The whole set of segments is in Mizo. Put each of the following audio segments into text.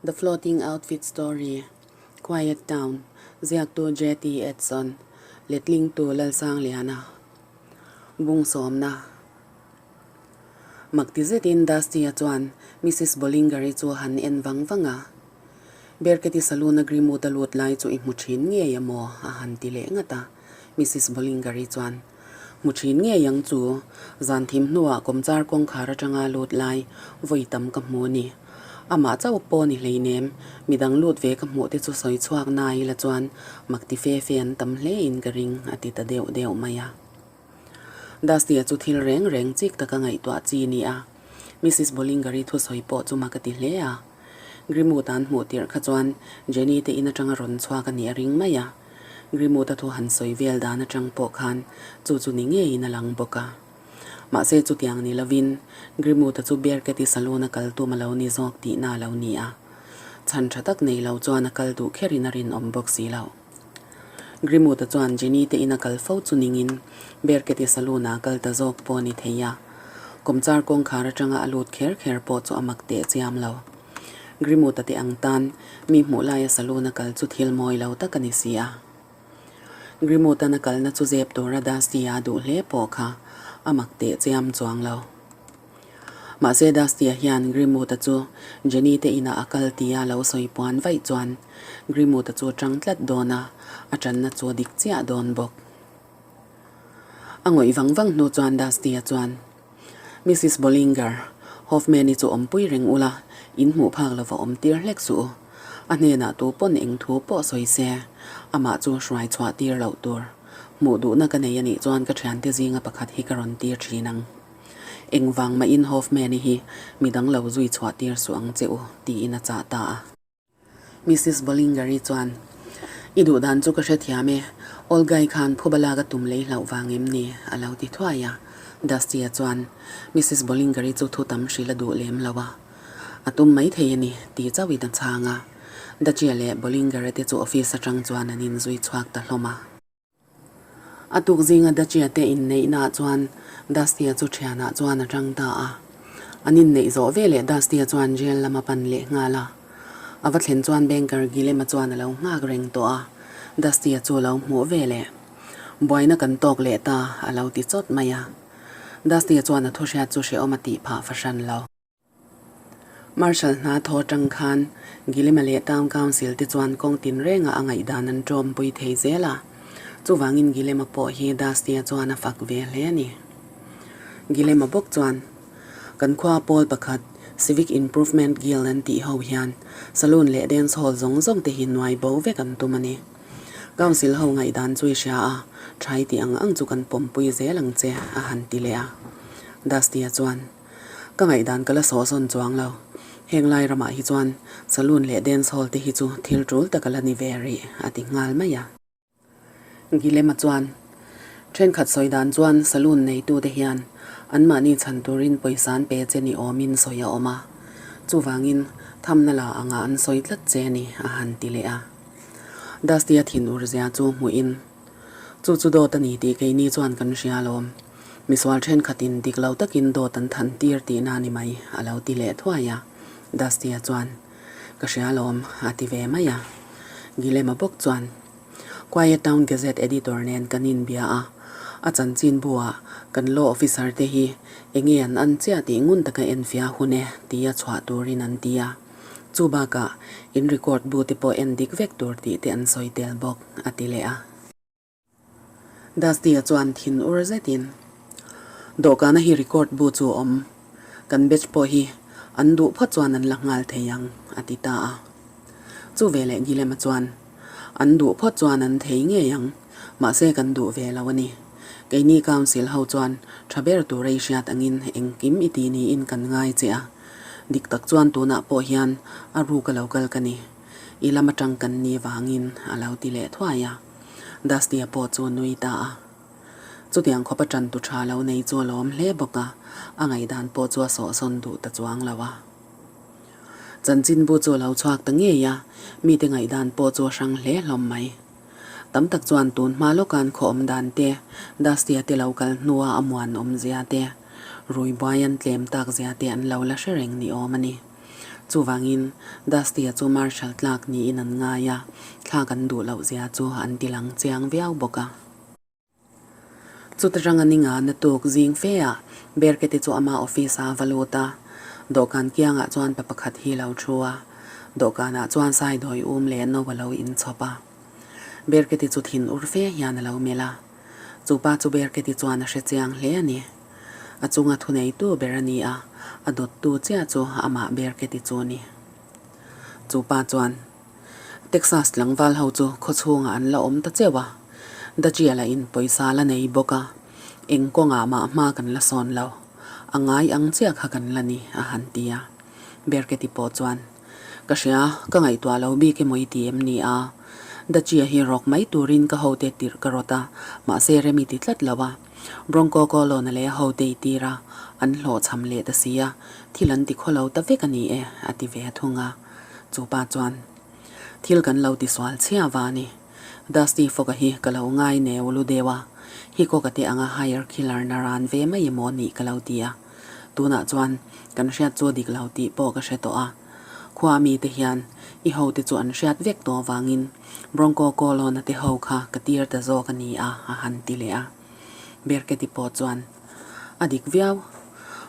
The Floating Outfit Story, Quiet Town, ziaktu JT Edson, letlingtu Lalsangliana. Bung sawmna. Mak ti zetin Dusty-a chuan Missus Bollinger-i chu a han en vang vang a. Berketi saloon-a Grimwood-a lut lai chu i hmu thin ngei a maw? a han ti leh ngat a. Missus Bollinger-i chuan, Hmu thin ngei ang chu, zan thim hnuah kawmchar kawngkhar atanga lut lai vawi tam ka hmu a ni. Amah chauh pawh ni hleinem, midang lut ve ka hmuh te chu sawi chhuak na ila chuan mak ti fe fe an tam hle in ka ring a ti ta deuh deuh mai a. Dusty-a chu thil reng reng chik taka ngaihtuah chi ni a, Missus Bollinger-i thusawi pawh chu mak a ti hle a. Grimwood-a an hmuh tirh kha chuan Jenny te in atanga rawn chhuak a nih a ring mai a. Grimwood-a thu han sawi vel dan atang pawh khan chu chu ni ngeiin a lang bawk a. Mahse chutiang ni lovin Grimwood-a chu Bearcat-i saloon a kal tum a lo ni zawk tihna a lo ni a. Chhan tha tak nei lo chuan a kal duh kherin a rinawm bawk si lo. Grimwood-a chuan Jenny te in a kal fo chu ningin Bearcat-i saloon-ah a kal ta zawk pawh a ni thei a. Kawmchar kawngkhar atanga a lut kher kher pawh chu a mak teh chiam lo. Grimwood-a te ang tan mi hmuh laia saloon a kal chu thil mawi lo tak a ni si a. Grimwood-an a kalna chu zep tura Dusty-a a duh hle pawh kha a mak teh chiam chuang lo. Mahse Dusty-a hian Grimwood-a chu Jenny te inah a kal tia lo sawi puan vaih chuan Grimwood-a chu a tang tlat dawn a, a tanna chu a dik chiah dawn bawk. A ngawih vang vang hnu chuan Dusty-a chuan, Missus Bollinger, Hoffman-i chu awmpui reng ula, in hmuh phak lova awm tir hlek suh u. A hnenah tu pawn eng thu pawh sawi se, amah chu hruai chhuah tir loh tur. Hmuh duhna ka nei a nih chuan ka thiante zinga pakhat hi ka rawn tir thin ang. Engvang mahin Hoffman-i hi midang lo zui chhuah tir suh ang che u, tiin a chah ta a. Missus Bollinger-i chuan, I duh dan chu ka hrethiam e, Olga-i khan phuba lak a tum lei hlauh vang em ni? a lo ti thuai a. Dusty-a chuan, Missus Bollinger-i chu thu tam hrilh a duh lem lo a. A tum mai thei a ni, ti chauhin a chhang a. Dutchie leh Bollinger-a te chu office atang chuan an inzui chhuak ta hlawm a. A tuk zinga Dachia te inneihnaah chuan Dusty-a chu thianah chuan a tang ta a. An inneih zawh veleh Dusty-a chuan jail lam a pan leh nghal a. A va thlen chuan banker Gilema chuan a lo nghak reng tawh a, Dusty-a chu a lo hmuh veleh. Buaina kan tawk leh ta, a lo ti chawt mai a. Dusty-a chuan a thuhriat chu hrehawm a tih phah fahran lo. Marshal hna thaw atang khan Gilima leh Town Council te chuan kawng tinrengah a ngaihdan an tawmpui thei zel a, chuvangin Gilema pawh hi Dusty-a chuan a fak ve hle a ni. Gilema bawk chuan, Kan khua pawl pakhat Civic Improvement Guild an tih ho hian saloon leh dance hall zawng zawng te hi nuai bo vek an tum a ni. Council ho ngaihdan chu i hria a, tha i tih ang ang chu kan pawmpui zel ang che, a han ti leh a. Dusty-a chuan. Ka ngaihdan ka la sawhsawn chuang lo. Heng lai ramah hi chuan saloon leh dance hall te hi chu thil tul tak a la ni ve rih, a ti nghal mai a. Gilema chuan, Thenkhat sawi dan chuan saloon neitute hian anmahni chhan turin pawisa an pe che ni awmin sawi a awm a, chuvangin thamna la angah an sawi tlat che a ni, a han ti leh a. Dusty-a thinur zia chu hmuhin, Chu chu dawt a ni tih keini chuan kan hria alawm. Misual thenkhatin dik lo takin dawt an than tir tihna a ni mai, a lo ti leh thuai a. Dusty-a chuan, Ka hria alawm, a ti ve mai a. Gilema bawk chuan, Quiet Town Gazette editor nen kan inbia a, a chanchin buah kan law officer te hi enge an an chiah tih ngun taka enfiah hun e tia chhuah turin an ti a. Chu bakah in record bu te pawh en dik vek tur tih te an sawi tel bawk, a ti leh a. Dusty-a chuan thin ur zetin, Dawhkana hi record bu chu a awm, kan batch pawh hi an duh phawt chuan an la nghal thei ang, a ti ta a. Chu veleh Gilema chuan, An duh phawt chuan an thei ngei ang, mahse kan duh ve lo a ni. Keini council ho chuan tha ber tur ei hriat angin engkim i ti niin kan ngai che a. Dik tak chuan tunah pawh hian a ruk a lo kal ka ni. I lam atang kan ni vangin a lo ti leh thuai a. Dusty-a pawh chu a nui ta a. Chutiang khawpa tan tu tha lo nei chu a lawm hle bawk a, a ngaihdan pawh chu a sawhsawn duh ta chuang lo a. Chanchinbu chu a lo chhuak ta ngei a, mite ngaihdan pawh chu a hrang hle hlawm mai. Tam tak chuan tun hma lawkan khaw awm dan te, Dusty-a te lo kal hnua a muan awm zia te, rui buai an tlem tak zia te an lo la hre reng ni awm a ni. Chuvangin, Dusty-a chu Marshal tlak niin an ngai a, thlak an duh loh zia chu an ti lang chiang viau bawk a. Chuta ranga ninga na tuk zing fe ah Berketi chu ama office ah a va lut a, dawhkan kiangah chuan pa pakhat hi lo thu a, dawhkanah chuan saidawi um leh no a lo inchhawp a. Berketi chu thin ur fe hian a lo melh a, chu pa chu Berketi chuan a hre chiang hle a ni. A chunga thuneitu ber a ni a, a dawttu chiah chu amah Berketi chu a ni. Chu pa chuan. Texas tlangval ho chu khaw chhungah an la awm ta cheuh a, Dachia lah in pawisa la nei bawk a, eng kawngah mah hma kan la sawn lo, a ngai ang chiah kha kan la ni a han ti a. Berketi pawh chuan, Ka hria, ka ngaihtuah lo bik emaw i ti em ni a? Dachia hi rawk mai turin ka hote tirh ka rawt a, mahse rem i ti tlat lo a. Bronco Colon-a leh a hote i tir a, an hlawhchham leh ta si a, thil an ti khaw lo ta vek a ni e, a ti ve thung a. Chu pa chuan, Thil kan lo tisual chhia va a ni. Dusty Fogg-a hi ka lo ngai neu lu deuh a, Hickok-a te anga hire killer na ran ve mai emaw nih ka lo ti a. Tunah chuan kan hriat chu a dik lo tih pawh ka hre tawh a. Khua mite hian i hote chu an hriat vek tawh avangin Bronco Colon-a te ho kha ka tir ta zawk a ni a, a han ti leh a. Berketi pawh chuan, A dik viau.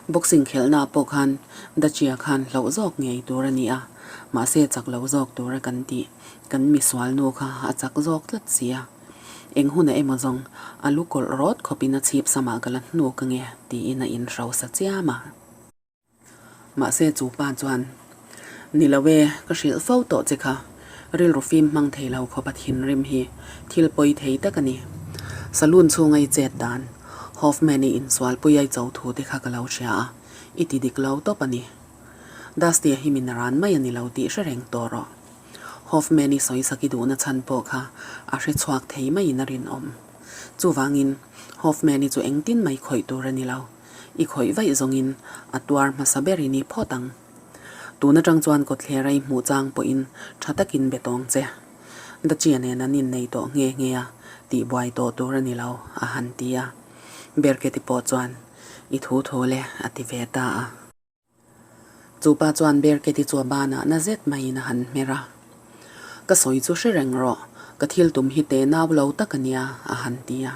Boxing khelhnaah pawh khan Dachia khan hlauh zawk ngei tur a ni a, mahse chak lo zawk tura kan tih kan misual nu kha a chak zawk tlat si a. Eng hunah emaw zawng a lu kawlh rawt khawpin a chhip samah ka la hnuk ange tiin a inhrosa chiam a. Mahse chu pa chuan, Ni lo e, ka hrilh fo tawh che kha. Rilru fim hmang thei lo khawp a thinrim hi thil pawi thei tak a ni. Saloon chhunga i chet dan, Hoffman-i insualpui a i cho thu te kha ka lo hria a, i ti dik lo tawp a ni. Dusty-a hi min ran mai a ni lo tih hre reng tawh rawh. Hoffman-i sawisak i duhna chhan pawh kha a hre chhuak thei maiin a rinawm. Chuvangin, Hoffman-i chu engtin mai khawih tur a ni lo. I khawih vaih zawngin a tuar hmasa ber i ni phawt ang. Tun atang chuan kawtthler a i hmuh chang pawhin tha takin be tawng che. Dachia nen an innei tawh nghe nghe a, tihbuai tawh tur a ni lo, a han ti a. Berketi pawh chuan, I thu thu le, a ti ve ta a. Chu pa chuan Berketi chu a banah na zet maiin a han hmer a. Ka sawi chu hre reng rawh, ka thil tum hi te nau lo tak a nia, a han ti a.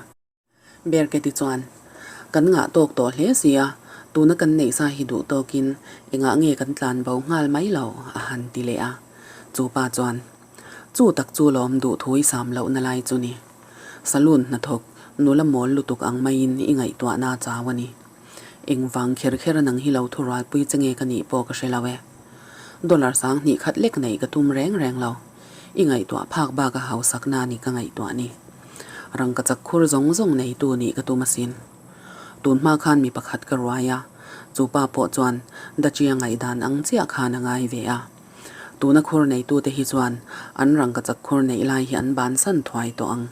Berketi chuan, Kan ngah tawk tawh hle si a, tuna kan neih sa hi duh tawkin engah nge kan tlan bo nghal mai lo? a han ti leh a. Chu pa chuan, Chu tak chu lawm duh thu i sam lohna lai chu ni. Saloon hnathawk nula mawl lutuk ang maiin i ngaihtuahna a chau a ni. Engvang kher kher a nang hi lo thurualpui che nge ka nih pawh ka hre lo e. Dollar 2000 khat lek neih ka tum reng reng lo. I ngaihtuah phak bak a hausakna a ni ka ngaihtuah ni. Rangkachak khur zawng zawng neitu nih ka tum asin. Tun hma khan mi pakhat ka ruai a, chu pa pawh chuan Dachia ngaihdan ang chiah khan a ngai ve a. Tuna khur neitute hi chuan an rangkachak khur neih lai hi an bansan thuai tawh ang.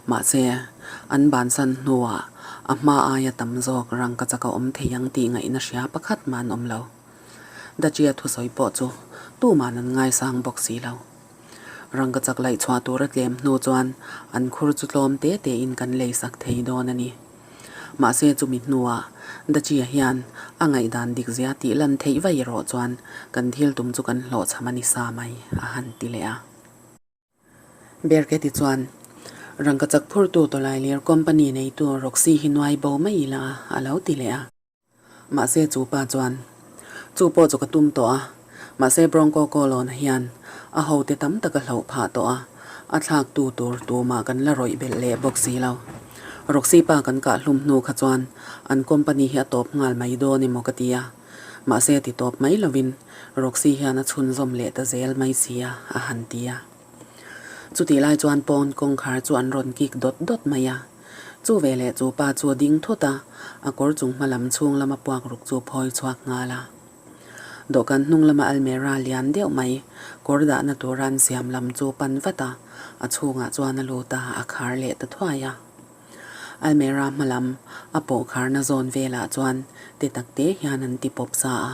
Mahse, an bansan hnuah a hma aia tam zawk rangkachak a awm thei ang tih ngaihna hria pakhat mah an awm lo. Dachia thusawi pawh chu tuman an ngaisang bawk si lo. Rangkachak laih chhuah tur a tlem hnu chuan an khur chu tlawm te tein kan lei sak thei dawn a ni. Mahse chumi hnuah Dachia hian a ngaihdan dik zia tih lan theih vaih erawh chuan kan thil tum chu kan hlawhchham a ni sa mai, a han ti leh a. Berketi chuan, Rangkachak phurtu tawlailir company neitu Roxy hi nuai bo mai ila a lo ti leh a. Mahse chu pa chuan, Chu pawh chu ka tum tawh a, mahse Bronco Colon hian a hote tam tak a hloh phah tawh a, a thlak tu tur tumah kan la rawih belh leh bawk si lo. Roxy pa kan kah hlum hnu kha chuan an company hi a tawp nghal mai dawn emaw ka ti a, mahse ti tawp mai lovin Roxy hian a chhunzawm leh ta zel mai si a, a han ti a. Chutih lai chuan pawn kawngkhar chu an rawn kik dawt dawt mai a. Chu veleh chu pa chu a ding thut a, a kawr chung hma lam chhung lama puak ruk chu phawi chhuak nghal a. Dawhkan hnung lama almera lian deuh mai kawr dahna tura an siam lam chu pan vat a, a chhungah chuan a lut a, a khar leh ta thuai a. Almera hma lam a pawh kharna zawn velah chuan te tak te hian an ti pawp sa a,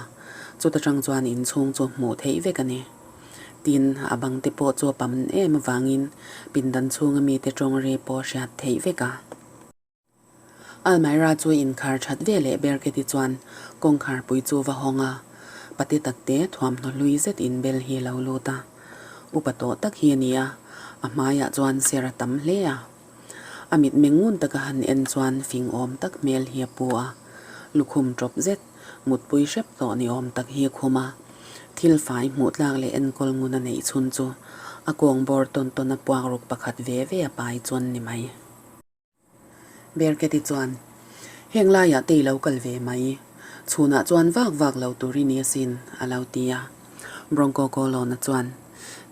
chuta tang chuan inchhung chu hmuh theih vek a ni. Tin, a bang te pawh chu a pam em avangin pindan chhunga mite tawng ri pawh hriat theih vek a. Almira chu inkhar that ve leh ber ke ti chuan kawngkhar pui chu va hawng a. Pate takte thuamhnaw hlui zet inbel hi a lo lut a. Upa tawh tak hi a ni a, a hmaiah chuan ser a tam hle a. A mitmeng ngun taka han en chuan fing awm tak hmel hi a pu a, lukhum tawp zet, mutpui hrep tawh ni awm tak hi a khum a. Thil fai hmuh tlak leh enkawl ngun a neih chhun chu a kawng bawr tawn tawn a puak ruk pakhat ve ve a pai chuan ni mai. Berketi chuan, Heng laiah te i lo kal ve mai. Chhunah chuan vak vak lo tur i ni asin, a lo ti a. Bronco Colona chuan,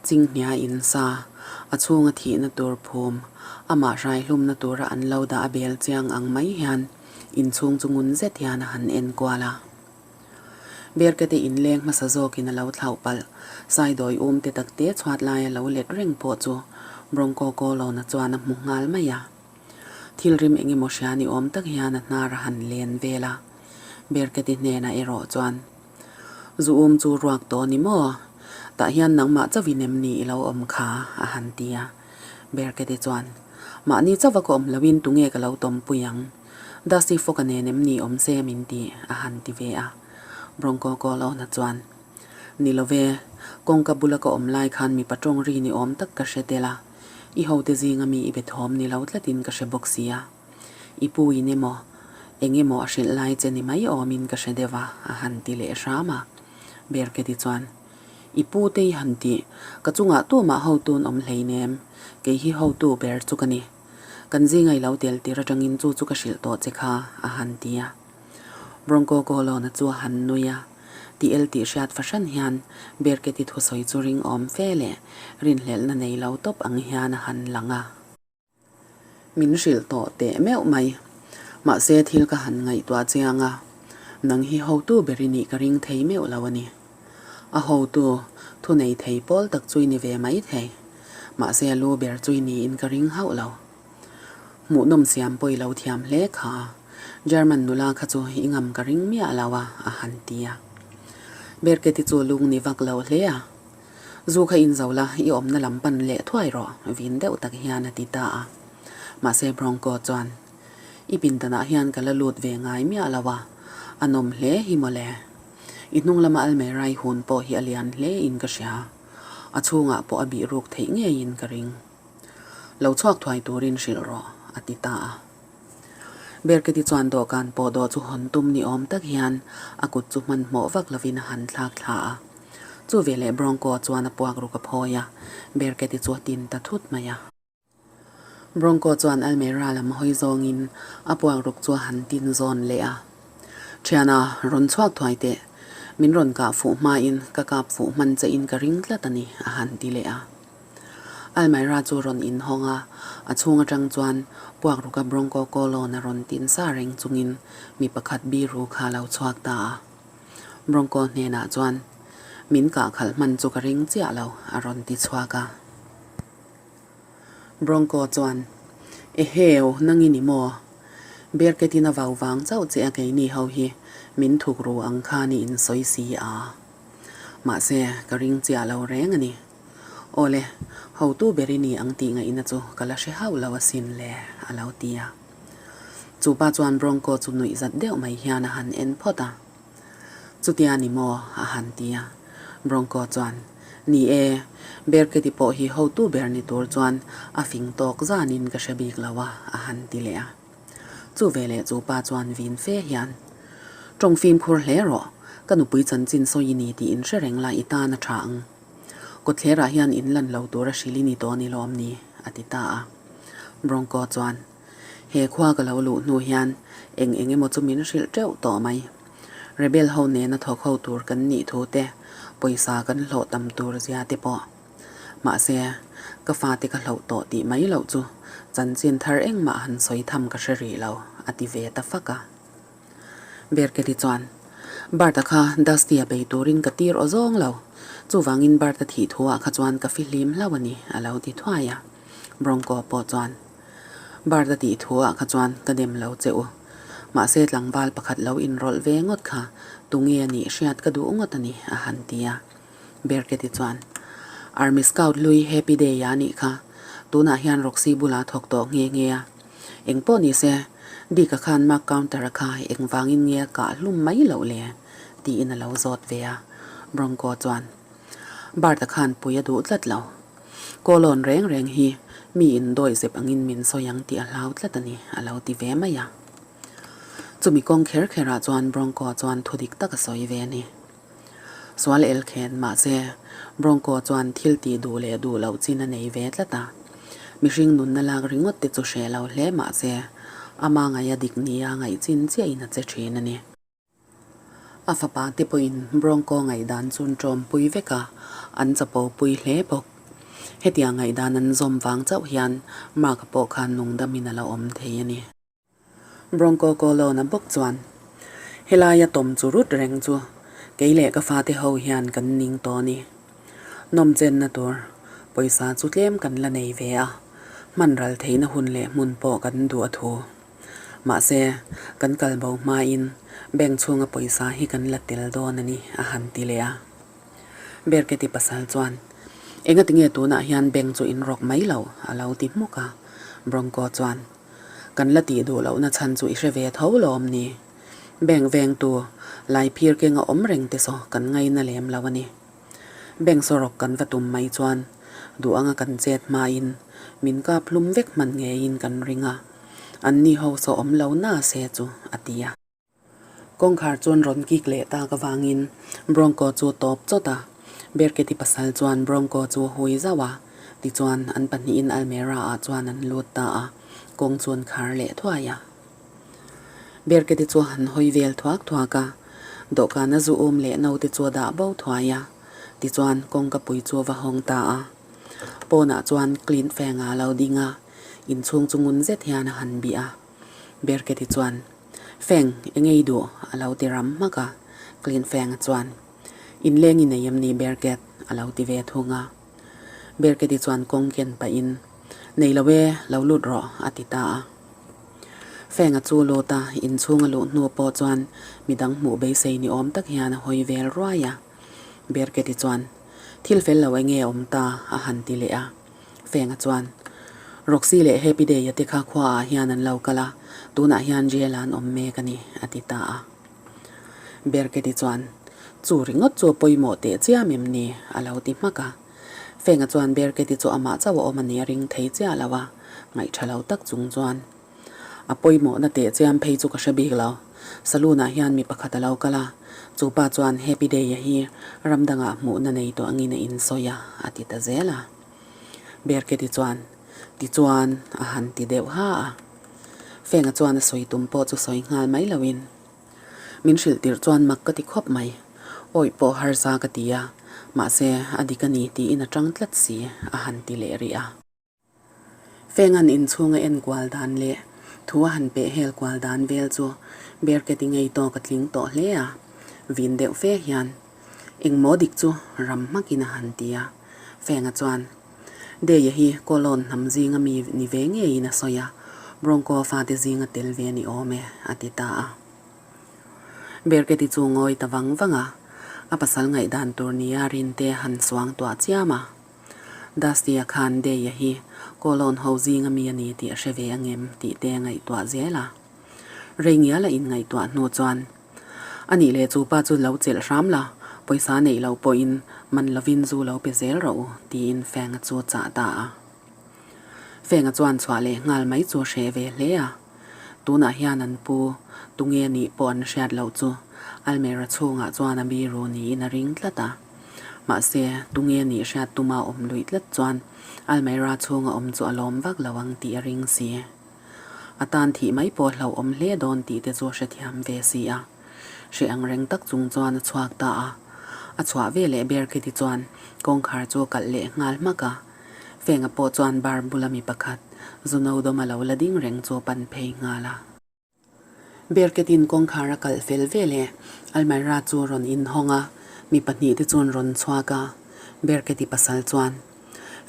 Chinghnia in sa, a chhunga thihna tur phum, amah hraihlumna tura an lo dah a bel chiang ang mai hian inchhung chu ngun zet hian a han en kual a. Berkete inleng hmasa zawkin a lo thlauh palh. Saidawi um te takte chhuat laia lo let reng pawh chu Bronco Colona chuan a hmu nghal mai a. Thil rim eng emaw hria ni awm tak hian a hnar a han len vel a. Berkete hnenah erawh chuan, Zu um chu ruak tawh ni maw? Tah hian nangmah chauhin em ni i lo awm kha? a han ti a. Berkete chuan, Mahni chauha ka awm loin tunge ka lo tawmpui ang? Dusty Fog-a nen em ni awm se min ti? a han ti ve a. Bronco Colona chuan, Ni lo ve, kawngka bula ka awm lai khan mipa tawng ri ni awm tak ka hre tel a, i hote zinga mi i be thawm ni lo tlatin ka hre bawk si a. I pu in emaw, eng emaw a hrilh lai che ni mai awmin ka hre deuh a, a han ti leh hram a. Berketi chuan, I pu te i han ti, ka chungah tumah hotun awm hleinem, kei hi hotu ber chu ka ni. Kan zinga i lo tel tir atangin chu chu ka hrilh tawh che kha, a han ti a. Bronco Colona chu a han nui a, ti el tih hriat fahran hian Berketi thusawi chu ring awm fe leh rinhlelhna nei lo tawp ang hian a han lang a. Min hrilh tawh teh meuh mai. Mahse thil ka han ngaihtuah chiang a, nang hi hotu ber i nih ka ring thei meuh lo a ni. A hotu, thu nei thei pawl tak chu i ni ve mai thei. Mahse a lu ber chu i niin ka ring hauh lo. Hmuhnawm siam pawh i lo thiam hle kha. German nula kha chu i ngam ka ring miah lo a, a han ti a. Berketi chu lung ni vak lo hle a. Zu kha in zo la, i awmna lam pan leh thuai rawh, vin deuh tak hian a ti ta a. Mahse Bronco chuan, I pindanah hian ka la lut ve ngai miah lo a, a nawm hle hi mawle. I hnung lama Almeirai hun pawh hi a lian hle in ka hria. A chhungah pawh a bih ruk theih ngeiin ka ring. Lo chhuak thuai turin hrilh rawh, a ti ta a. Berketi chuan dawhkan pawh dawh chu hawn tum ni awm tak hian a kut chu hmanhmawh vak lovin a han thlak thla a. Chu veleh Bronco chuan a puak ruk a phawi a, Berketi chu a tin ta thut mai a. Bronco chuan Almera lam hawi zawngin a puak ruk chu a han tin zawn leh a. Thiana, rawn chhuak thuai teh. Min rawn kah fuh hmain ka kap fuh hman che in ka ring tlat a ni, a han ti leh a. Almira chu rawn inhawng a, a chhung atang chuan puak ruka Bronco Colon a rawn tin sa reng chungin mi pakhat biru kha a lo chhuak ta a. Bronco hnenah chuan, Min kah khalh hman chu ka ring chiah lo, a rawn ti chhuak a. Bronco chuan, Eheu, nang i ni maw? Bearcat-in a vau vang chauh che a keini ho hi min thuk ru ang khan i insawi si a. Mahse, ka ring chiah lo reng a ni. Awle, hotu ber i ni ang tih ngaihna chu ka la hre hauh lo asin le, a lo ti a. Chu pa chuan Bronco chu nuih zat deuh mai hian a han en phawt a. Chutia ni maw? a han ti a. Bronco chuan, Ni e, Berketi pawh hi hotu ber ni tur chuan a fing tawk zanin ka hre bik lo a, a han ti leh a. Chu veleh chu pa chuan vin fe hian, Tawng fimkhur hle rawh, ka nupui chanchin sawi i ni tih in hre reng la i tan a tha ang. Kawtthlerah hian in lan lo tur a hrilh i ni tawh ni lawm ni? a ti ta a. Bronco chuan, He khua ka lo luh hnu hian eng eng emaw chu min hrilh teuh tawh mai. Rebel ho nena thawk ho tur kan nih thu te, pawisa kan hlawh tam tur zia te pawh. Mahse, ka fate ka hlauh tawh tih mai loh chu chanchin thar engmah han sawi tham ka hre rih lo, a ti ve ta fak a. Berkeli chuan, Bart-a kha Dusty-a bei turin ka tir aw zawng lo. Chuvangin Bart-a thih thuah kha chuan ka fihlim hlauh a ni, a lo ti thuai a. Bronco pawh chuan, Bart-a tih thuah kha chuan ka dem lo che u. Mahse tlangval pakhat lo inrawlh ve ngawt kha tunge a nih hriat ka duh ngawt a ni, a han ti a. Berketi chuan, Army Scout hlui Happy Day-a nih kha tunah hian Roxy bulah thawk tawh nghe nghe a. Eng pawh ni se, Dick-a khan Mark Counter-a kha engvangin nge a kah hlum mai loh le? tiin a lo zawt ve a. Bronco chuan, Bart-a khan pui a duh tlat lo. Kawlawn reng reng hi mi in dawi zep angin min sawi ang tih a hlau tlat a ni, a lo ti ve mai a. Chumi kawng kher kherah chuan Bronco chuan thu dik tak a sawi ve a ni. Sual el khen mahse, Bronco chuan thil tih duh leh duh loh chin a nei ve tlat a. Mihring nunna lak ringawt te chu hreh lo hle mahse, ama ngaih a dik nia ngaih chin chiahin a che thin a ni. A fapa te pawhin Bronco ngaihdan chu an ṭawmpui vek a, an chapo pui hle bawk. Hetiang ngaihdan an zawm vang chauh hian Mark-a pawh khan nungdamin a la awm thei a ni. Bronco Colon-a bawk chuan, Helaia tawm chu rut reng chu kei leh ka fate ho hian kan ning tawh a ni. Nawmchenna tur pawisa chu tlem kan la nei ve a, hman ral theihna hun leh hmun pawh kan duh a thu. Mahse, kan kal bo hmain bank chhunga pawisa hi kan la tel dawn a ni, a han ti leh a. Berketi pasal chuan, Engati nge tunah hian bank chu in rawk mai lo? a lo ti hmuk a. Bronco chuan, Kan la tih duh lohna chhan chu i hre ve tho lawm ni? Bank vengtu Laiphir kenga awm reng te saw kan ngaina lem lo a ni. Bank sawrok kan va tum mai chuan duh anga kan chet hmain min kap hlum vek hman ngeiin kan ring a. Anni ho saw awm lo na se chu, a ti a. Kawngkhar chuan rawn kik leh tak avangin Bronco chu tawp chawt a. Berketi pasal chuan Bronco chu a hui zauh a, tichuan an pahnihin almera ah chuan an lut ta a, kawng chu an khar leh thuai a. Berketi chu a han hawi vel thuak thuak a, dawhkana zu um leh naute chu a dah bo thuai a, tichuan kawngka pui chu a va hawng ta a. Pawnah chuan Clint Feng-a a lo ding a, Inchhung chu ngun zet hian a han bih a. Berketi chuan, Feng, eng ei duh? a lo ti ram hmak a. Clint Feng-a chuan, Inleng i nei em ni Berket? a lo ti ve thung a. Berketi chuan kawng ken pahin, Nei lo e, lo lut rawh, a ti ta a. Feng-a chu lut a, inchhung a luh hnu pawh chuan midang hmuh beisei ni awm tak hian a hawi vel ruai a. Berketi chuan, Thil fel lo enge awm ta? a han ti leh a. Fenga chuan, Roxy leh Happy Day-a te kha khuaah hian an lo kal a, tunah hian jail-ah an awm mek a ni, a ti ta a. Berketi chuan, Chu ringawt chu a pawimawh teh chiam em ni? a lo ti hmak a. Fenga chuan Berketi chu amah chauh a awm a nih a ring thei chiah lo a, ngaihṭha lo tak chung chuan, A pawimawhna teh chiam phei chu ka hre bik lo. Saloon-ah hian mi pakhat a lo kal a, chu pa chuan Happy Day-a hi ram dangah hmuhna nei tawh angin a insawi a, a ti ta zel a. Berketi chuan, Tichuan, a han ti deuh ha a. Fenga chuan a sawi tum pawh chu sawi nghal mai loin, Min hrilh tirh chuan mak ka ti khawp mai. Awih pawh harsa ka ti a, mahse, a dik a ni tiin a tang tlat si, a han ti leh rih a. Fengan inchhung a enkual dan leh thu a han peh hel kual dan vel chu Berketi ngei tawk a tling tawh hle a, vin deuh fe hian engmaw dik chu ram hmakin a han ti a. Fenga chuan, Deia hi Kawlawn hnam zinga mi ni ve ngeiin a sawi a, Bronco fate zinga tel ve ni awm e, a ti ta a. Berketi chu ngawi ta vang vang a, a pasal ngaihdan tur nia Rinte han suang tuah chiam a. Dusty-a khan Day-a hi Kawlawn ho zinga mi a ni tih a hre ve angem tih te a ngaihtuah zel a. Rei ngial a inngaihtuah hnu chuan, A nih leh chu pa chu lo chelh hram la, pawisa neih loh pawhin man lovin zu lo pe zel rawh u, tiin Feng-a chu chah ta a. Feng-a chuan chhuah leh nghal mai chu a hreh ve hle a. Tunah hian an pu tunge nih pawh an hriat loh chu Almera chhungah chuan a biru niin a ring tlat a. Mahse, tunge nih hriat tuma awm luih tlat chuan Almera chhunga awm chu a lawm vak lo ang tih a ring si. A tan thih mai pawh hlauhawm hle dawn tih te chu a hrethiam ve si a. Hreh ang reng tak chung chuan a chhuak ta a. A chhuah ve leh ber khi ti chuan kawngkhar chu a kalh leh nghal hmak a. Fenga pawh chuan bar bula mi pakhat zu no dawm a lo la ding reng chu a pan phei nghal a. Berketin kawngkhar a kalh fel ve leh Almira chu a rawn inhawng a, mi pahnihte chuan rawn chhuak a. Berketi pasal chuan,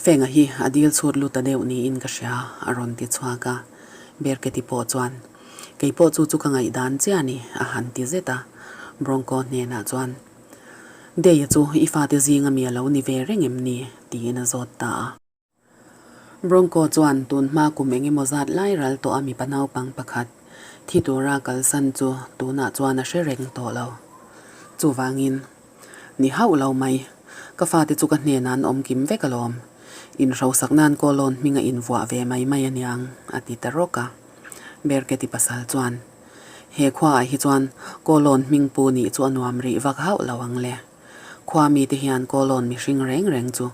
Fenga hi a dil chhut lut ta deuh niin ka hria, a rawn ti chhuak a. Berketi pawh chuan, Kei pawh chu chu ka ngaihdan chiah a ni, a han ti zet a. Bronco hnenah chuan, Deia chu i fate zinga mi a lo ni ve reng em ni? tiin a zawt ta a. Bronco chuan tun hma kum eng emaw zat lai ral tawh a mipa naupang pakhat thi tura kalsan chu tunah chuan a hre reng tawh lo. Chuvangin. Ni hauh lo mai. Ka fate chu ka hnenah an awm kim vek alawm. Inhrosak nan Kawlawn hming a invuah ve mai mai aniang, a ti ta rawk a. Berketi pasal chuan, He khuaah hi chuan Kawlawn hming pu nih chu a nuam rih vak hauh lo ang le. Khua mite hian Kawlawn mihring reng reng chu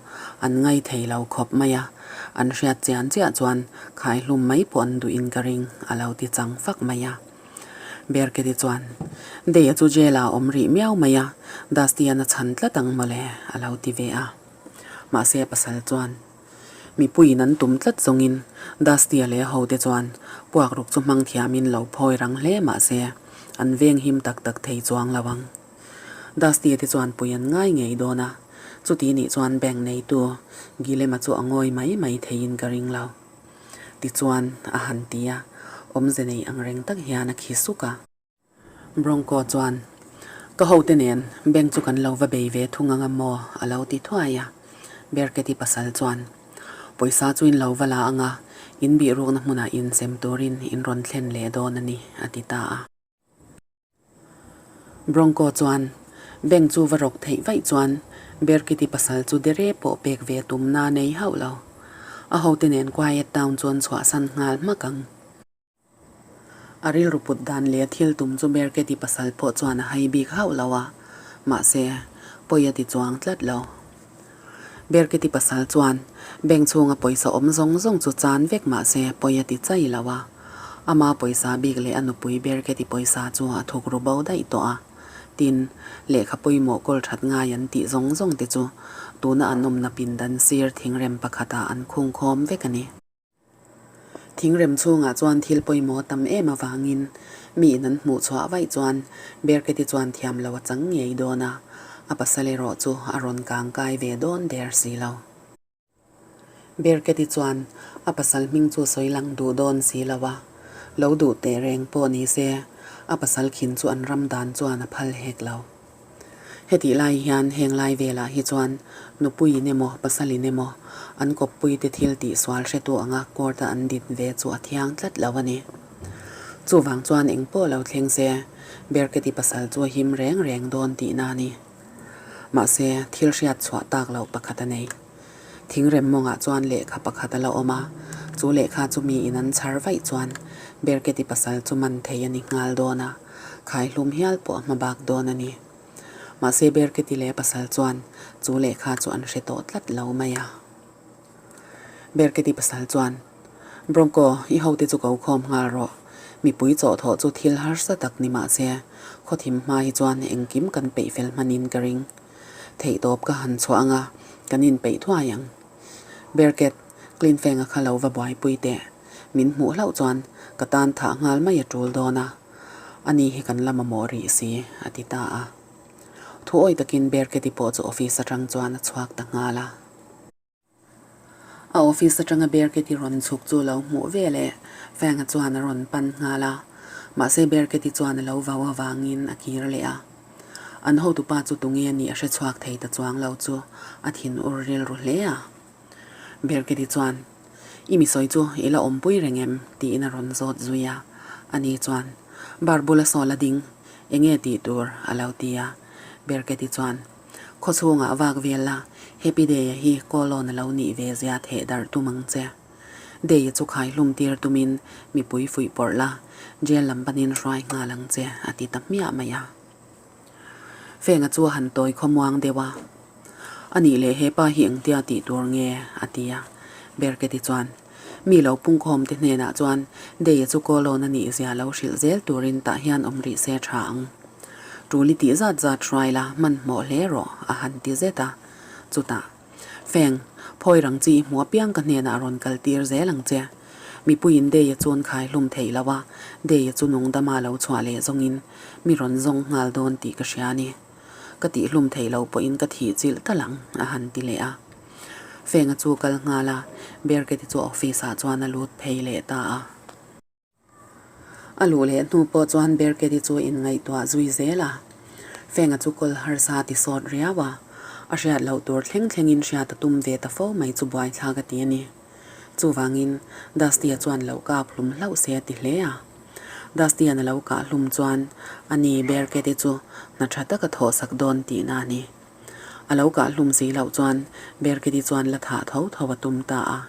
an ngai thei lo khawp mai a, an hriat chian chiah chuan khaihlum mai pawh an duhin ka ring, a lo ti chang fak mai a. Berketi chuan, Deia chu jail ah a awm rih miau mai a, Dusty-a'n a chhan tlat ang mawle, a lo ti ve a. Mahse a pasal chuan, Mipuiin an tum tlat zawngin Dusty-a leh a hote chuan puak ruk chu hmang thiamin lo phawi rang hle mahse an veng him tak tak thei chuang lo ang. Dusty-a te chuan pui an ngai ngei dawn a, chuti nih chuan bank neitu Gilema chu a ngawi mai mai theiin ka ring lo. Tichuan, a han ti a, awmze nei ang reng tak hian a khi suk a. Bronco chuan, Ka hote nen bank chu kan lo va bei ve thung ang a maw? a lo ti thuai a. Berketi pasal chuan, Pawisa chu in lo va la ang a, in bihrukna hmunah insem turin in rawn thlen leh dawn a ni, a ti ta a. Bronco chuan bank chu va rawk theih vaih chuan Berkiti pasal chu dere pawh pek ve tumna nei hauh lo. A hote nen Quiet Town chu an chhuahsan nghal hmak ang. A rilru put dan leh a thil tum chu Berketi pasal pawh chuan a hai bik hauh lo a, mahse, pawi a ti chuang tlat lo. Berketi pasal chuan bank chhunga pawisa awm zawng zawng chu chan vek mah se pawi a ti chai lo a. Ama pawisa bik leh a nupui Berketi pawisa chu a thuk ru bo daih tawh a. Tin, lehkha pawimawh kawl that ngai an tih zawng zawng te chu tuna an awmna pindan sir thingrem pakhatah an khungkhawm vek a ni. Thingrem chhungah chuan thil pawimawh tam em avangin miin an hmuh chhuah vaih chuan Berketi chuan thiam lo a chang ngei dawn a, a pasal erawh chu a rawn kang kai ve dawn der si lo. Berketi chuan a pasal hming chu sawi lang duh dawn si lo a, lo duh teh reng pawh ni se a pasal khin chu an ram dan chuan a phal hek lo. Hetih lai hian heng lai velah hi chuan nupuiin emaw pasalin emaw an kawppuite thil tih sual hretu anga court-a an din ve chu a thiang tlat lo a ni. Chuvang chuan eng pawh lo thleng se Berketi pasal chu a him reng reng dawn tihna a ni. Mahse, thil hriat chhuah tak loh pakhat a nei. Thingrem mawngah chuan lehkha pakhat a la awm a, chu lehkha chu miin an chhar vaih chuan Berketi pasal chu man thei a ni nghal dawn a, khaihlum hial pawh a hma bak dawn a ni. Mahse Berketi leh pasal chuan chu lehkha chu an hre tawh tlat lo mai a. Berketi pasal chuan, Bronco, i hote chu ko khawm nghal rawh. Mipui chawhthawh chu thil harsa tak ni mahse, khawthim hma hi chuan engkim kan peih fel hmanin ka ring. Theihtawp ka han chhuah anga kan inpeih thuai ang. Berket, Klinfenga kha lo va buaipui teh. Min hmuh hlauh chuan ka tan thah nghal mai a tul dawn a, ani hi kan la mamawh rih si, a ti ta a. Thuawi takin Berketi pawh chu office atang chuan a chhuak ta nghal a. A office atanga Berketi rawn chhuk chu lo hmuh ve leh Fang-a chuan a rawn pan nghal a, mahse Berketi chuan a lo vau avangin a kir leh a. An hotupa chu tunge a nih a hre chhuak thei ta chuang lo chu a thin ur rilru hle a. Berketi chuan, I mi sawi chu i la awmpui reng em? tiin a rawn zawt zui a. Ani chuan, Bar bula saw la ding, enge tih tur? a lo ti a. Berketi chuan, Khaw chhungah vak vel la, Happy Day-a hi Kawlawn a lo nih ve zia theh darh tum ang che. Day-a chu khaihlum tir tumin mipui fuih pawrh la, jail lam panin hruai nghal ang che, a ti ta hmiah mai a. Fenga chu a han tawi khawmuang deuh a, A nih leh hepa hi engtia tih tur nge? a ti a. Berketi chuan, Mi lo pungkhawm te hnenah chuan Day-a chu Kawlawn a nih zia lo hrilh zel turin tah hian awm rih se tha ang. Tul i tih zat zat hruai la, hmanhmawh hle rawh, a han ti zet a. Chutah, Feng, phawi rang chi i hmuh apiang ka hnenah rawn kal tir zel ang che. Mipuiin Day-a chuan khai hlum theih lo a, Day-a chu nungdama lo chhuah leh zawngin mi rawn zawng nghal dawn tih ka hria a ni. Ka tih hlum theih loh pawhin ka thih chilh tal ang, a han ti leh a. Fenga chu kal nghal a, Berketi chu office-ah chuan a lut phei leh ta a. A luh leh hnu pawh chuan Berketi chu inngaihtuah zui zel a. Fenga chu kawl harsa ti sawt riau a, a hriat loh tur thleng thlengin hriat a tum ve ta fo mai chu buaithlak a ti a ni. Chuvangin Dusty-a chuan lo kap hlum hlauh se a ti hle a. Dusty-a'n a lo kah hlum chuan ani Berketi chu hna tha taka thawhsak dawn tihna a ni. A lo kah hlum si loh chuan Berketi chuan la thah tho tho a tum ta a.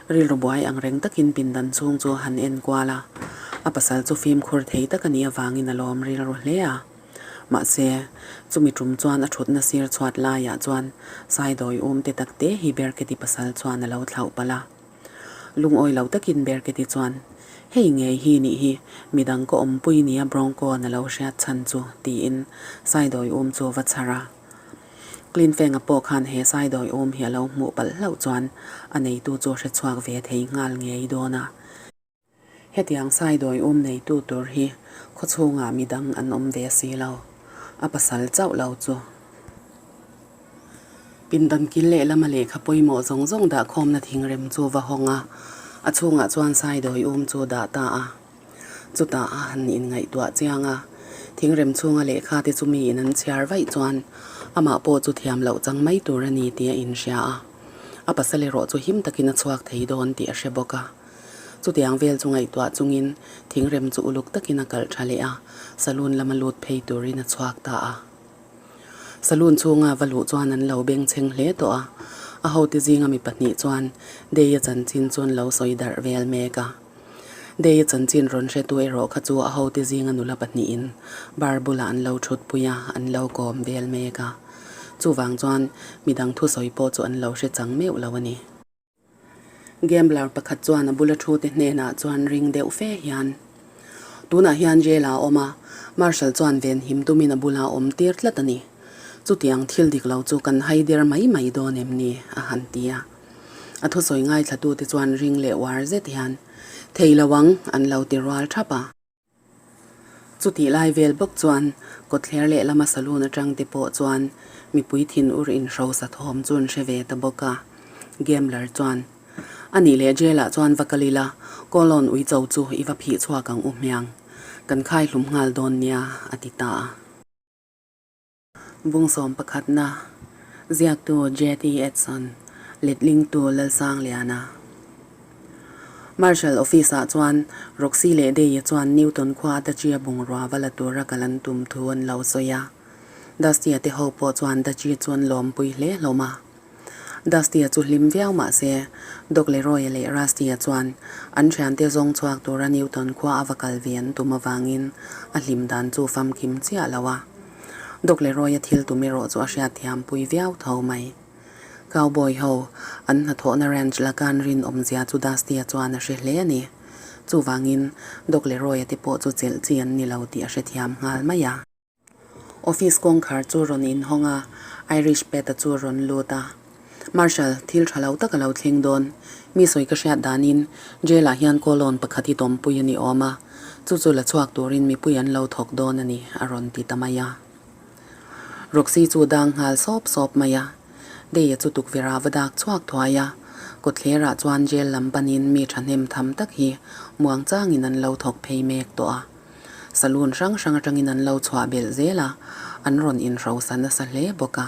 Rilru buai ang reng takin pindan chhung chu a han en kual a, a pasal chu fimkhur thei tak a nih avangin a lawm rilru hle a. Mahse, chumi tum chuan a thutna sir chhuat laiah chuan Saidawi um te tak te hi Berketi pasal chuan a lo thlauh palh a. Lungawi lo takin Berketi chuan, Hei ngei hi nih hi, midang ka awmpui nia Bronco-a'n a lo hriat chhan chu, tiin Saidawi um chu va chhar a. Klinfenga pawh khan he Saidawi um hi a lo hmuh palh hlauh chuan a neitu chu hre chhuak ve thei nghal ngei dawn a. Hetiang Saidawi um neitu tur hi khawchhungah midang an awm ve si lo, a pasal chauh lo chu. Pindan kil lehlama lehkha pawimawh zawng zawng dahkhawmna thingrem chu va hawng a, a chhungah chuan Saidawi um chu dah ta a. Chutah a han inngaihtuah chiang a, thingrem chhunga lehkha te chu miin an chhiar vaih chuan amah pawh chu thiam loh chang mai tur a ni tih a inhria a. A pasal erawh chu him takin a chhuak thei dawn tih a hre bawk a. Chutiang vel chu ngaihtuah chungin thingrem chu uluk takin a kalh tha leh a, saloon lama lut phei turin a chhuak ta a. Saloon chhunga va luh chuan an lo bengchheng hle tawh a, a hote zinga mi pahnih chuan Dei-a chanchin chu an lo sawi darh vel mek a. Dei-a chanchin rawn hretu erawh kha chu a hote zinga nula pahnihin bar bulah an lo thutpui a, an lo kawm vel mek a. Chuvang chuan midang thusawi pawh chu an lo hre chang meuh lo a ni. Gambler pakhat chuan a bula thute hnenah chuan ring deuh fe hian, Tunah hian jail ah a awm a, Marshal chuan venhim tumin a bula awm tir tlat a ni. Chutiang thil dik lo chu kan hai der mai mai dawn em ni? a han ti a. A thusawi ngaithlatute chuan ring leh uar zet hian, Thei lo ang, an lo ti rual thap a. Chutih lai vel bawk chuan kawtthler lehlama saloon atang te pawh chuan mipui thinur inhrosa thawm chu an hre ve ta bawk a. Gambler chuan, A nih leh jail ah chuan va kal ila, Kawlawn uicho chu i va phih chhuak ang u hmiang. Kan khai hlum nghal dawn nia, a ti ta a. Bungsawm pakhatna, Ziaktu JT Edson, Letlingtu Lalsangliana. Marshal Office-ah chuan Roxy leh Day-a chuan Newton khua Dutchy-a bungrua va la tura kal an tum thu an lo sawi a. Dusty-a te ho pawh chuan Dutchy chu an lawmpui hle hlawm a. Dusty-a chu hlim viau mah se, Doc Leroy-a leh Rusty-a chuan an thiante zawng chhuak tura Newton khua a va kal ve an tum avangin a hlim dan chu famkim chiah lo a. Doc Leroy-a thil tum erawh chu a hriatthiam pui viau tho mai. Cowboy ho an hnathawhna ranch laka an rinawmzia chu Dusty-a chuan a hre hle a ni. Chuvangin Doc Leroy-a te pawh chu chelh chi an ni lo tih a hrethiam nghal mai a. Office kawngkhar chu rawn inhawng a, Irish Pat-a chu rawn lut a. Marshal, thil tha lo tak a lo thleng dawn. Mi sawi ka hriat danin jail-ah hian kawlawn pakhat hi tawmpui a ni awm a, chu chu la chhuak turin mipui an lo thawk dawn a ni, a rawn ti ta mai a. Roxy chu dang nghal sawp sawp mai a. Day-a chu tukverh-ah va dak chhuak thuai a, kawtthlerah chuan jail lam panin mi thahnem tham tak hi muangchangin an lo thawk phei mek tawh a. Saloon hrang hrang atangin an lo chhuah belh zel a, an rawn inhrosa nasa hle bawk a.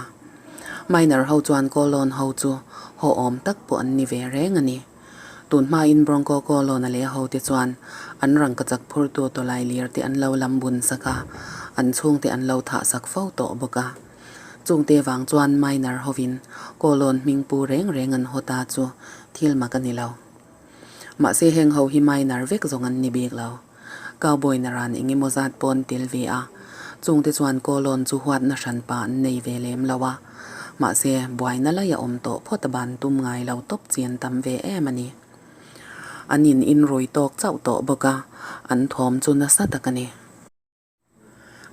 Miner ho chuan Kawlawn ho chu haw awm tak pawh an ni ve reng a ni. Tun hmain Bronco Kawlawn a leh ho te chuan an rangkachak phurtu tawlai lir te an lo lam bun sak a, an chhungte an lo thah sak fo tawh bawk a. Chungte vang chuan Miner hovin Kawlawn hming pu reng reng an haw ta chu thil mak a ni lo. Mahse heng ho hi miner vek zawng an ni bik lo. Cowboy naran eng emaw zat pawh an tel ve a, chungte chuan Kawlawn chu huatna hranpa an nei ve lem lo a. Mahse buaina lai a awm tawh phawt a ban tum ngai lo tawp chi an tam ve em a ni. An in inrui tawk chauh tawh bawk a, an thawm chu nasa tak a ni.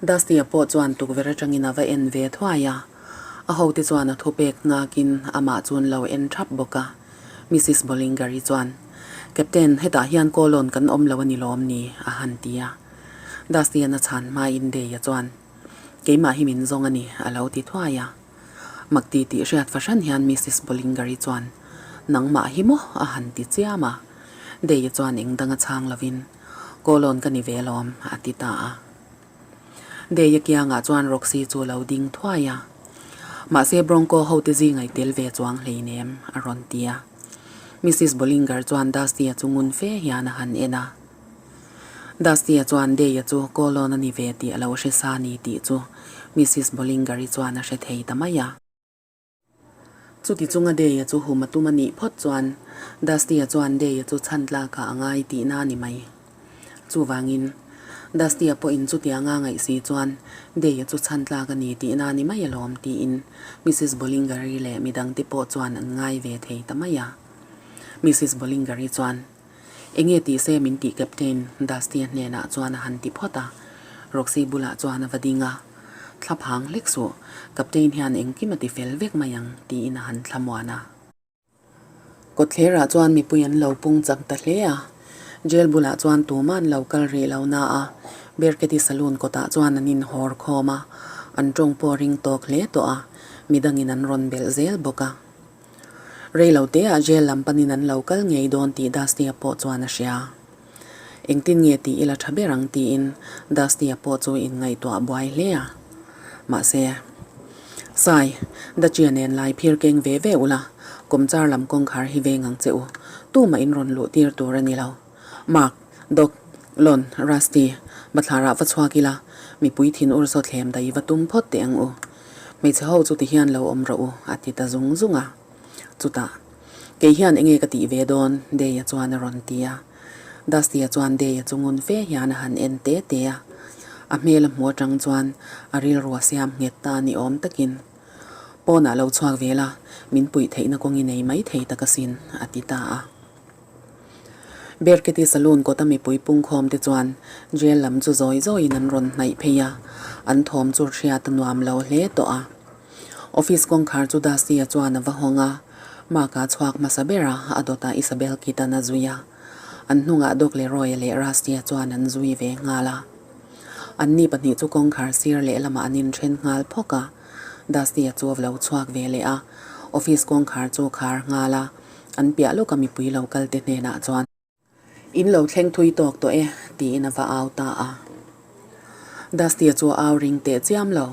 Dusty-a pawh chuan tukverh atangin a va en ve thuai a, a hote chuan a thupek nghakin amah chu an lo en thap bawk a. Missus Bollinger-i chuan, Captain, hetah hian kawlawn kan awm lo a ni lawm ni? a han ti a. Dusty-a'n a chhan hmain Day-a chuan, Keimah hi min zawng a ni, a lo ti thuai a. Makti tih hriat fahran hian Missus Bollinger-i chuan, Nangmah hi maw? a han ti chiam a. Day-a chuan eng dang a chhang lovin, Kawlawn ka ni ve alawm, a ti ta a. Day-a kiangah chuan Roxy chu a lo ding thuai a. Mahse Bronco hote zinga i tel ve chuang hleinem, a rawn ti a. Missus Bollinger chuan Dusty-a chu ngun fe hian a han en a. Dusty-a chuan Day-a chu Kawlawn a ni ve tih a lo hre sa ni tih chu Missus Bollinger-i chuan a hre thei ta mai a. Chuti chunga Day-a chu hum a tum a nih phawt chuan Dusty-a chuan Day-a chu chhan tlakah a ngai tihna a ni mai. Chuvangin, Dusty-a pawhin chutianga ngaih si chuan Day-a chu chhan tlak a ni tihna a ni mai alawm tiin Missus Bollinger-i leh midangte pawh chuan an ngai ve thei ta mai a. Missus Bollinger-i chuan, Enge tih se min tih Captain Dusty-a hnenah chuan a han ti phawt a, Roxy bulah chuan a va ding a. Thla phang hlek suh, Captain hian engkim a ti fel vek mai ang, tiin a han thlamuan a. Kawtthlerah chuan mipui an lo pung chak ta hle a, Jail bulah chuan tumah an lo kal rih lo na a, Berketi Saloon kawtah chuan an inhawr khawm a, an tawng pawh a ring tawk hle tawh a, midangin an rawn belh zel bawk a. Rei lo teah jail lam panin an lo kal ngei dawn tih Dusty-a pawh chuan a hria. Engtin nge tih ila tha ber ang tiin Dusty-a pawh chu inngaihtuah buai hle a. Mahse, Sai, Dutchy-a nen lai phir keng ve ve ula, kawmchar lam kawngkhar hi veng ang che u. Tumah in rawn luh tir tur a ni lo. Mark, Doc, Lon, Rusty, bathlarah va chhuak ila, mipui thin ur saw thlem daih va tum phawt teh ang u. Hmeichhe ho chu tihian lo awm rawh u, a ti ta zung zung a. Chutah, Kei hian enge ka tih ve dawn? Day-a chuan a rawn ti a. Dusty-a chuan Day-a chu ngun fe hian a han en te te a. A hmel a hmuh atang chuan a rilru a siam nghet ta ni awm takin, Pawnah lo chhuak ve la, min puih theihna kawng i nei mai thei tak asin, a ti ta a. Berketi Saloon kawta mipui pungkhawm te chuan jail lam chu zawi zawiin an rawn hnaih phei a, an thawm chu hriat a nuam lo hle tawh a. Office kawngkhar chu Dusty-a chuan a va hawng a, Mark-a chhuak hmasa ber a, a dawtah Isabel Keaton a zui a. An hnungah Doc Leroy-a leh Rusty-a chuan an zui ve nghal a. Anni pahnih chu kawngkhar sir lehlamah an inthen nghal phawk a, Dusty-a chu a lo chhuak ve leh a, office kawngkhar chu a khar nghal a. An piah lawka mipui lo kal te hnenah chuan. In lo thleng thui tawk tawh e, tiin a va au ta a. Dusty-a chu a au ring teh chiam lo.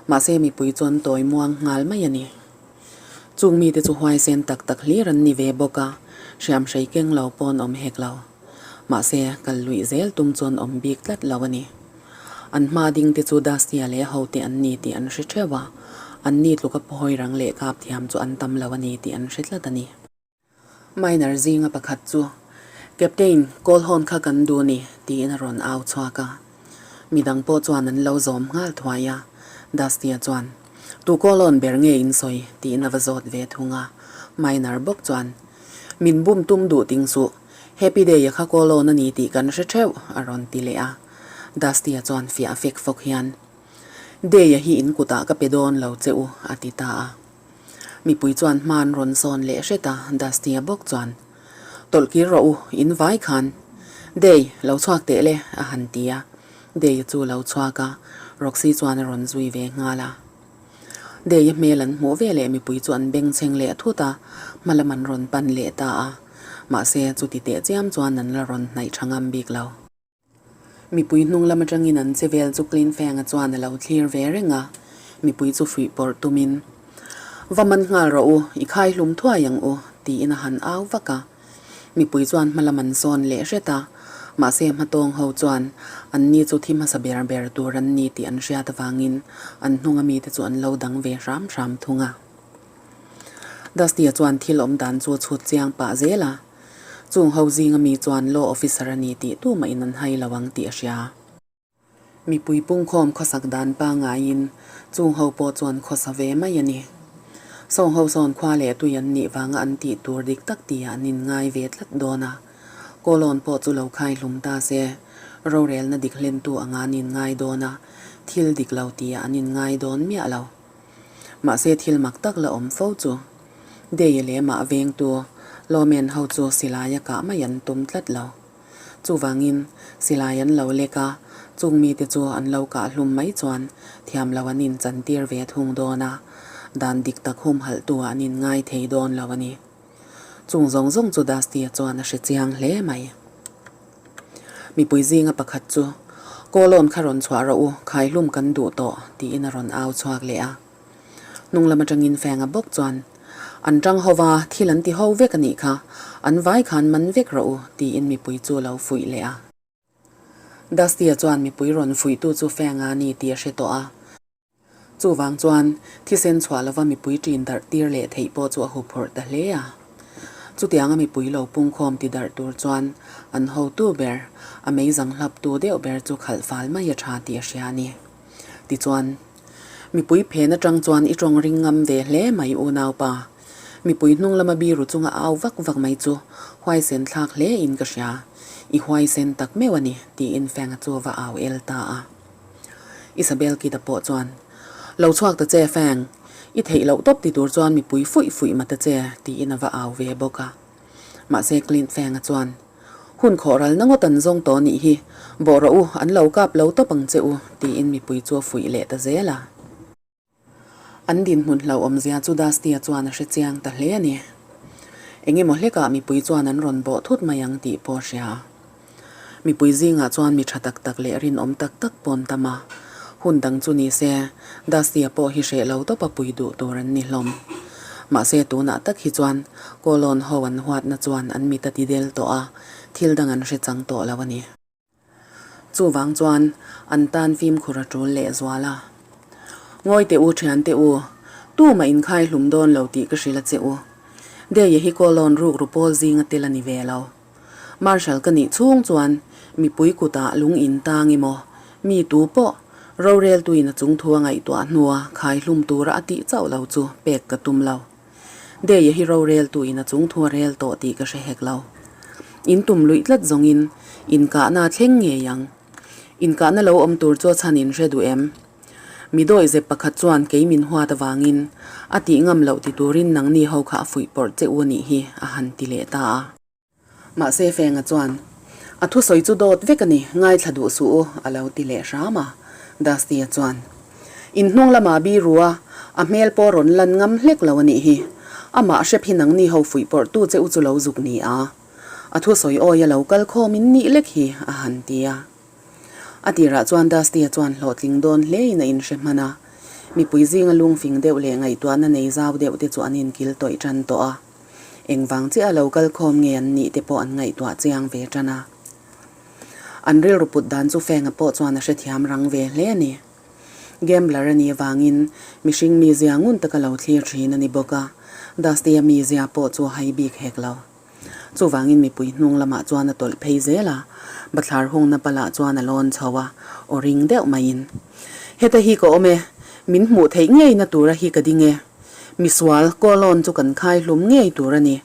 Mahse mipui chuan tawi muang nghal mai a ni. Chung mite chu huaisen tak tak hlir an ni ve bawk a, hriam hrei keng lo pawn awm hek lo. Mahse kal luih zel tum chuan awm bik tlat lo a ni. An hma ding te chu Dusty-a leh ho te an ni tih an hre theuh a, an ni tluka pawi rang leh kap thiam chu an tam lo a ni tih an hre tlat a ni. Miner zinga pakhat chu, Captain, kawl hawn kha kan duh ni, tiin a rawn au chhuak a. Midang pawh chuan an lo zawm nghal thuai a, Dusty-a chuan, Tu kawl hawn ber nge in sawi? tiin a va zawt ve thung a. Miner bawk chuan, Min bum tum duh ting suh, Happy Day-a kha kawl hawn a ni tih kan hre theuh, a rawn ti leh a. Dusty-a chuan fiah fek fawk hian, Day-a hi in kutah ka pe dawn lo che u, a ti ta a. Mipui chuan hma an rawn zawn leh hret a, Dusty-a bawk chuan, Tawlh kir rawh u, in vai khan. Day, lo chhuak teh le, a han ti a. Day-a chu lo chhuak a, Roxy chuan a rawn zui ve nghal a. Day-a hmel an hmuh ve leh mipui chu an bengchheng leh thut a, hma lam an rawn pan leh ta a. Mahse, chuti teh chiam chuan an la rawn hnaih tha ngam bik lo. Mipui hnung lam atangin an che vel chu Clint Feng-a chuan a lo thlir ve reng a, mipui chu fuih pawrh tumin, Va man nghal rawh u, i khai hlum thuai ang u, tiin a han au vak a. Mipui chuan hma lam an sawn leh hret a, mahse hmatawng ho chuan anni chu thi hmasa ber ber tur an ni tih an hriat avangin an hnunga mite chu an lo dang ve hram hram thung a. Dusty-a chuan thil awm dan chu a chhut chiang pah zel a. Chung ho zinga mi chuan law officer a ni tih tumah in an hai lo ang tih a hria. Mipui pungkhawm khawsak dan pangaiin chung ho pawh chuan khawsa ve mai a ni. Sawng ho sawn khua leh tui an nih vanga an tih tur dik tak tihah an inngai ve tlat dawn a. Kawlawn pawh chu lo khai hlum ta se, rorelna dik hlentu anga an inngai dawn a, thil dik lo tihah an inngai dawn miah lo. Mahse thil mak tak la awm fo chu. Dei leh mah vengtu Lawmen ho chu silai a kah mai an tum tlat lo. Chuvangin silai an lo lek a, chung mite chu an lo kah hlum mai chuan thiam lo an inchantir ve thung dawn a, dan dik tak humhalhtu ah an inngai thei dawn lo a ni. Chung zawng zawng chu Dusty-a chuan a hre chiang hle mai. Mipui zinga pakhat chu, Kawlawn kha rawn chhuah rawh u, khaihlum kan duh tawh, tiin a rawn au chhuak leh a. Hnung lam atangin Fenga bawk chuan, An tang ho va, thil an ti ho vek a nih kha, an vai khan man vek rawh u, tiin mipui chu a lo fuih leh a. Dusty-a chuan mipui rawn fuihtu chu Fenga a ni tih a hre tawh a. Chuvang chuan thisen chhuah lova mipui ṭin darh tir leh theih pawh chu a huphurh ta hle a. Chutianga mipui lo pungkhawm ti darh tur chuan an hotu ber, a meizang hlaptu deuh ber chu khalh fal mai a ṭha tih a hria a ni. Tichuan, mipui phen aṭang chuan i ṭawng ring ngam ve hle mai unaupa. Mipui hnung lama biru chunga au vak vak mai chu huaisen thlak hle in ka hria. I huaisen tak meuh a ni, tiin Feng-a chu va au el ta a. Isabel Kid-a pawh chuan, Lo chhuak ta che Feng, i theih loh tawp ti tur chuan mipui fuih fuih ma ta che, tiin a va au ve bawk a. Mahse Clint Feng-a chuan, Hun khawh ralna ngawt an zawng tawh nih hi, bawh rawh u, an lo kap lo tawp ang che u, tiin mipui chu a fuih leh ta zel a. An dinhmun hlauhawmzia chu Dusty-a chuan a hre chiang ta hle a ni. Eng emaw hlekah mipui chuan an rawn bawh thut mai ang tih pawh a hria. Mipui zingah chuan mi tha tak tak leh rinawm tak tak pawh an tam a. Hun dang chu ni se, Dusty-a pawh hi hreh lo tawpa pui duh tur an ni hlawm. Mahse tunah tak hi chuan Kawlawn ho an huatna chuan an mit a ti del tawh a, thil dang an hre chang tawh lo a ni. Chuvang chuan an tan fimkhur a tul leh zual a. Ngawi teh u thian teh u, tumah inkhai hlum dawn lo tih ka hrilh a che u. Deia hi Kawlawn rukru pawl zinga tel a ni ve lo. Marshal ka nih chhung chuan mipui kutah lung in tang emaw, mi tu pawh roreltuin a chungthu a ngaihtuah hnua khai hlum tura a tih chauh lo chu pek ka tum lo. Deia hi roreltu in a chungthu a rel tawh tih ka hre hek lo. In tum luih tlat zawngin inkahna a thleng ngei ang. Inkahna lo awm tur chu a chhan in hre duh em? Mi dawi zep pakhat chuan kei min huat avangin a tih ngam loh ti turin nangni ho kha a fuih pawrh che u a nih hi a han ti leh ta a. Mahse Fenga chuan, A thusawi chu dawt vek a ni, ngaithla duh suh u, a lo ti leh hram a. Dusty-a chuan, In hnung lamah biru a, a hmel pawh rawn lan ngam hlek lo a nih hi. Amah hrep hi nangni ho fuih pawrhtu che u chu lo zuk ni a. A thusawi awi a lo kal khawm in nih lek hi, a han ti a. A tirah chuan Dusty-a chuan hlawhtling dawn hlein a inhre hman a. Mipui zinga lungfing deuh leh ngaihtuahna nei zau deuh te chu an inkil tawih tan tawh a. Engvang chiah a lo kal khawm nge an nih te pawh an ngaihtuah chiang ve tan a. An rilru put dan chu Fenga pawh chuan a hrethiam rang ve hle a ni. Gambler a nih avangin mihring mizia ngun taka lo thlir thin a ni bawk a, Dusty-a mizia pawh chu a hai bik hek lo. Chuvangin mipui hnung lamah chuan a tawlh phei zel a, bathlar hungna palah chuan a lawn chho a, aw ring deuh maiin, Heta hi ka awm e, min hmuh theih ngeina tura hi ka ding e. Misual, Kawlawn chu kan khai hlum ngei tur a ni.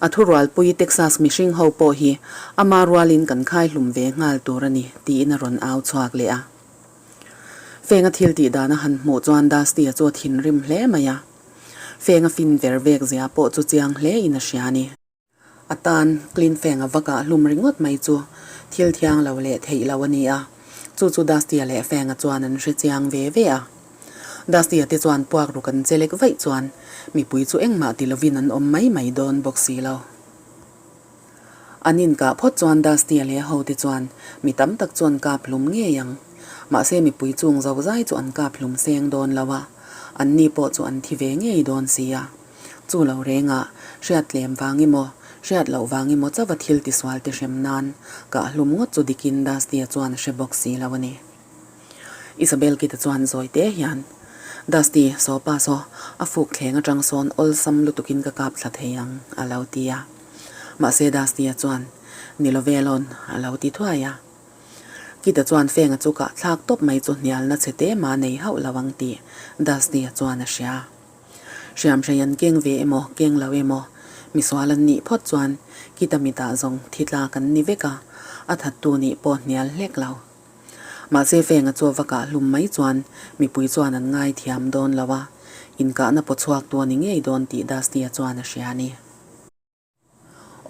A thurualpui Texas mihring ho pawh hi ama rualin kan khai hlum ve nghal tur a ni, tiin a rawn au chhuak leh a. Fenga thil tih dan a han hmuh chuan Dusty-a chu a thinrim hle mai a. Fenga fin ver vek zia pawh chu chiang hle in a hria a ni. A tan Clint Feng a vak ah hlum ringawt mai chu thil thiang lo leh theih lo a ni a, chu chu Dusty-a leh Feng-a chuan an hre chiang ve ve a. Dusty-a te chuan puak ruk an che lek vaih chuan mipui chu engmah ti lovin an awm mai mai dawn bawk si lo. An inkah phawt chuan Dusty-a leh a hote chuan mi tam tak chu an kap hlum ngei ang. Mahse mipui chung zozai chu an kap hlum seng dawn lo a, anni pawh chu an thi ve ngei dawn si a. Chu lo rengah, hriat tlem vang emaw, hriat loh vang emaw chauha thil tisual te hrem nan kah hlum ngawt chu dikin Dusty-a chuan a hre bawk si lo a ni. Isabel Kita chuan zawi te hian, Dusty, saw pa saw, a fuk thleng atang sawn awlsam lutukin ka kap thla thei ang, a lo ti a. Mahse Dusty-a chuan, Ni lo ve lawn, a lo ti thuai a. Kita chuan Fenga chu kah thlak tawp mai chu hnialna chhe te mah nei hauh lo ang tih Dusty-a chuan a hria. Hriamhrei an keng ve emaw, keng lo emaw, misual an nih phawt chuan kita mitah zawng thi tlak an ni vek a, a thattu nih pawh hnial hlek lo. Mahse Fenga chu a va kah hlum mai chuan mipui chuan an ngaithiam dawn lo a, inkahna paw chhuaktu a ni ngei dawn tih Dusty-a chuan a hria a ni.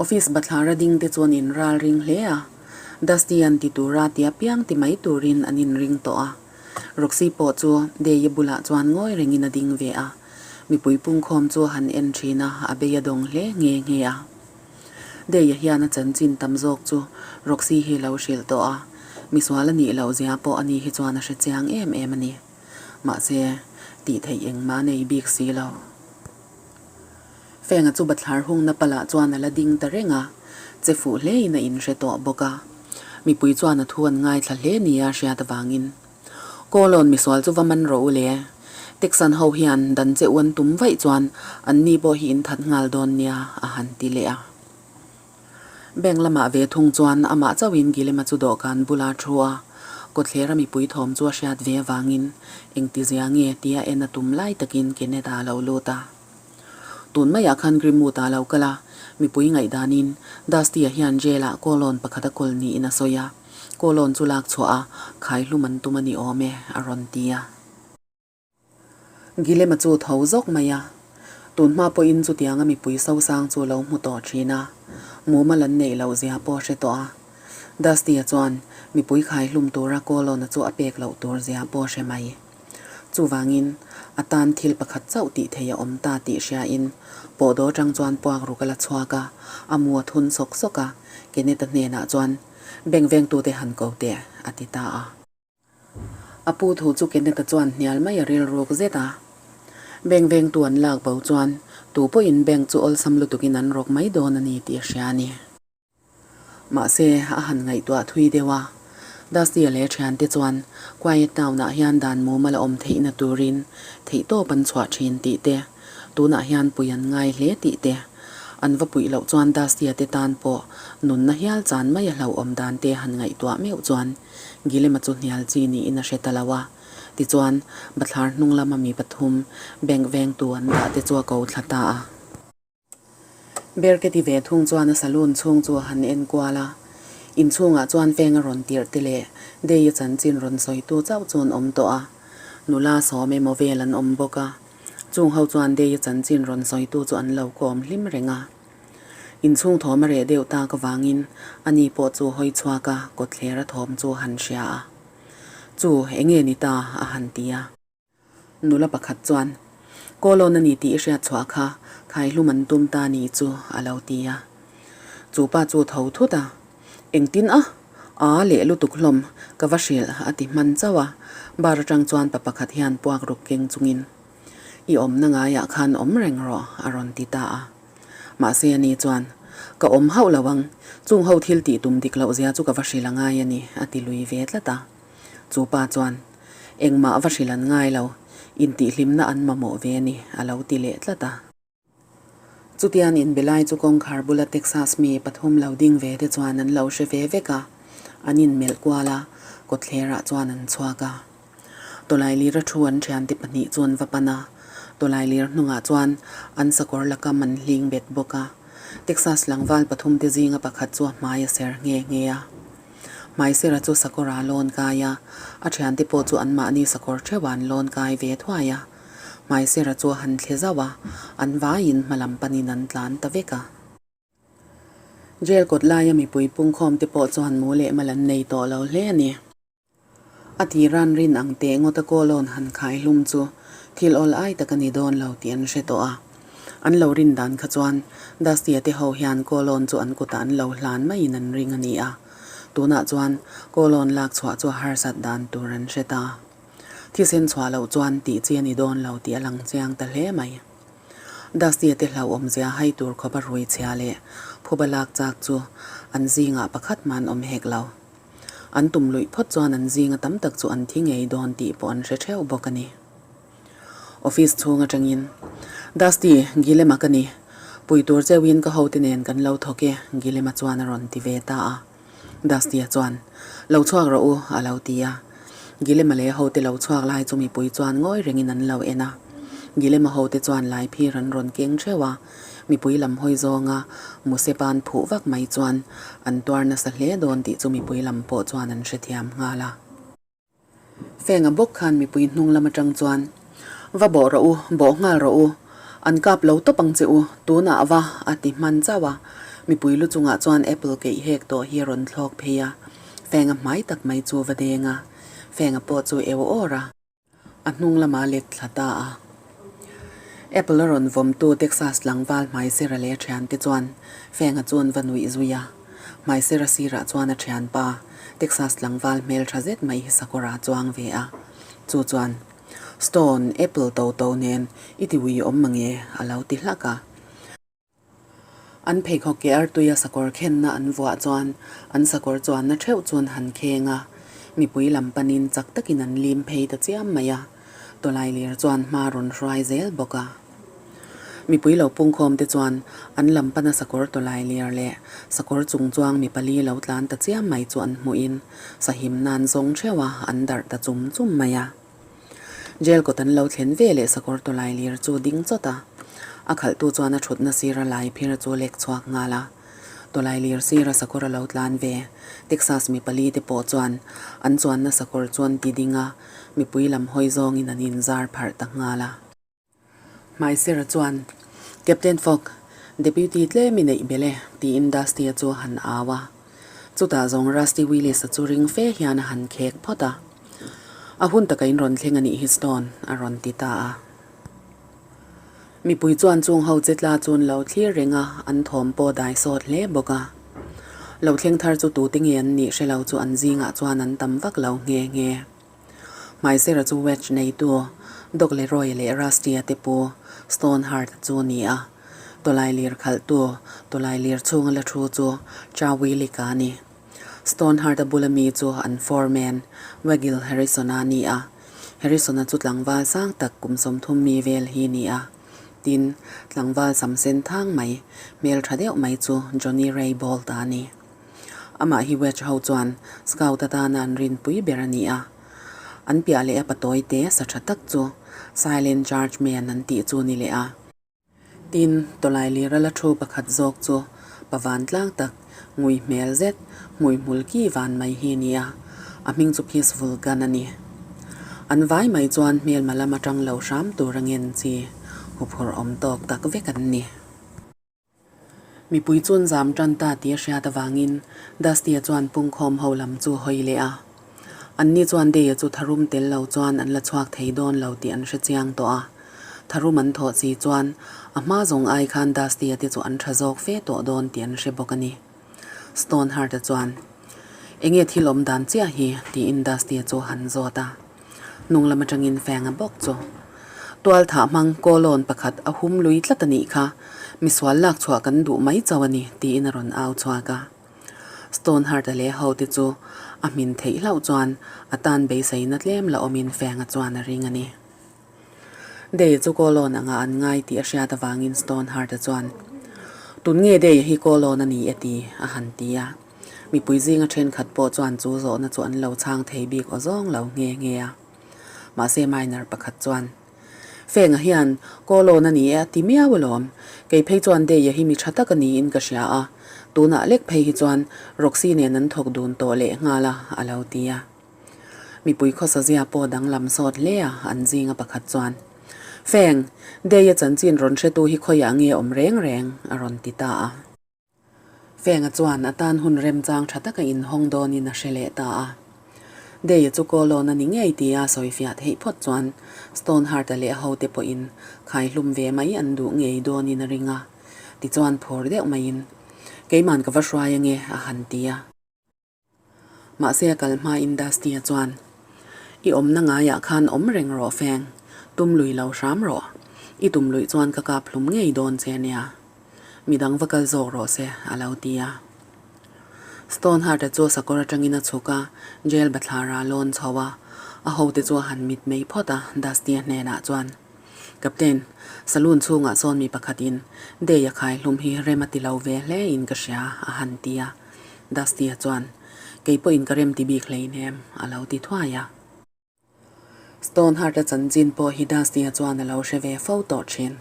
Office bathlar a ding te chuan in ral ring hle a, Dusty an ti tura ti apiang ti mai turin an inring tawh a. Roxy pawh chu Deye bulah chuan ngawi rengin a ding ve a, mipui pungkhawm chu a han en thin a, a bei a dawng hle nghe nghe a. Deye hian a chanchin tam zawk chu Roxy hi lo hrilh tawh a, misual a nih loh zia pawh ani hi chuan a hre chiang em em a ni. Mahse, tih theih engmah a nei bik si lo. Fenga chu bathlar hungna palah chuan a la ding ta reng a, che fuh hlein a inhre tawh bawk a. Mipui chuan a thu an ngaithla hle nia hriat avangin, Kawlawn misual chu va man rawh u le. Texan ho hian dan che u an tum vaih chuan an ni pawh hi in that nghal dawn nia, a han ti leh a. Bank lamah ve thung chuan amah chauhin Gilema chu dawhkan bula thu a, kawthlera mipui thawm chu a hriat ve avangin engtizia nge tia en a tum lai takin Kenneth-a a lo lut a. Tun maiah khan Grimwood-a a lo kal a, mipui ngaihdanin Dusty-a hian jail-ah kawlawn pakhat a kawl niin a sawi a, kawlawn chu lak chhuah a, khaihlum an tum a ni awm e, a rawn ti a. Gilema chu tho zawk mai a, tun hma pawhin chutianga mipui sosang chu lo hmu tawh thin a, mumal an neih loh zia pawh a hre tawh a. Dusty-a chuan mipui khaihlum tura kawlawna chu a pek loh tur zia pawh a hre mai. Chuvangin, a tan thil pakhat chauh tih thei a awm ta tih hriain pawhdawh atang chuan puak ruk a la chhuak a, a mu a thun sawk sawk a, Kenneth-a hnenah chuan, Bank vengtute han ko teh, a ti ta a. A pu thu chu Kenneth-a chuan hnial mai a rilruk zet a. Bank vengtu an lak bo chuan tu pawhin bank chu awlsam lutukin an rawk mai dawn a ni tih a hria a ni. Mahse, a han ngaihtuah thui deuh a. Dusty-a leh thiante chuan Quiet Town-ah hian dan mumal a awm theihna turin theihtawp an chhuah thin tih te, tunah hian pui an ngai hle tih te, an va puih loh chuan Dusty-a te tan pawh nunna hial chan mai a hlauhawm dan te han ngaihtuah meuh chuan Gilema chu hnial chi niin a hre ta lo a. Tichuan, bathlar hnung lama mi pathum bank vengtu an dah te chu a ko thla ta a. Berketi ve thung chuan a saloon chhung chu a han en kual a. Inchhungah chuan feng a rawn tirh te leh Dei-a chanchin rawn sawitu chauh chu an awm tawh a. Nula sawm emaw vel an awm bawk a. Chung ho chuan Dei-a chanchin rawn sawitu chu an lo kawm hlim reng a. Inchhung thawm a reh deuh tak avangin ani pawh chu hawi chhuak a kawtthler a thawm chu a han hria a. Chu, enge ni ta? a han ti a. Nula pakhat chuan, Kawlawn a ni tih i hriat chhuah kha, khaihlum an tum ta ni chu, a lo ti a. Chu pa chu tho thut a, Engtin a? Aa leh lutuk hlawm, ka va hrilh, a ti hman chauh a. Bar atang chuan pa pakhat hian puak ruk keng chungin, I awmna ngaiah khan awm reng rawh, a rawn ti ta a. Mahse ani chuan, Ka awm hauh lo ang, chung ho thil tih tum dik loh zia chu ka va hrilh a ngai a ni, a ti lui ve tlat a. Chu pa chuan, Engmah va hrilh an ngai lo, intihhlimna an mamawh ve a ni, a lo ti leh tlat a. Chutian inbe lai chu kawngkhar bula Texas mi pathum lo ding ve te chuan an lo hre ve vek a, an inmelh kual a, kawtthlerah chuan an chhuak a. Tawlailir a thu an thiante pahnih chu an va pan a, tawlailir hnungah chuan an sakawr lakam an hling bet bawk a. Texas tlangval pathumte zinga pakhat chu a hmai a ser nghe nghe a. Hmaisera chu sakawr a lawn kai a, a thiante pawh chu anmahni sakawr theuh an lawn kai ve thuai a. Hmaisera chu a han thle zauh a, an vaiin hmalam panin an tlan ta vek a. Jail kawt laia mipui pungkhawmte pawh chuan mu leh mal an nei tawh lo hle a ni. A tiran rin ang teh ngawta kawlawn han khai hlum chu thil awl ai tak a ni dawn lo tih an hre tawh a. An lo rin dan kha chuan Dusty-a te ho hian kawlawn chu an kutah an lo hlan maiin an ring a ni a. Tunah chuan kawlawn lak chhuah chu a harsat dan tur an hre ta. Thisen chhuah loh chuan tih chi a ni dawn lo tih a lang chiang ta hle mai. Dusty-a te hlauhawmzia hai tur khawpa rui chhia leh phuba lak chak chu an zingah pakhat hma an awm hek lo. An tum luih phawt chuan an zinga tam tak chu an thi ngei dawn tih pawh an hre theuh bawk a ni. Office chhung atangin, Dusty, Gilema ka ni. Pui tur cheuhin ka hote nen kan lo thawk e, Gilema chuan a rawn ti ve ta a. Dusty-a chuan, Lo chhuak rawh u, a lo ti a. Gilema leh hote lo chhuak lai chu mipui chuan ngawi rengin an lo en a. Gilema hote chuan lai phir an rawn keng theuh a. Mipui lam hawi zawnga Musepa'n phuh vak mai chuan an tuar nasa hle dawn tih chu mipui lam pawh chuan an hrethiam nghal a. Fenga bawk khan mipui hnung lam atang chuan, Va bawh rawh u, bawh nghal rawh u, an kap lo tawp ang che u, tunah va, a ti hman chauh a. Mipui lu chungah chuan apple keih hek tawh hi a rawn thlawk phei a, Fenga hmai tak mai chu va deng a, Fenga pawh chu eu awr a. A hnung lama let thla ta a. Apple a rawn vawmtu Texas tlangval Hmaisera leh a thiante chuan Fenga chu an va nuih zui a. Hmaisera sirah chuan a thianpa Texas tlangval hmel tha zet mai hi sakawr a chuang ve a. Chu chuan, Stone, Apple to to nen i ti ui awm mange a lo ti hlak a. An pheikhawk ke artuia sakawr khenna an vuah chuan an sakawr chuanna theuh chuan han kheng a, mipui lam panin chak takin an lim phei ta chiam mai a. Tawlailir chuan hma rawn hruai zel bawk a. Mipui lo pungkhawm te chuan an lam pana sakawr tawlailir leh sakawr chung chuang mi pali lo tlan ta chiam mai chu an hmuhin sahim nan zawng theuh a an darh ta chum chum mai a. Jail kawt an lo thlen ve leh sakawr tawlailir chu ding chawt a, a khalhtu chuan a thutna sira lai phir chu lek chhuak nghal a. Tawlailir sira sakawr a lo tlan ve. Texas mi pali te pawh chuan an chuanna sakawr chu an ti ding a, mipui lam hawi zawngin an inzar pharh ta nghal a. Hmaisera chuan, Captain Fogg, Deputy tlem i neih belh e, tiin Dusty-a chu a han au a. Chutah zawng Rusty Willis-a chu ring fe hian a han khek phawt a. A hun taka in rawn thleng a nih hi Stone, a rawn ti ta a. Mipui chuan chung ho che tla chu an lo thlir reng a, an thawm pawh dai sawt hle bawk a. Lo thleng thar chu tute nge an nih hre lo chu an zingah chuan an tam vak lo nghe nghe. Hmaisera chu wedge neitu Doc Leroy leh Rusty-a te pu Stoneheart chu a ni a, tawlailir khalhtu tawlailir chhunga la thu chu Cha Willick-a a ni. Stoneheart-a bula mi chu an foreman Waggle Harrison-a a ni a, Harrison-a chu tlangval sang tak kum 30 mi vel hi a ni a. Tin, tlangval sam sen thang mai, hmel tha deuh mai chu Johnny Raybould-a a ni. Amah hi Wedge ho chuan Scout atana an rinpui ber a ni a. An piah leh a patawi te sa tha tak chu Silent Charge Man an tih chu ni leh a. Tin, tawlai lira la thu pakhat zawk chu pa vantlang tak, ngui hmel zet, hmui hmul ki van mai hi a ni a, a hming chu Peaceful Gun a ni. An vai mai chuan hmelma lam atang lo hram tur a ngen chi huphurh awm tawk tak vek an ni. Mipui chuan zam tan ta tih a hriat avangin Dusty-a chuan pungkhawm ho lam chu hawi leh a. Anni chuan Day-a chu tharum tel lo chuan an la chhuak thei dawn lo tih an hre chiang tawh a. Tharum an thawh chi chuan a hma zawng ai khan Dusty-a te chu an tha zawk fe tawh dawn tih an hre bawk a ni. Stoneheart-a chuan, Enge thil awm dan chiah hi? tiin Dusty-a chu a han zawt a. Hnung lam atangin feng a bawk chu. Tual thah hmang kawlawn pakhat a hum lui tlat a nih kha, misual lak chhuah kan duh mai chauh a ni, tiin a rawn au chhuak a. Stoneheart-a leh hote chu a hmin theih hlauh chuan a tan beiseina tlem la awmin feng a chuan a ring a ni. Day chu kawlawn angah an ngai tih a hriat avangin Stoneheart-a chuan, Tun nge Day hi kawlawn a ni e ti? a han ti a. Mipui zinga thenkhat pawh chuan chu zawhna chu an lo chhang thei bik aw zawng lo nghe nghe a. Mahse miner pakhat chuan, Fenga hian kawlawn a ni e a ti miau alawm. Kei phei chuan Day-a hi mi tha tak a niin ka hria a, tunah lek phei hi chuan Roxy nen an thawk dun tawh leh nghal a, a lo ti a. Mipui khawsa zia pawh danglam sawt hle a, an zinga pakhat chuan, Feng, Day-a chanchin rawn hretu hi khawiah nge awm reng reng? a rawn ti ta a. Fenga chuan a tan hun remchang tha taka inhawng dawnin a hre leh ta a. Day-a chu kawlawn a ni ngei tia sawifiah theih phawt chuan Stoneheart-a leh a hote pawhin khaihlum ve mai an duh ngei dawnin a ring a. Tichuan phur deuh maiin, Keiman ka va hruai ange, a han ti a. Mahse a kal hmain Dusty-a chuan, I awmna ngaiah khan awm reng rawh Feng, tum lui lo hram rawh. I tum luih chuan ka kap hlum ngei dawn che nia. Midang va kal zawk rawh se, a lo ti a. Stoneheart-a chu sakawr atangin a chhuk a, jail bathlar-ah a lawn chho a. A hote chu a han mit mei phawt a, Dusty-a hnenah chuan, Captain, saloon chhungah sawn mi pakhatin Day-a khaihlum hi rem a ti lo ve hle in ka hria, a han ti a. Dusty-a chuan, Kei pawhin ka rem ti bik hleinem, a lo ti thuai a. Stoneheart-a chanchin pawh hi Dusty-a chuan a lo hre ve fo tawh thin.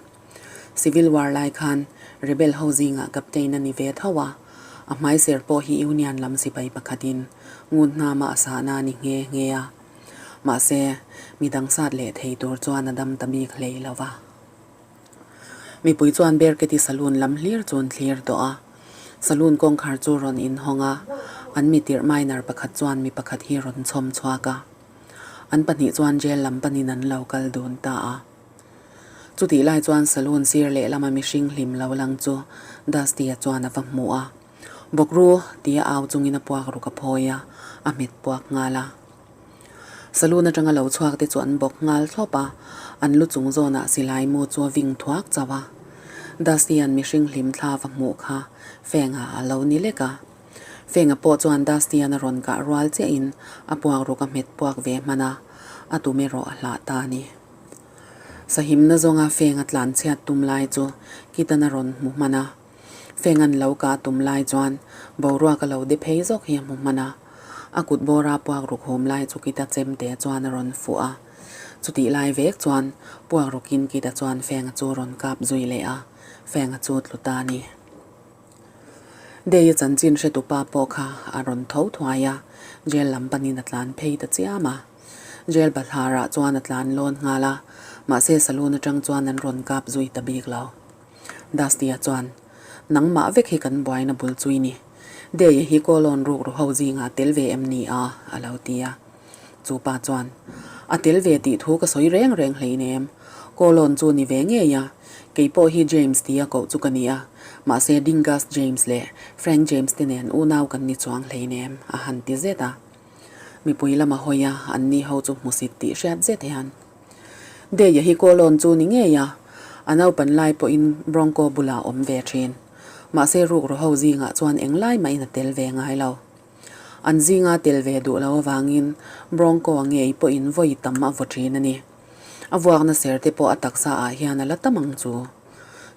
Civil War lai khan Rebel ho zingah captain a ni ve tho a, a hmaiser pawh hi Union lam sipai pakhatin ngun hnama a sahna a ni nghe nghe a. Mahse, midang sat leh thei tur chuan a dam ta bik hlei lo va. Mipui chuan Berketi saloon lam hlir chu an thlir tawh a. Saloon kawngkhar chu rawn inhawng a, an mi tirh miner pakhat chuan mi pakhat hi rawn chhawm chhuak a. An pahnih chuan jail lam panin an lo kal dun ta a. Chutih lai chuan saloon sir lehlama mihring hlim lo lang chu Dusty-a chuan a va hmu a. Bawkru! tia au chungin a puak ruk a phawi a, a hmet puak nghal a. Saloon atanga lo chhuak te chu an bawk nghal thlawp a, an lu chung zawnah silai mu chu a ving thuak chauh a. Dusty-a'n mihring hlim thla va hmuh kha Fenga a lo ni lek a. Fenga pawh chuan Dusty-a'n a rawn kah rual chiahin a puak ruk a hmet puak ve hman a, a tum erawh a hlah ta a ni. Sahimna zawnga feng a tlan chhiat tum lai chu Kitan a rawn hmu hman a. Feng an lo kah tum lai chuan boruak a lo de phei zawk hi a hmu hman a. A kut bawra puak ruk hum lai chu Kita chemte chuan a rawn fuh a. Chutih lai vek chuan puak rukin Kita chuan Fenga chu rawn kap zui leh a, Fenga chu tlu ta a ni. Day-a chanchin hretupa pawh kha a rawn tho thuai a, jail lam panin a tlan phei ta chiam a. Jail bathlarah chuan a tlan lawn nghal a, mahse saloon atang chuan an rawn kap zui ta bik lo. Dusty-a chuan, Nangmah vek hi kan buaina bul chui ni. Day-a hi kawlawn ruk ru ho zingah tel ve em ni a? a lo ti a. Chu pa chuan, A tel ve tih thu ka sawi reng reng hleinem. Kawlawn chu ni ve ngei a, kei pawh hi James tia koh chu ka ni a, mahse Dingus James leh Frank James te nen unau kan ni chuang hleinem, a han ti zet a. Mipui lama hawi a, anni ho chu hmusit tih hriat zet hian. Deia hi kawlawn chu ni ngei a, a naupan lai pawhin Bronco bulah awm ve thin. Mahse rukru ho zingah chuan englai mahin a tel ve ngai lo. An zinga tel ve duh lo avangin Bronco a ngei pawhin vawi tam a vaw thin a ni. A vuakna ser te pawh a taksa ah hian a la tam ang chu.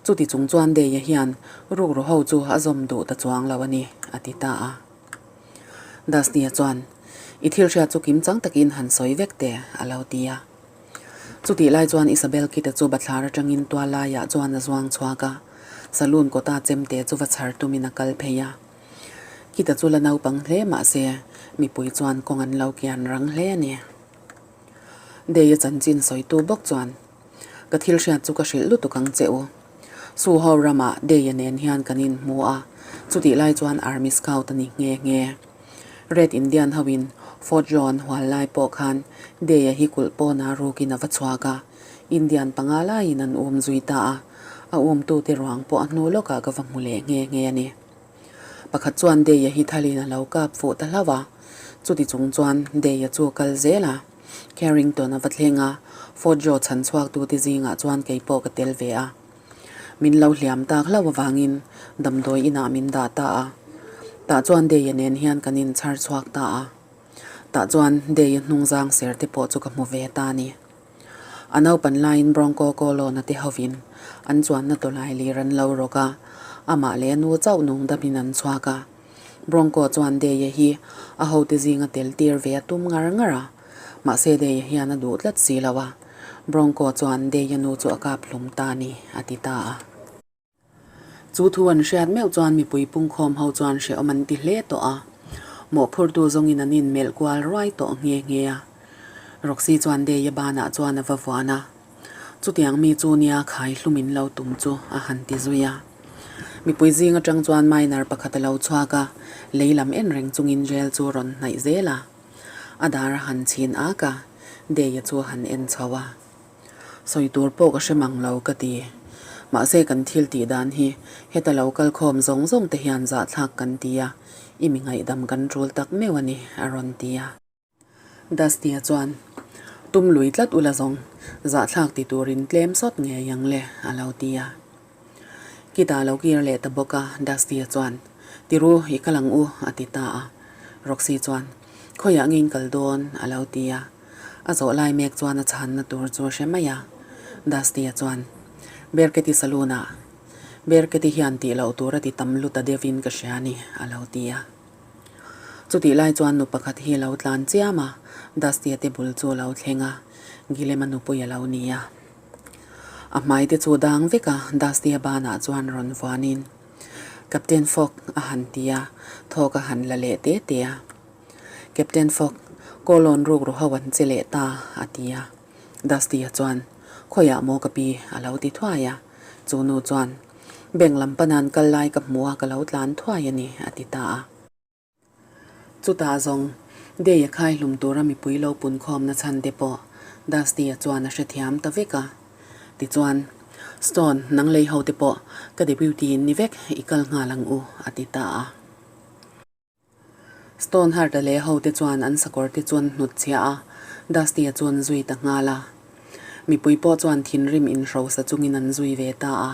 Chuti chung chuan Deia hian rukru ho chu a zawm duh ta chuang lo a ni, a ti ta a. Dusty-a chuan, I thil hriat chu kim chang takin han sawi vek teh, a lo ti a. Chutih lai chuan Isabel Kita chu bathlar atangin tual laiah chuan a zuang chhuak a, saloon kawta chemte chu va chhar tumin a kal phei a. Kita chu la naupang hle mah se, mipui chuan kawng an lo kian rang hle a ni. Day-a chanchin sawitu bawk chuan, Ka thil hriat chu ka hrilh lutuk ang che u. Su ho ramah Day-a nen hian kan inhmu a, chutih lai chuan Army Scout a ni nghe nghe. Red Indian hoin Fort John hual lai pawh khan Day-a hi kulh pawnah rukin a va chhuak a, Indian panga laiin an um zui ta a, a umtute ruang pawh a hnu lawkah ka va hmu leh nghe nghe a ni. Pakhat chuan Day-a hi thalin a lo kap fuh ta hlauh a, chuti chung chuan Day-a chu a kal zel a. Carrington a va thleng a, Fort Joe chhan chhuaktute zingah chuan kei pawh ka tel ve a. Min lo hliam tak hlauh avangin damdawi inah min dah ta a. Tah chuan Day-a nen hian kan inchhar chhuak ta a. Tah chuan Day-a hnungzang ser te pawh chu ka hmu ve ta a ni. A naupan laiin Bronco Colon-a te hovin an chuanna tawlai lir an lo rawk a, amah leh a nu chauh nung damin an chhuak a. Bronco chuan Deia hi a hote zinga tel tir ve a tum ngar ngar a, mahse Deia hian a duh tlat si lo a. Bronco chuan Deia nu chu a kap hlum ta a ni, a ti ta a. Chu thu an hriat meuh chuan mipui pungkhawm ho chuan hrehawm an ti hle tawh a, mawhphurtu zawngin an inmelh kual ruai tawh nghe nghe a. Roxy chuan Deia banah chuan a va vuan a, Chutiang mi chu nia khai hlum in lo tum chu a han ti zui a. Mipui zing atang chuan miner pakhat a lo chhuak a, lei lam en reng chungin jail chu rawn hnaih zel a. A dar a han chhin ak a, Deia chu a han en chho a. Sawi tur pawh ka hre mang lo ka ti. Mahse kan thil tih dan hi heta lo kal khawm zawng zawng te hian zahthlak kan ti a, i mi ngaihdam kan tul tak meuh a ni, a rawn ti a. Dusty-a chuan, Tum lui tlat ula zawng, zahthlak ti turin tlem sawt ngei ang le, a lo ti a. Kitah lo kir leh ta bawk a, Dusty-a chuan, Tiru, i kal ang u, a ti ta a. Roxy chuan, Khawiah nge in kal dawn? a lo ti a. A zawh lai mek chuan a chhanna tur chu a hre mai a. Dusty-a chuan, Berketi saloon-ah Berketi hian tih loh tur a ti tam lut a deuhin ka hria a ni, a lo ti a. Chutih lai chuan nu pakhat hi a lo tlan chiam a, Dusty-a te bul chu a lo thleng a, Gilema nupui a lo ni a. A hmai te chu dang vek a, Dusty-a banah chuan rawn vuanin, Captain Fogg a han ti a, thawk a han la leh te te a. Captain Fogg, Kawlawn ruk ru ho an che leh ta, a ti a. Dusty-a chuan, Khawiah maw ka pi? a lo ti thuai a. Chu nu chuan, Bank lam panan kal lai ka hmu a, ka lo tlan thuai a ni, a ti ta a. Chutah zawng, Day-a khai hlum tura mipui lo pun khawmna chhan te pawh Dusty-a chuan a hrethiam ta vek a. Tichuan, Stone, nang lei ho te pawh ka deputy in ni vek, i kal nghal ang u, a ti ta a. Stonehart-a leh hote chuan an sakawr te chuan hnut chhiah a, Dusty-a chuan zui ta nghal a. Mipui pawh chuan thinrim inhrosa chungin an zui ve ta a.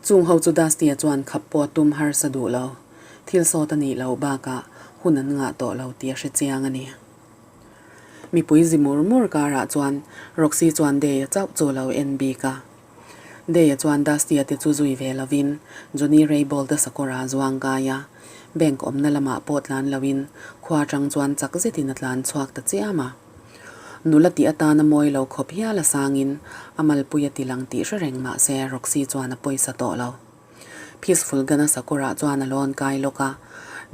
Chung ho chu Dusty-a chuan khap pawh a tum harsa duh lo. Thil sawt a nih loh bakah hun an ngah tawh lo tih a hre chiang a ni. Mipui zi mur mur karah chuan Roxy chuan Day-a chauh chu a lo en bik a. Day-a chuan Dusty-a te chu zui ve lovin Johnny Raybold-a sakawr-a zuang kai a, bank awmna lamah pawh tlan loin khua atang chuan chak zetin a tlan chhuak ta chiam a. Nula tih atana mawi lo khawp hial a sangin a malpui a ti lang tih hre reng mah se Roxy chuan a pawisa tawh lo. Peaceful Gun-a sakawrah chuan a lawn kai lawk a,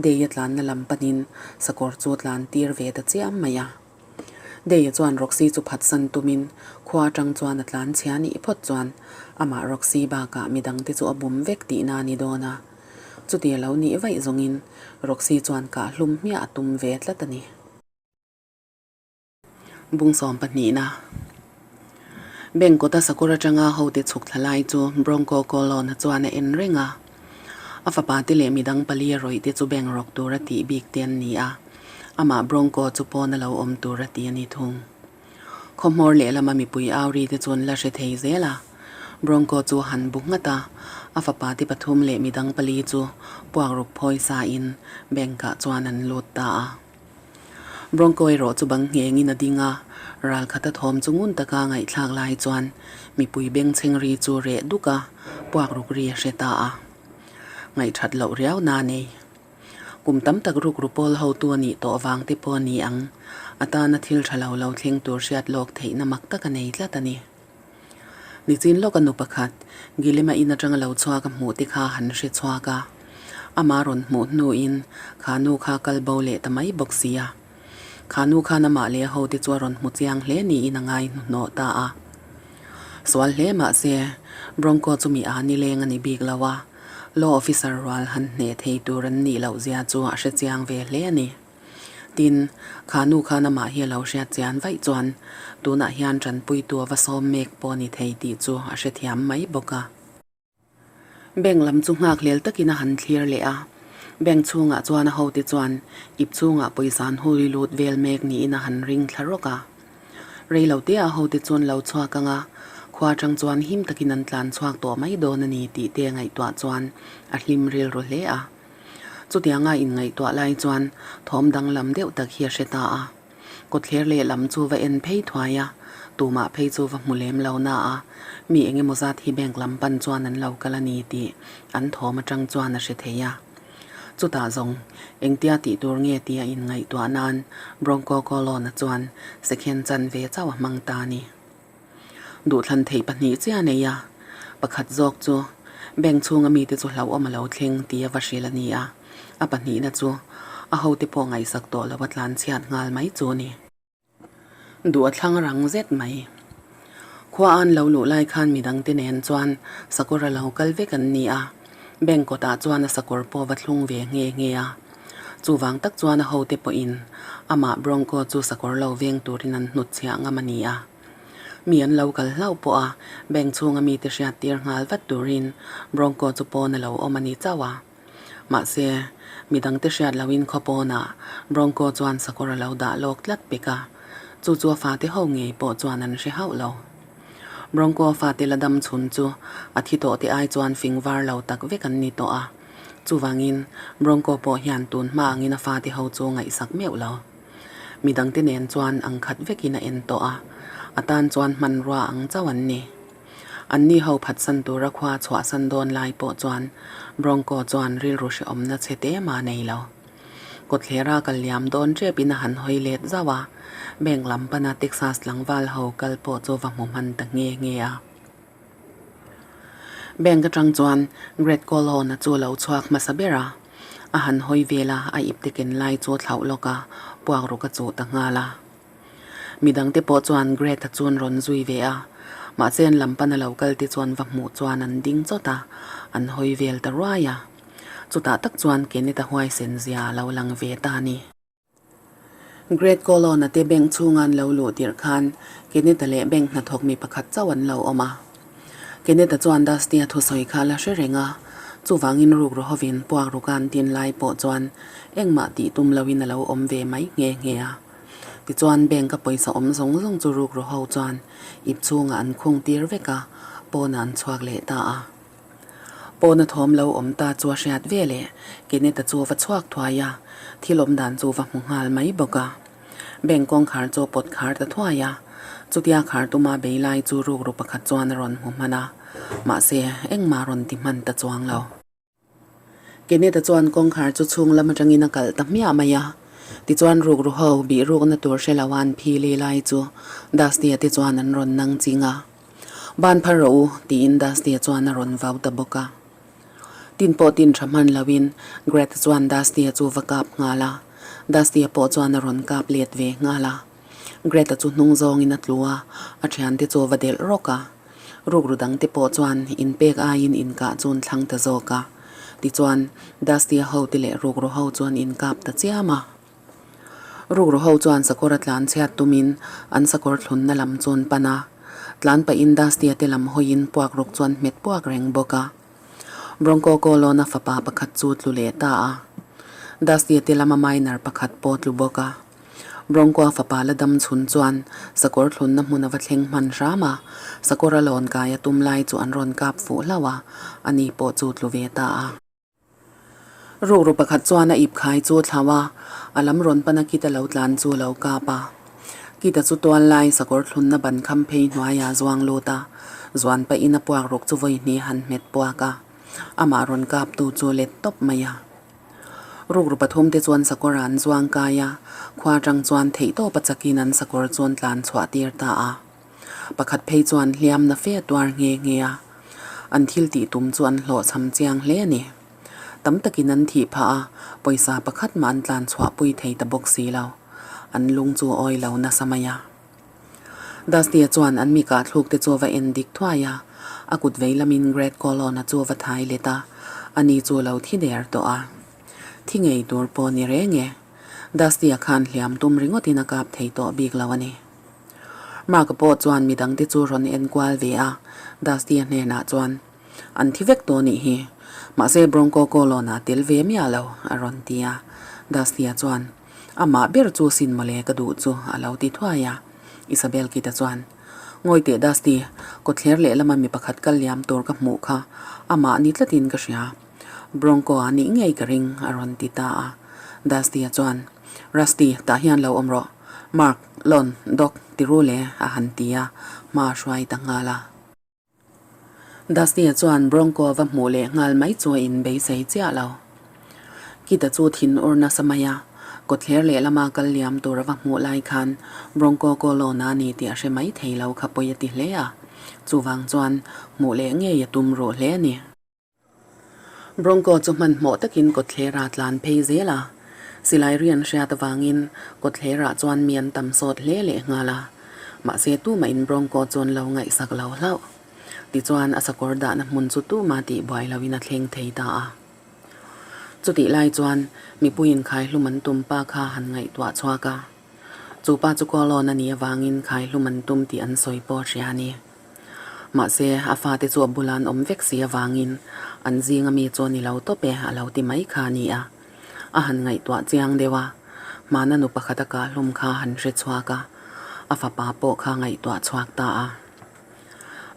Day-a tlanna lam panin sakawr chu tlan tir ve ta chiam mai a. Day-a chuan Roxy chu phatsan tumin khua atang chuan a tlan chhia nih phawt chuan amah Roxy bakah midangte chu a bum vek tihna a ni dawn a. Chuti a lo nih vaih zawngin Roxy chuan kah hlum hmiah a tum ve tlat a ni. Bung sawm pahnihna. Bank kawta sakawr atanga hote chhuk thla lai chu Bronco Colon-a chuan a en reng a. A fapa te leh midang pali a rawih te chu bank rawk tur a tih bik te an ni a, amah Bronco chu pawn a lo awm tur a ti a ni thung. Khawhmawr lehlama mipui au ri te chu an la hre thei zel a. Bronco chu a han bu nghat a, a fapa te pathum leh midang pali chu puak ruk phawi sa in bank-ah chuan an lut ta a. Bronco erawh chu bang nghengin a ding a, ral khata thawm chu ngun taka ngaihthlak lai chuan mipui bengchheng ri chu reh duk a, puak ruk ri a hre ta a. Ngaihthat loh riau na nei. Kum tam tak ruk ru pawl hotu a nih tawh vang te pawh a ni ang, a tana thil tha lo lo thleng tur hriat lawk theihna mak tak a nei tlat a ni. Nichin lawka nu pakhat, Gilema in atanga lo chhuak a hmuh te kha han hre chhuak a. Amah rawn hmuh hnuin kha nu kha kal bo leh ta mai bawk si a. Kha nu khan amah leh a hote chu a rawn hmu chiang hle niin a ngai hnuhnawh ta a. Sual hle mah se, Bronco chu mi a nileng a ni bik lo a, law officer rual han hneh thei tur an nih loh zia chu a hre chiang ve hle a ni. Tin, kha nu khan amah hi a lo hriat chian vaih chuan tunah hian tanpuitu a va sawm mek pawh a ni thei tih chu a hrethiam mai bawk a. Bank lam chu nghak hlel takin a han thlir leh a, bank chhungah chuan a hote chuan ip chhungah pawisa an hui lut vel mek niin a han ring thla rawk a. Rei lo te a hote chuan lo chhuak ang a, khua atang chuan him takin an tlan chhuak tawh mai dawn a ni tih te ngaihtuah chuan a hlim rilru hle a. Chutianga inngaihtuah lai chuan thawm danglam deuh tak hi a hre ta a. Kawtthler lehlam chu va en phei thuai a, tumah phei chu va hmu lem lo na a, mi eng emaw zat hi bank lam pan chuan an lo kal a ni tih an thawm atang chuan a hre thei a. Chutah zawng, engtia tih tur nge tia inngaihtuah nan Bronco Colon-a chuan sekhen chan ve chauh a hmang ta a ni. Duhthlan theih pahnih chiah a nei a, pakhat zawk chu bank chhunga mite chu hlauhawm a lo thleng tih a va hrilh a ni a, a pahnihna chu a hote pawh ngaihsak tawh lo a tlan chhiat nghal mai chu a ni. Duh a thlang rang zet mai. Khua an lo luh lai khan midangte nen chuan sakawr a lo kal vek an ni a, bank kawtah chuan a sakawr pawh va thlung ve nghe nghe a. Chuvang tak chuan a hote pawhin amah Bronco chu sakawr lo veng turin an hnutchhiah ngam a ni a. Mi an lo kal hlauh pawh a, bank chhunga mite hriat tir nghal vat turin Bronco chu pawn a lo awm a ni chauh a. Mahse, midangte hriat lohin khaw pawnah Bronco chuan sakawr a lo dah lawk tlat pek a, chu chu a fate ho ngei pawh chuan an hre hauh lo. Bronco fate la dam chhun chu a thi tawh te ai chuan fing var lo tak vek an ni tawh a. Chuvangin, Bronco pawh hian tun hma angin a fate ho chu ngaihsak meuh lo. Midangte nen chuan ang khat vekin a en tawh a, a tan chuan hmanrua ang chauh an ni. Anni ho phatsan tura khua chhuahsan dawn lai pawh chuan Bronco chuan rilru hrehawmna chhe te mah nei lo. Kawtthlera kal liam dawn ṭepin a han hawi let zauh a, bank lam pana Texas tlangval ho kal pawh chu va hmu hman ta nghe nghe a. Bank atang chuan Great Colon-a chu a lo chhuak hmasa ber a, a han hawi vel a, a ipte ken lai chu a thlauh lawk a, puak ruk a chuh ta nghal a. Midangte pawh chuan Great-a chu an rawn zui ve a, mahse an lam pana lo kal te chuan va hmuh chuan an ding chawt a, an hawi vel ta ruai a. Chutah tak chuan Kenneth-a huaisen zia a lo lang ve ta a ni. Great Colon-a te bank chhunga an lo luh tirh khan Kenneth-a leh bank hnathawk mi pakhat chauh an lo awm a. Kenneth-a chuan Dusty-a thusawi kha a la hre reng a, chuvangin ruk ru hovin puak ruka an tin lai pawh chuan engmah tih tum loin a lo awm ve mai nghe nghe a. Tichuan bank-a pawisa awm zawng zawng chu ruk ru ho chuan ip chhungah an khung tir vek a, pawnah an chhuak leh ta a. Pawna thawm lo awm ta chu a hriat ve leh Kenneth-a chu va chhuak thuai a, thil awm dan chu va hmu nghal mai bawk a. Bank kawngkhar chu a pawt khar ta thuai a, chutia khar tuma bei lai chu rukru pakhat chuan a rawn hmu hman a, mahse engmah rawn ti hman ta chuang lo. Kenneth-a chuan kawngkhar chu chhung lam atangin a kalh ta hmiah mai a, tichuan rukru ho bih rukna tur hre lo a an phi li lai chu Dusty-a te chuan an rawn nang ching a. Ban phar rawh u, tiin Dusty-a chuan a rawn vau ta bawk a. Tin pawh tin tha hman loin Greta chuan Dusty-a chu va kap nghal a, Dusty-a pawh chuan a rawn kap let ve nghal a. Greta chu hnung zawngin a tlu a, a thiante chu a va delh rawk a. Rukru dangte pawh chuan inpek aiin inkah chu an thlang ta zawk a. Tichuan, Dusty-a hote leh rukru ho chuan inkap ta chiam a. Rukru ho chuan sakawr a tlan chhiat tumin an sakawr thlunna lam chu an pan a. Tlan pahin Dusty-a te lam hawiin puak ruk chuan hmet puak reng bawk a. Bronco Colon-a fapa pakhat chu tlu leh ta a. Dusty-a te lama miner pakhat pawh tlu bawk a. Bronco-a fapa la dam chhun chuan sakawr thlunna hmun a va thleng hman hram a. Sakawr a lawn kai a tum lai chu an rawn kap fuh hlauh a, ani pawh chu tlu ve ta a. Rukru pakhat chuan a ip khai chu thlau a, a lam rawn pana Kita lo tlan chu lo kap a. Kita chu tual lai sakawr thlunna ban kham phei hnuaiah zuang lut a, zuan pahin a puak ruk chu vawi hnih han hmet puak a, amah rawn kap tu chu let tawp mai a. Rukru pathum te chuan sakawr ah an zuang kai a, khua atang chuan theihtawp a chakin an sakawr chu an tlan chhuah tir ta a. Pakhat phei chuan hliamna fe a tuar nghe nghe a, an thil tih tum chu an hlawhchham chiang hle a ni. Tam takin an thih phah a, pawisa pakhat mah an tlan chhuah pui thei ta bawk si lo. An lung chu a awi lo nasa mai a. Dusty-a chuan an mi kah thluk te chu a va en dik thuai a, a kut vei lamin Great Colon-a chu a va thai let a, ani chu a lo thi der tawh a. Thi ngei tur pawh ni reng e. Dusty-a khan hliam tum ringawtin a kap thei tawh bik lo a ni. Mark-a pawh chuan midangte chu rawn en kual ve a, Dusty-a hnenah chuan, An thi vek tawh nih hi. Mahse Bronco Colon-ah tel ve miah lo, a rawn ti a. Dusty-a chuan, Amah ber chu sin mawle ka duh chu, a lo ti thuai a. Isabel Kita chuan, Ngawi teh Dusty, kawtthler lehlama mi pakhat kal liam tur ka hmuh kha amah ni tlatin ka hria. Bronco-a nih ngei ka ring, a rawn ti ta a. Dusty-a chuan, Rusty, tah hian lo awm rawh. Mark, Lon, Doc, ti ru le, a han ti a, hma a hruai ta nghal a. Dusty-a chuan Bronco a va hmuh leh nghal mai chu a inbeisei chiah lo. Kit-a chu thin ur nasa mai a, kawtthler lehlama kal liam tur a va hmuh lai khan Bronco Colon-a a ni tih a hre mai thei lo kha pawi a ti hle a, chuvang chuan hmuh leh ngei a tum ruh hle a ni. Bronco chu hmanhmawh takin kawtthlerah tlan phei zel a, silai ri an hriat avangin kawtthlerah chuan mi an tam sawt hle leh nghal a, mahse tumahin Bronco chu an lo ngaihsak lo hlauh. Tichuan a sakawr dahna hmun chu tuma tih buai loin a thleng thei ta a. Chutih lai chuan mipuiin khaihlum an tum pa kha han ngaihtuah chhuak a, chu pa chu Kawlawn a nih avangin khaihlum an tum tih an sawi pawh hria a ni. Mahse, a fate chu a bula an awm vek si avangin an zinga mi chu a ni lo tawp e a lo ti mai kha a ni a. A han ngaihtuah chiang deuh a, hmana nu pakhat a kah hlum kha a han hre chhuak a, a fapa pawh kha a ngaihtuah chhuak ta a.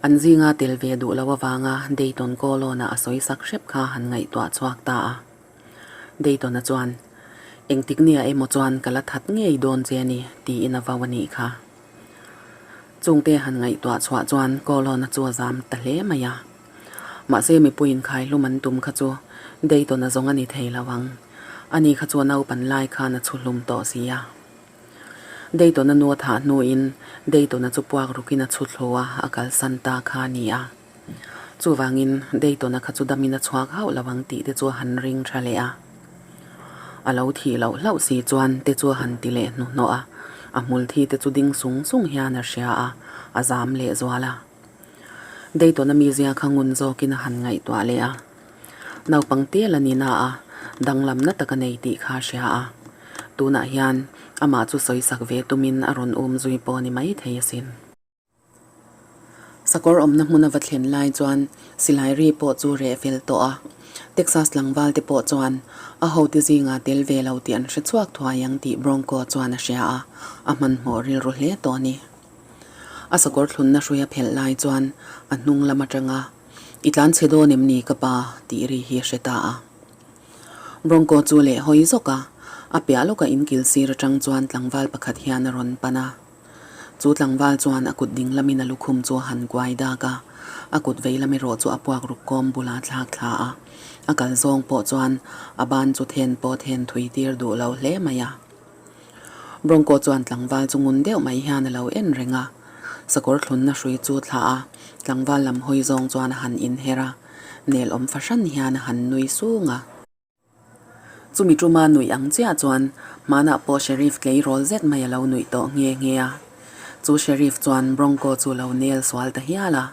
An zinga tel ve duh loh avanga Dayton Kawlawn-a a sawi sak hrep kha a han ngaihtuah chhuak ta a. Dayton-a chuan, Engtik nia emaw chuan ka la that ngei dawn che a ni, tiin a vau a nih kha. Chungte han ngaihtuah chhuah chuan Kawlawna chu a zam ta hle mai a. Mahse mipuiin khaihlum an tum kha chu Dayton-a zawng a ni thei lo ang. Ani kha chu a naupan lai khan a chhu hlum tawh si a. Dayton-a nu a thah hnuin Dayton-a chu puak rukin a chhu thlu a, a kalsan ta kha a ni a. Chuvangin Dayton-a kha chu damin a chhuak hauh lo ang tih te chu a han ring tha leh a. A lo thih loh hlauh si chuan te chu a han ti leh hnuhnawh a, a hmul thi te chu ding sung sung hian a hria a, a zam leh zual a. Dayton-a mizia kha ngun zawkin a han ngaihtuah leh a. Naupang tel a ni na a, danglamna tak a nei tih kha a hria a. Tunah hian amah chu sawisak ve tumin a rawn um zui pawh a ni maithei asin. Sakawr awmna hmun a va thlen lai chuan silai ri pawh chu reh fel tawh a, Texas tlangval te pawh chuan a hote zingah tel ve lo tih an hre chhuak thuai ang tih Bronco chuan a hria a, a hmanhmawh rilru hle tawh a ni. A sakawr thlunna hrui a phelh lai chuan a hnung lam atanga, I tlan chhe dawn em ni ka pa? tih ri hi a hre ta a. Bronco chu leh hawi zawk a. A piah lawkah in kil sir atang chuan tlangval pakhat hian a rawn pan a. Chu tlangval chuan a kut ding lamin a lukhum chu a han kuai dak a, a kut vei lam erawh chu a puak ruk kawm bulah a thlak thla a. A kal zawng pawh chuan a ban chu then pawh then thui tir duh lo hle mai a. Bronco chuan tlangval chu ngun deuh mai hian a lo en reng a. Sakawr thlunna hrui chu thlah a, tlangval lam hawi zawng chuan a han inher a, nel awm fahran hian a han nui sung a. Chumi tuma nuih ang chiah chuan hmanah pawh Sheriff tleirawl zet mai a lo nuih tawh nghe nghe a. Chu Sheriff chuan Bronco chu lo nel sual ta hial a.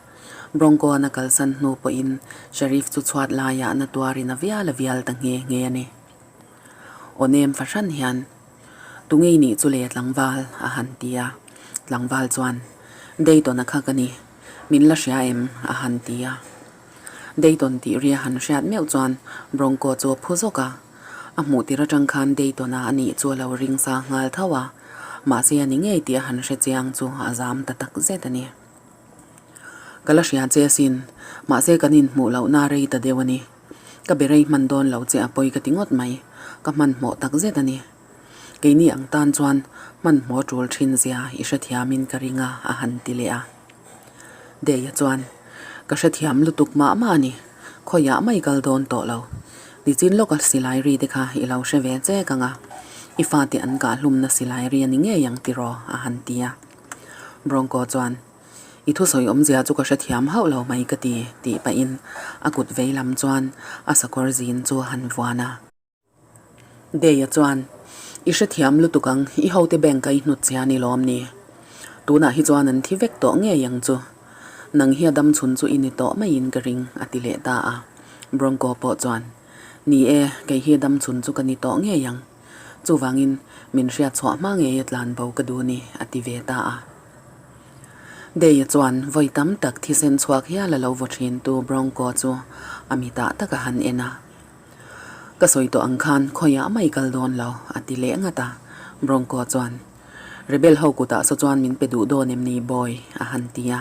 Bronco-an a kalsan hnu pawhin Sheriff chu chhuat laiah na tuarin a vial a vial ta nghe nghe a ni. Aw nem fahran hian, Tungei nih chu le tlangval? a han ti a. Tlangval chuan, Dayton-a kha ka ni. Min la hria em? a han ti a. Dayton tih ria han hriat meuh chuan Bronco chu a phu zawk a. A hmuh tir atang khan Dayton-a a nih chu a lo ring sa nghal tho a, mahse a ni ngei tih a han hre chiang chu a zam ta tak zet a ni. Ka la hria che asin, mahse kan inhmuh lohna rei ta deuh a ni. Ka be rei hman dawn lo che a pawi ka ti ngawt mai, ka hmanhmawh tak zet a ni. Keini ang tan chuan hmanhmawh tul thin zia i hrethiamin ka ring a, a han ti leh a. Deia chuan, Ka hrethiam lutuk mah mah a ni, khawiah mai kal dawn tawh lo. Nichin lawka silai ri te kha i lo hre ve chek ang a, i fate an kah hlumna silai ri a ni ngei ang tiraw? a han ti a. Bronco chuan, I thusawi awmzia chu ka hrethiam hauh lo mai ka ti, tih pahin a kut vei lam chuan a sakawr zin chu a han vuan a. Deia chuan, I hrethiam lutuk ang, i hote bank a i hnut che a ni lawm ni? Tunah hi chuan an thi vek tawh ngei ang chu. Nang hi a dam chhun chu i ni tawh maiin ka ring, a ti leh ta a. Bronco pawh chuan, Ni e, kei hi a dam chhun chu ka ni tawh ngei ang. Chuvangin, min hriat chhuah hma ngei a tlan bo ka duh ni, a ti ve ta a. Deia chuan vawi tam tak thisen chhuak hial a lo vaw thintu Bronco chu a mitah tak a han en a. Ka sawi tawh ang khan khawiah mai kal dawn lo, a ti leh ngat a. Bronco chuan, Rebel ho kutah saw chuan min pe duh dawn em ni Boy? a han ti a.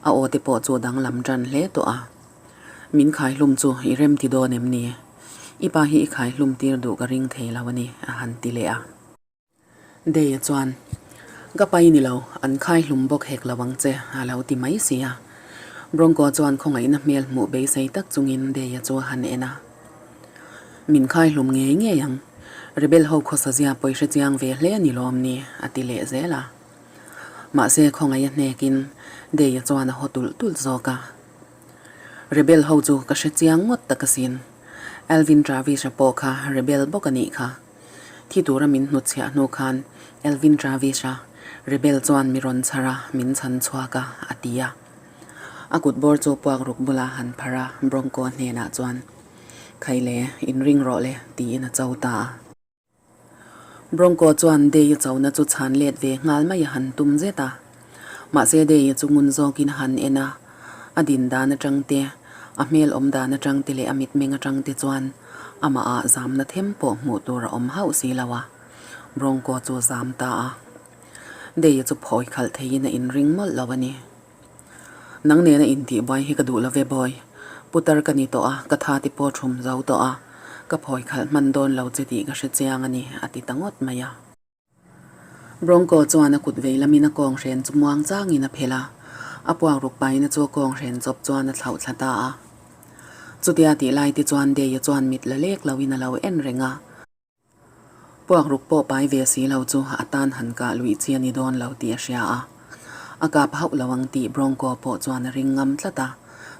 A aw te pawh chu danglam tan hle tawh a. Min khaihlum chu i rem ti dawn em ni? I pa hi i khaihlum tir duh ka ring thei lo a ni, a han ti leh a. Deia chuan, Ka pai ni lo, an khai hlum bawk hek lo ang che, a lo ti mai si a. Bronco chuan khawngaihna hmel hmuh beisei tak chungin Deia chu a han en a. Min khai hlum ngei ngei ang, Rebel ho khawsa zia pawi hre chiang ve hle a ni lawm ni, a ti leh zel a. Mahse khawngaih a hnekin Deia chuan a haw tulh tulh zawk a. Rebel ho chu ka hre chiang ngawt tak asin. Alvin Travis-a pawh kha rebel bawk a nih kha. Thi tura min hnutchhiah hnu khan Elvin Travis-a rebel chuan mi rawn chhar a, min chhan chhuak a, a ti a. A kut bawr chu puak ruk bula han phar a, Bronco hnenah chuan, Khai le, inring rawh le, tiin a cho ta a. Bronco chuan Day-a chona chu chhan let ve nghal mai a han tum zet a. Mahse Day-a chu ngun zawkin a han en a, a din dan atang te, a hmel awm dan atang te leh a mitmeng atang te chuan amah ah zamna them pawh hmuh tur a awm hauh si lo a, Bronco chu zam ta a. Day-a chu phawi khalh theiin a inring mawlh lo a ni. Nang nena intih buai hi ka duh lo ve bawi. Putar ka ni tawh a, ka tha te pawh thum zo tawh a, ka phawi khalh hman dawn lo che tih ka hre chiang a ni, a ti ta ngawt mai a. Bronco chuan a kut vei lamin a kawng hren chu muang changin a phelh a, a puak ruk paina chu a kawng hren chawp chuan a thlauh thla ta a. Chutia tih lai te chuan Deia chuan mit la lek loin a lo en reng a. Puak ruk pawh pai ve si lo chu a tan han kah luih chi a ni dawn lo tih a hria a. A kap hauh lo ang tih Bronco pawh chuan a ring ngam tlat a,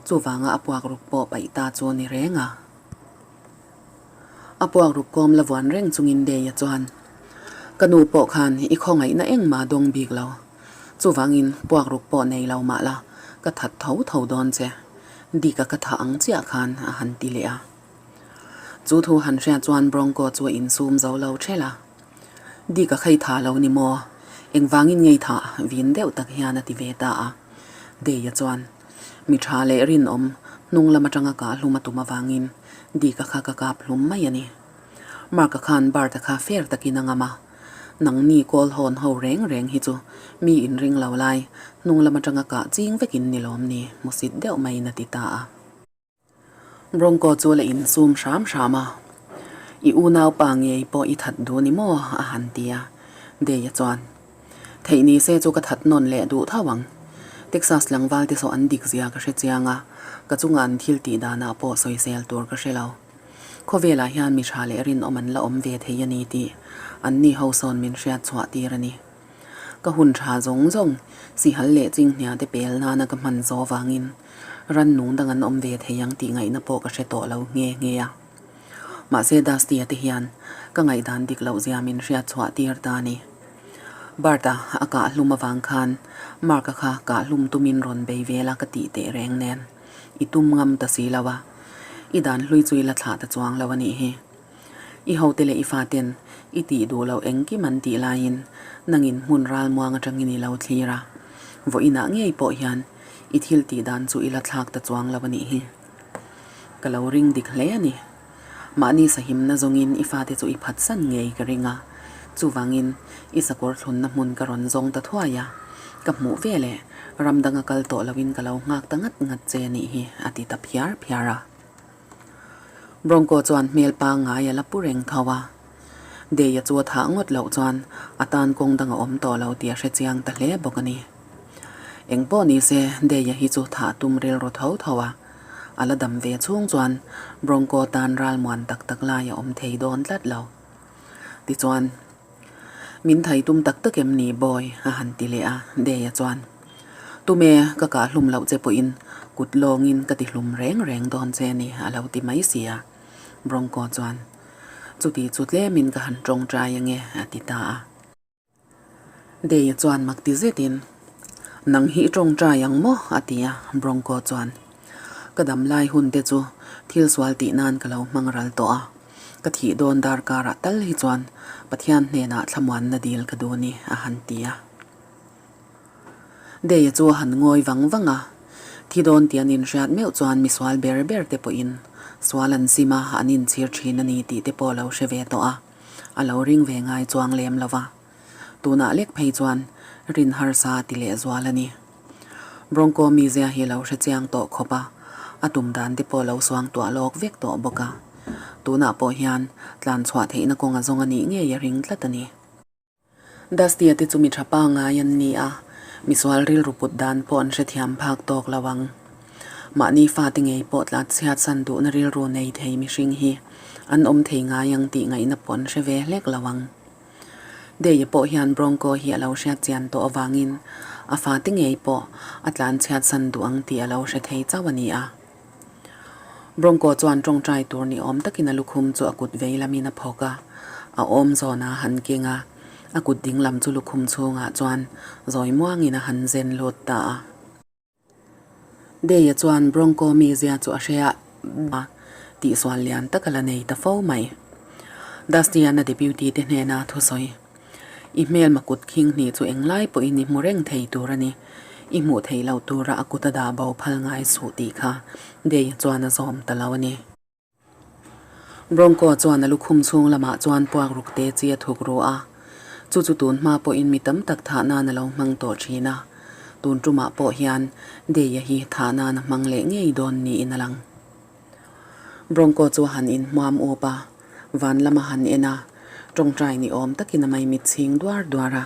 chuvanga a puak ruk pawh paih ta chu a ni reng a. A puak ruk kawm la vuan reng chungin Deia chuan, Ka nu pawh khan i khawngaihna engmah dawng bik lo. Chuvangin puak ruk pawh nei lo mah la, ka that tho tho dawn che. Dika ka thah ang chiah khan a han ti leh a. Chu thu han hriat chuan Bronco chu a insum zo lo ṭhelh a. Dika kha i thah lo ni maw? Engvangin ngei thah vin deuh tak hian a ti ve ta a. Deia chuan, Mi ṭha leh rinawm, hnung lam aṭanga kah hlum a tum avangin Dika kha ka kap hlum mai a ni. Mark-a khan Bart-a kha fair takin a ngam a. Nangni kawl hawn ho reng reng hi chu mi inring lo lai, hnung lam aṭanga kah ching vekin ni lawm ni, hmusit deuh maiin a ti ta a. Bronco chu la insum hram hram a. I unaupa ngei pawh i that duh ni maw? a han ti a. Day-a chuan, Theih ni se chu ka that nawn leh duh tho ang. Texas tlangval te saw an dik zia ka hre chiang a, ka chunga an thil tih danah pawh sawisel tur ka hre lo. Khawvelah hian mi tha leh rinawm an la awm ve thei a ni tih anni ho sawn min hriat chhuah tir a ni. Ka hun tha zawng zawng sihal leh chinghnia te pel nana ka hman zawh vangin rannung dang an awm ve thei ang tih ngaihna pawh ka hre tawh lo nghe nghe a. Mahse Dusty-a te hian ka ngaihdan dik loh zia min hriat chhuah tir ta a ni. Bart-a a kah hlum avang khan Mark-a kha kah hlum tumin rawn bei vel a ka tih teh reng nen i tum ngam ta si lo a, i dan hlui chu i la thlah ta chuang lo a nih hi. I hote leh i faten i tih duh loh engkim an tih laiin nangin hmun ralmuang atangin i lo thlir a, vawiinah ngei pawh hian i thil tih dan chu i la thlak ta chuang lo a nih hi. Ka lo ring dik hle a ni. Mahni sahimna zawngin i fate chu i phatsan ngei ka ring a, chuvangin i sakawr thlunna hmun ka rawn zawng ta thuai a, ka hmuh ve leh ram danga kal tawh loin ka lo nghak ta ngat ngat che a nih hi a ti ta phiar phiar a. Bronco chuan hmel pangngai a la pu reng tho a, Deia chu a thah ngawt loh chuan a tan kawng dang a awm tawh lo tih a hre chiang ta hle bawk a ni. Eng pawh ni se Deia hi chu thah tum rilru tho tho a, a la dam ve chhung chuan Bronco tan ralmuan tak tak lai a awm thei dawn tlat lo. Tichuan. Min thai tum tak tak em ni Boy? a han ti leh a, Deia chuan, Tume, ka kah hlum loh che pawhin kut lawngin ka ti hlum reng reng dawn che a ni a lo ti mai si a. Bronco chuan, Chuti chu tlemin ka han tawngtai ange a ti ta a. Deia chuan mak ti zetin, Nang hi i tawngtai ang maw? a ti a, Bronco chuan, Ka dam lai hun te chu thil sual tih nan ka lo hmang ral tawh a. Ka thih dawn darkarah tal hi chuan Pathian hnenah thlamuanna dil ka duh ni, a han ti a. Deia chu a han ngawi vang vang a, thi dawn tih an inhriat meuh chuan misual ber ber te pawhin sual an sim a, an inchhir thin a ni tih te pawh a lo hre ve tawh a, a lo ring ve ngai chuang lem lo va. Tunah lek phei chuan rin harsa a ti lehzual a ni. Bronco mizia hi lo hre chiang tawh khawp a, a tum dan te pawh lo suang tuah lawk vek tawh bawk a. Tunah pawh hian tlan chhuah theihna kawng a zawng a nih ngei a ring tlat a ni. Dusty-a te chu mi tha pangngai an ni a, misual rilru put dan pawh an hrethiam phak tawk lo ang. Mahni fate ngei pawh tlat chhiatsan duhna rilru nei thei mihring hi an awm thei ngai ang tih ngaihna pawh an hre ve hlek lo ang. Deia pawh hian Bronco hi a lo hriat chian tawh avangin a fate ngei pawh a tlan chhiatsan duh ang tih a lo hre thei chauh a ni a. Bronco chuan tawngtai tur ni awm takin a lukhum chu a kut vei lamin a phawk a, a awm zawn a han keng a, a kut ding lam chu lukhum chhungah chuan zawi muangin a han zen lut ta a. Deia chuan Bronco mizia chu a hre a, tihsual lian tak a la nei ta fo mai. Dusty-a'n a deputy te hnena thusawi, I hmelma kut khing hnih chu englai pawhin i hmu reng thei tur a ni. I hmuh theih loh tura a kut a dah bo phal ngai suh tih kha Deia chuan a zawm ta lo a ni. Bronco chuan a lukhum chhung lamah chuan puak ruk te chi a thuk ru a, chu chu tun hma pawhin mi tam tak thah nan a lo hmang tawh thin a, tun tumah pawh hian Deia hi thah nan a hmang leh ngei dawn niin a lang. Bronco chu a han inhmuam up a, van lam a han en a, tawngtai ni awm takin a maimit chhing duar duar a.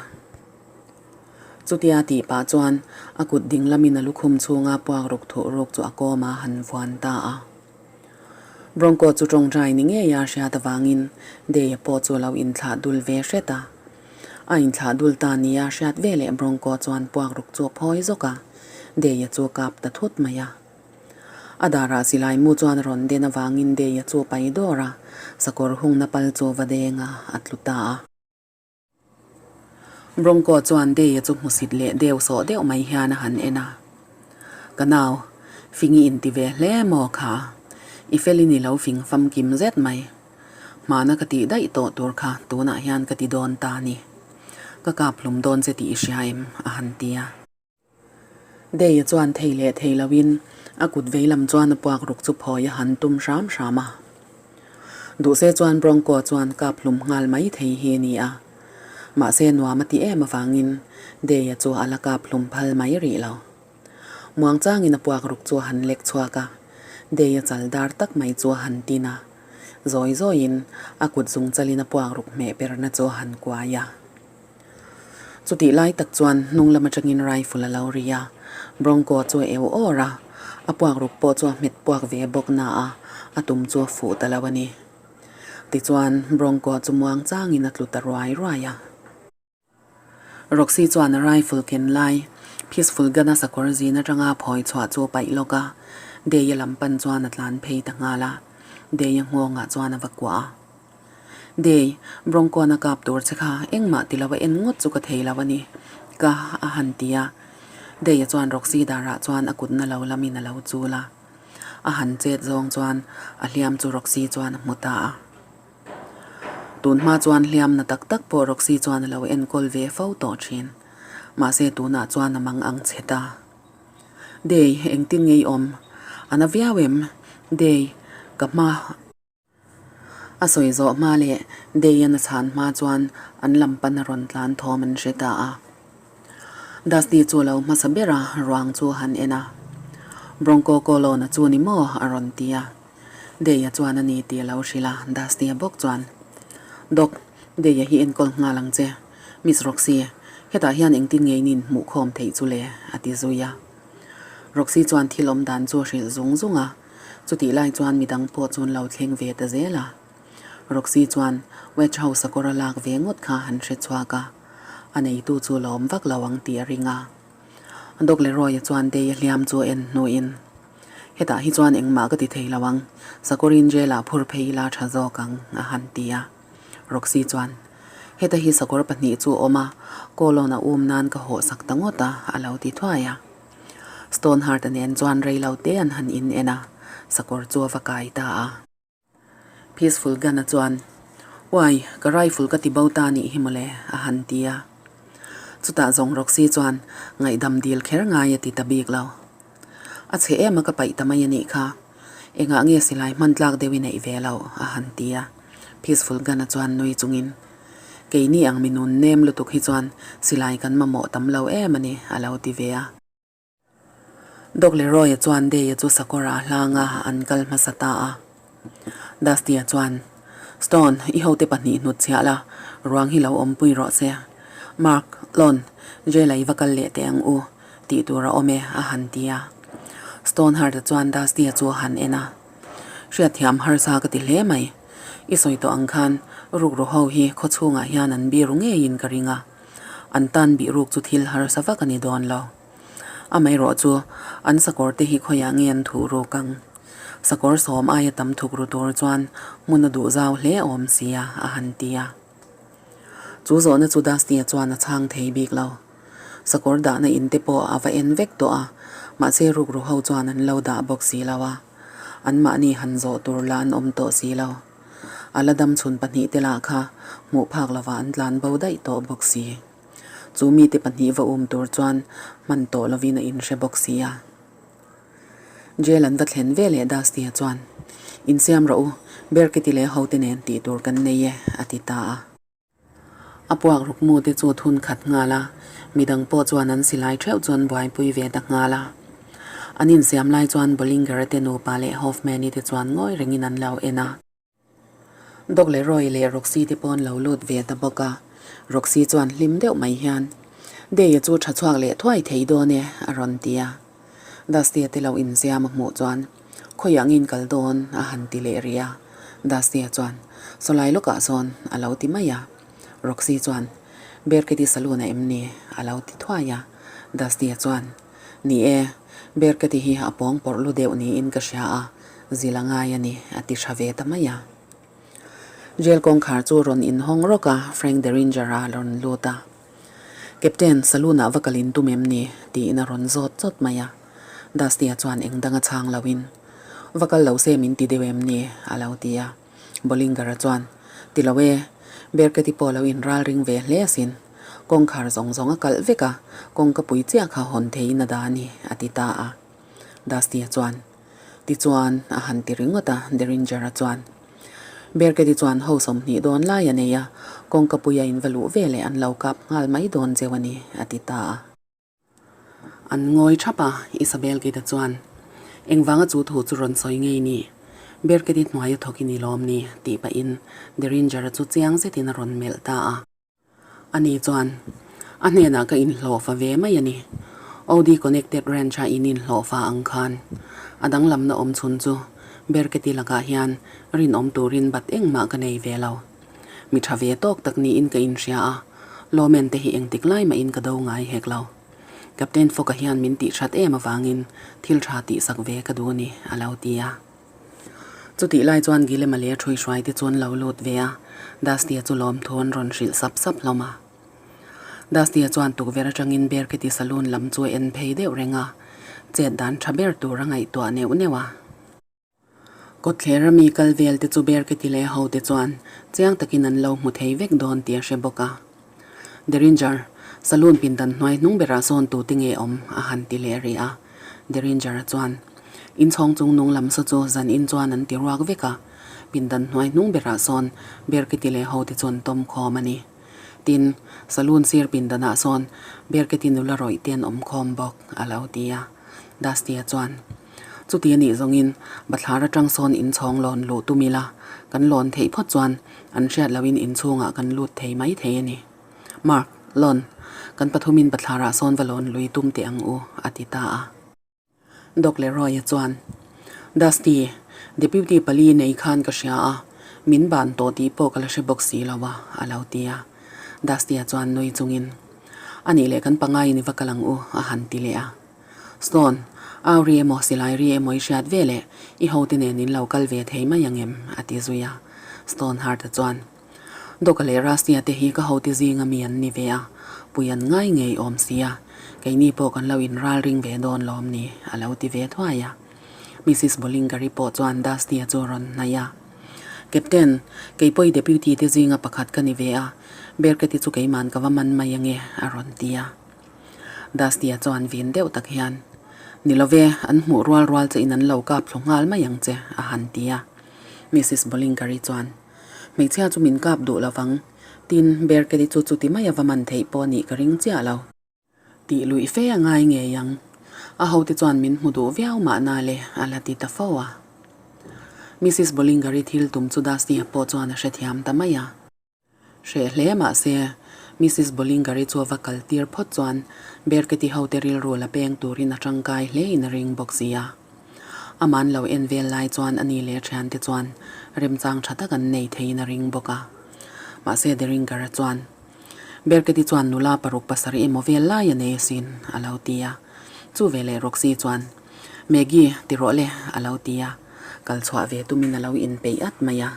Chutia tih pah chuan a kut ding lamin a lukhum chhunga puak ruk thuh ruk chu a kawm a han vuan ta a. Bronco chu tawngtai ni ngei a hriat avangin Deia pawh chu a lo inthlah dul ve hret a. A inthlah dul ta nia hriat veleh Bronco chuan puak ruk chu a phawi zawk a, Deia chu a kap ta thut mai a. A darah silai mu chuan a rawn den avangin Deia chu a pai dawr a, sakawr hungna pal chu va deng a, a tlu ta a. Bronco chuan Deia chu hmusit leh deuh sawh deuh mai hian a han en a. Ka nau, fing i inti ve hle maw kha? I felin i lo fing famkim zet mai. Hmana ka tih daih tawh tur kha tunah hian ka ti dawn ta a ni. Ka kap hlum dawn che tih i hria em? a han ti a. Deia chuan thei leh thei loin a kut vei lam chuan a puak ruk chu phawi a han tum hram hram a. Duhse chuan Bronco chuan kap hlum nghal mai thei hi a ni a. Mahse nuam a ti em avangin Deia chu a la kap hlum phal mai rih lo. Muangchangin a puak ruk chu a han lek chhuak a, Deia chal dar tak mai chu a han tin a. Zawi zawiin a kut zung chalin a puak ruk hmeh perna chu a han kuai a. Chutih lai tak chuan hnung lam atangin rifle a lo ri a, Bronco chu a eu awr a, a puak ruk pawh chu a hmet puak ve bawk na a, a tum chu a fuh ta lo a ni. Tichuan Bronco chu muang changin a tlu ta ruai ruai a. Roxy chuan a rifle ken lai, Peaceful Gun-a sakawr zin atanga phawi chhuah chu a paih lawk a, Day-a lam pan chuan a tlan phei ta nghal a, Day-a nghawngah chuan a va kuah a. Day, Bronco-na kap tur che kha engmah ti lo a en ngawt chu ka thei lo a ni, ka a han ti a. Day-a chuan Roxy darah chuan a kutna lo lamin a lo chul a. A han chet zawng chuan a hliam chu Roxy chuan a hmu ta a. Tun hma chuan hliamna tak tak pawh Roxy chuan a lo enkawl ve fo tawh thin. Mahse tunah chuan a mang ang che ta. Day, engtin nge i awm? A na viau em? Day, ka hma. A sawi zawh hma leh Day-a na chhan hma chuan an lam pan a rawn tlan thawm an hre ta a. Dusty chu a lo hmasa ber a, ruang chu a han en a. Bronco Colon-a chu ni maw? a rawn ti a. Deia chuan a ni tih a lo hrilh a, Dusty-a bawk chuan, Doc, Deia hi enkawl nghal ang che. Miss Roxy, hetah hian engtin nge in inhmuh khawm theih chu le? a ti zui a. Roxy chuan thil awm dan chu a hrilh zung zung a, chutih lai chuan midang pawh chu an lo thleng ve ta zel a. Roxy chuan Wedge House a kawr a lak ve ngawt kha han hre chhuak a, a neitu chu lawm vak lo ang tih a ring a. Doc Leroy-a chuan Deia hliam chu a en hnuin, Hetah hi chuan engmah ka ti thei lo ang, Sakawrin jail-ah phur phei ila tha zawk ang, a han ti a. Roxy chuan, Heta hi sakawr pahnih chu a awm a, Kawlawn a um nan ka hawh sak ta ngawt a, a lo ti thuai a. Stoneheart-a nen chuan rei lo te an han in en a, sakawr chu a va kai ta a. Peaceful Gun-a chuan, Uai, ka rifle ka ti bo ta nih hi mawle, a han ti a. Chutah zawng Roxy chuan ngaihdam dil kher ngai a ti ta bik lo. A chhe em a ka paih ta mai a nih kha. Engah nge silai hman tlak deuh i neih ve lo, a han ti a. Peaceful Gun-a chuan nui chungin, Keini ang minun nem lutuk hi chuan silai kan mamawh tam lo em a ni, a lo ti ve a. Doc Leroy-a chuan Day-a chu sakawrah a hlang a, an kal hmasa ta a. Dusty-a chuan, Stone, i hote pahnih hnut chhiah la, ruang hi lo awmpui rawh se. Mark, Lon, jail-a i va kal leh teh ang u, tih tur a awm e, a han ti a. Stoneheart-a chuan Dusty-a chu a han en a. Hriatthiam harsa ka ti hle mai. I sawi tawh ang khan rukru ho hi khawchhungah hian an biru ngeiin ka ring a. An tan bih ruk chu thil harsa vak a ni dawn lo. Amaherawh chu an sakawr te hi khawiah nge an thuh ruk ang? Sakawr sawm aia tam thuk ru tur chuan hmun a duh zau hle awm sia a han ti a. Chu zawhna chu Dusty-a chuan a chhang thei bik lo. Sakawr dahna in te pawh a va en vek tawh a, mahse rukru ho chuan an lo dah bawk si lo a. Anmahni han zawh tur lah an awm tawh si lo. A la dam chhun pahnihte lah kha hmuh phak lovah an tlan bo daih tawh bawk si. Chu mite pahnih va um tur chuan hman tawh lovin a inhre bawk si a. Jail an va thlen ve leh Dusty-a chuan, Insiam rawh u, Berketi leh hote nen tih tur kan nei e, a ti ta a. A puak ruk mute chu thun khat nghal a, midang pawh chuan an silai theuh chu an buaipui ve ta nghal a. An insiam lai chuan Bollinger-a te nupa leh Hoffman-i te chuan ngawi rengin an lo en a. Doc leh Roy leh Roxy te pawh an lo lut ve ta bawk a, Roxy chuan hlim deuh mai hian, Day-a chu tha chhuak leh thuai thei dawn e, a rawn ti a. Dusty-a te lo inziam a hmuh chuan, Khawiah ngin kal dawn? a han ti leh rih a. Dusty-a chuan, Sawlai lawkah sawn, a lo ti mai a. Roxy chuan, Berketi saloon-a em ni? a lo ti thuai a. Dusty-a chuan, Ni e, Berketi hi a pawng pawrh lu deuh niin ka hria a, zil a ngai a ni, a ti tha ve ta mai a. Jail kawngkhar chu rawn inhawng rawk a, Frank Derringer-a rawn lut a. Captain, saloon-ah va kal in tum em ni? tiin a rawn zawt chawt mai a. Dusty-a chuan eng dang a chhang loin, Va kal lo se min ti deuh em ni? a lo ti a. Bollinger-a chuan, Ti lo e, Berketi pawh lo inral ring ve hle asin. Kawngkhar zawng zawng a kalh vek a, kawngka pui chiah kha hawn theiin a dah a ni, a ti ta a. Dusty-a chuan, Tichuan, a han ti ringawt a, Derringer-a chuan. Berketi chuan ho 20 dawn lai a nei a, kawngka puia in va luh veleh an lo kap nghal mai dawn cheu a ni, a ti ta a. An ngawi thap a, Isabel Gita chuan, Engvanga chu thu chu rawn sawi ngei ni? Berketi hnuaia thawk i ni lawm ni? tih pahin Derringer-a chu chiang zetin a rawn melh ta a. Ani chuan, A hnenah ka inhlawhfa ve mai a ni. OD Connected Ranch-a in inhlawhfa ang khan a danglamna awm chhun chu Berketi lakah hian rinawm turin bat engmah ka nei ve lo. Mi tha ve tawk tak niin ka inhria a, lawmen te hi engtik lai mahin ka do ngai hek lo. Captain Fogg-a hian min tih that em avangin thil tha tihsak ve ka duh a ni, a lo ti a. Chutih lai chuan Gilema leh a ṭhuihruai te chu an lo lut ve a, Dusty-a chu lawmthu an rawn hrilh sap sap hlawm a. Dusty-a chuan tukverh aṭangin Berketi Saloon lam chu a en phei deuh reng a, chet dan ṭha ber tur a ngaihtuah neuh neuh a. Kawtthler a mi kal vel te chu Berketi leh ho te chuan chiang takin an lo hmu thei vek dawn tih a hre bawk a. Derringer, Saloon pindan hnuai hnung berah sawn tute nge awm? a han ti leh rih a. Derringer-a chuan, Inchhawng chung nung lam saw chu zan in chuan an ti ruak vek a, pindan hnuai hnung berah sawn Berketi leh hote chu an tawm khawm a ni. Tin, Saloon sir pindanah sawn Berketi nula rawih te an awm khawm bawk, a lo ti a. Dusty-a chuan, Chuti a nih zawngin bathlar atang sawn inchhawng lawn luh tum ila, kan lawn theih phawt chuan an hriat lohin inchhungah kan lut thei mai thei a ni. Mark, lawn, kan pathumin bathlarah sawn va lawn lui tum teh ang u, a ti ta a. Doc Leroy-a chuan, Dusty, Deputy pali nei khan ka hria a, min ban tawh tih pawh ka la hre bawk si lo a, a lo ti a. Dusty-a chuan nui chungin, A nih leh kan pangaiin i va kal ang u, a han ti leh a. Stone, au ri emaw silai ri emaw i hriat ve leh i hote nen in lo kal ve thei mai ang em? a ti zui a. Stoneheart-a chuan, Doc-a leh Rusty-a te hi ka hote zinga mi an ni ve a, pui an ngai ngei awm si a, keini pawh kan lo inral ring ve dawn lawm ni, a lo ti ve thuai a. Missus Bollinger-i pawh chuan Dusty-a chu a rawn hnaih a. Captain, kei pawh i deputy te zinga pakhat ka ni ve a, Berketi chu keiman ka va man mai ange, a rawn ti a. Dusty-a chuan vin deuh tak hian, Ni lo ve, an hmuh rual rual che in an lo kap thlu nghal mai ang che, a han ti a. Missus Bollinger-i chuan, Hmeichhia chu min kap duh lo vang, tin, Berketi chu chuti mai a va man theih pawh nih ka ring chiah lo. Tih luih fe a ngai ngei ang. A hote chuan min hmu duh viau mahna le, a la ti ta fo a. Missus Bollinger-i thil tum chu Dusty-a pawh chuan a hrethiam ta mai a. Hreh hle mahse, Missus Bollinger-i chu a va kal tir phawt chuan Berketi hote rilru la peng turin a tangkai hlein a ring bawk si a. Aman lo en vel lai chuan ani leh thiante chuan remchang tha tak an nei theiin a ring bawk a. Mahse Derringer-a chuan Berketi chuan nula paruk pasarih emaw vel lai a nei asin, a lo ti a. Chu veleh Roxy chuan, Maggie, ti rawh le, a lo ti a. Kal chhuah ve tumin a lo inpeih at mai a.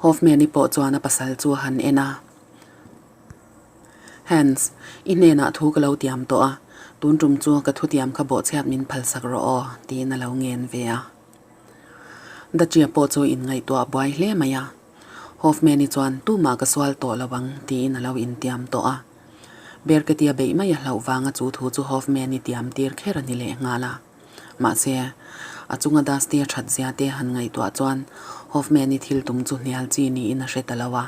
Hoffman-i pawh chuan a pasal chu a han en a. Hans, i hnenah thu ka lo tiam tawh a, tun tum chu ka thutiam kha bawhchhiat min phalsak rawh aw, tiin a lo ngen ve a. Dachia pawh chu inngaihtuah buai hle mai a. Hoffman-i chuan tumah ka sual tawh lo ang tiin a lo intiam tawh a. Berketia beih mai a hlauh vanga chu thu chu Hoffman-i tiam tir kher a ni leh nghal a. Mahse, a chunga Dusty a that zia te han ngaihtuah chuan Hoffman-i thil tum chu hnial chi niin a hre ta lo a.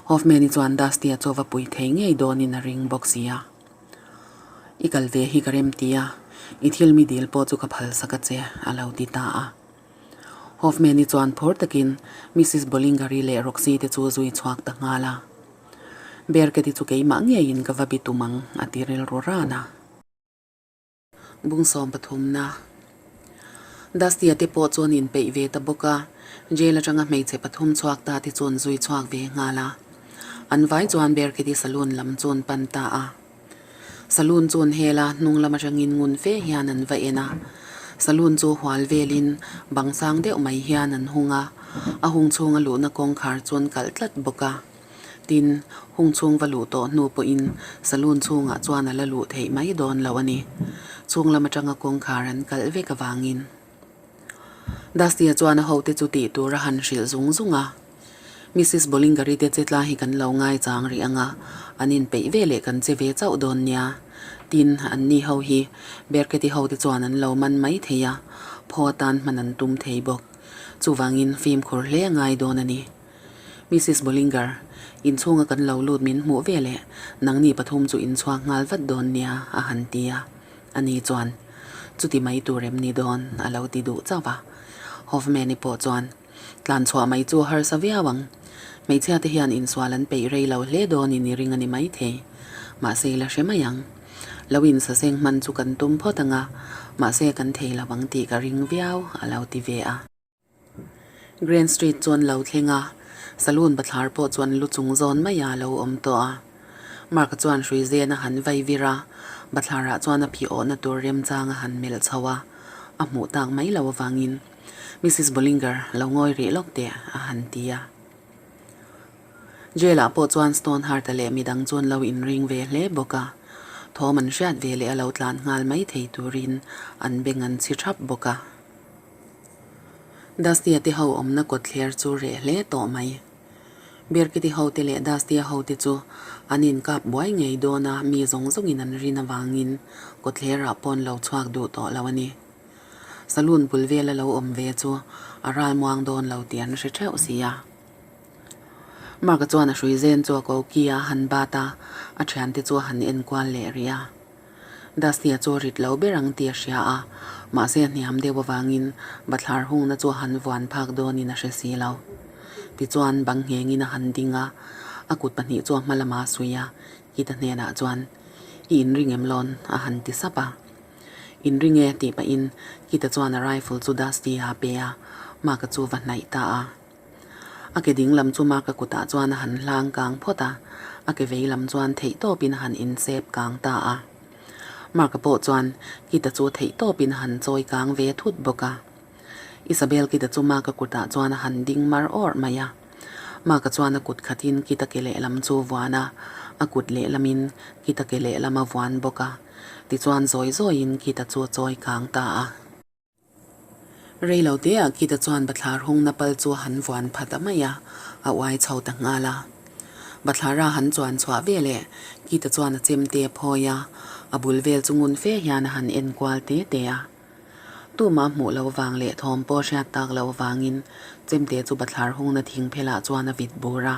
Hoffman-i chuan Dusty-a chaw va pui thei ngei dawnin a ring bawk si a. I kal ve hi ka rem ti a, i thil mi dil pawh chu ka phalsak a che, a lo ti ta a. Hoffman-i chuan phur takin Missus Bollinger-i leh Roxy te chu a zui chhuak ta nghal a. Berketi chu keimah ngeiin ka va bi tum ang, a ti rilru ran a. Bung sawm pathumna. Dusty-a te pawh chuan inpeih ve ta bawk a, jail atanga hmeichhe pathum chhuak ta te chuan zui chhuak ve nghal a. An vai chuan Berketi saloon lam chu an pan ta a. Saloon chu an hel a, hnung lam atangin ngun fe hian an va en a. Saloon chu hual velin bang sang deuh mai hian an hung a, a hung chhunga luhna kawngkhar chu an kalh tlat bawk a. Tin, hung chhung va luh tawh hnu pawhin saloon chhungah chuan a la luh theih mai dawn lo a ni. Chhung lam atanga kawngkhar an kalh vek avangin. Dusty-a chuan a hote chu tih tur a han hrilh zung zung a. Missus Bollinger-i te che tla hi kan lo ngaichang rih ang a, an inpeih ve leh kan che ve chauh dawn nia. Tin, anni ho hi Berketi hote chuan an lo man mai thei a, phaw atan hman an tum thei bawk. Chuvangin fimkhur hle a ngai dawn a ni. Missus Bollinger, inchhunga kan lo lut min hmuh ve leh nangni pathum chu inchhuak nghal vat dawn nia, a han ti a. Ani chuan. Chuti mai tur em ni dawn? a lo ti duh chauh a. Hoffman-i pawh chuan, Tlan chhuah mai chu a harsa viau ang. Hmeichhia te hian insual an peih rei lo hle dawnin i ring a ni maithei. Mahse i la hre mai ang. Lo insaseng hman chu kan tum phawt ang a, mahse kan thei lo ang tih ka ring viau, a lo ti ve a. Grand Street chu an lo thleng a, saloon bathlar pawh chu an lu chung zawn mai a lo awm tawh a. Mark-a chuan hrui zen a han vai vir a, bathlarah chuan a phih awhna tur remchang a han melh chho a, a hmuh tak mai lo avangin Missus Bollinger lo ngawi rih lawk teh a han ti a. Jail-ah pawh chuan Stonehart-a leh midang chu an lo inring ve hle bawk a, thawm an hriat ve leh a lo tlan nghal mai thei turin an beng an chhi thap bawk a. Dusty-a te ho awmna kawtthler chu reh hle tawh mai. Birkiti ho te leh Dusty-a ho te chu an inkap buai ngei dawn a, mi zawng zawngin an rin avangin kawtthlerah pawh an lo chhuak duh tawh lo a ni. Saloon bul vela lo awm ve chu a ralmuang dawn lo tih an hre theuh si a. Mark-a chuan a hrui zen chu a ko ki a han bat a, a thiante chu a han enkual leh rih a. Dusty-a chu a rit lo ber ang tih a hria a, mahse a hniam deuh avangin bathlar hungna chu a han vuan phak dawnin a hre si lo. Tichuan bang nghengin a han ding a, a kut pahnih chu a hma lamah a suih a, Kita hnenah chuan, I inring em lawn? a han ti sap a. Inring e tih pahin Kita chuan a rifle chu Dusty-a a pe a, Mark-a chu va hnaih ta a. A ke ding lam chu Mark-a kutah chuan a han hlang kang phawt a, a ke vei lam chuan theih tawpin a han insep kang ta a. Mark-a pawh chuan Kita chu theih tawpin a han chawi kang ve thut bawk a. Isabel Kita chu Mark-a kutah chuan a han ding mar awrh mai a. Mark-a chuan a kut khatin Kita ke lehlam chu a vuan a, a kut lehlamin Kita ke lehlam a vuan bawk a. Tichuan zawi zawiin Kita chu a chawi kang ta a. Rei lo teah Kita chuan bathlar hungna pal chu a han vuan phat a mai a, a uai chho ta nghal a. Bathlara han chuan chhuah ve leh Kita chuan a chemte a phawi a, a bul vel chu ngun fe hian a han en kual te te a. Tumah hmuh lo vang leh thawm pawh hriat tak loh vangin chemte chu bathlar hungna thing phelah chuan a vit bur a.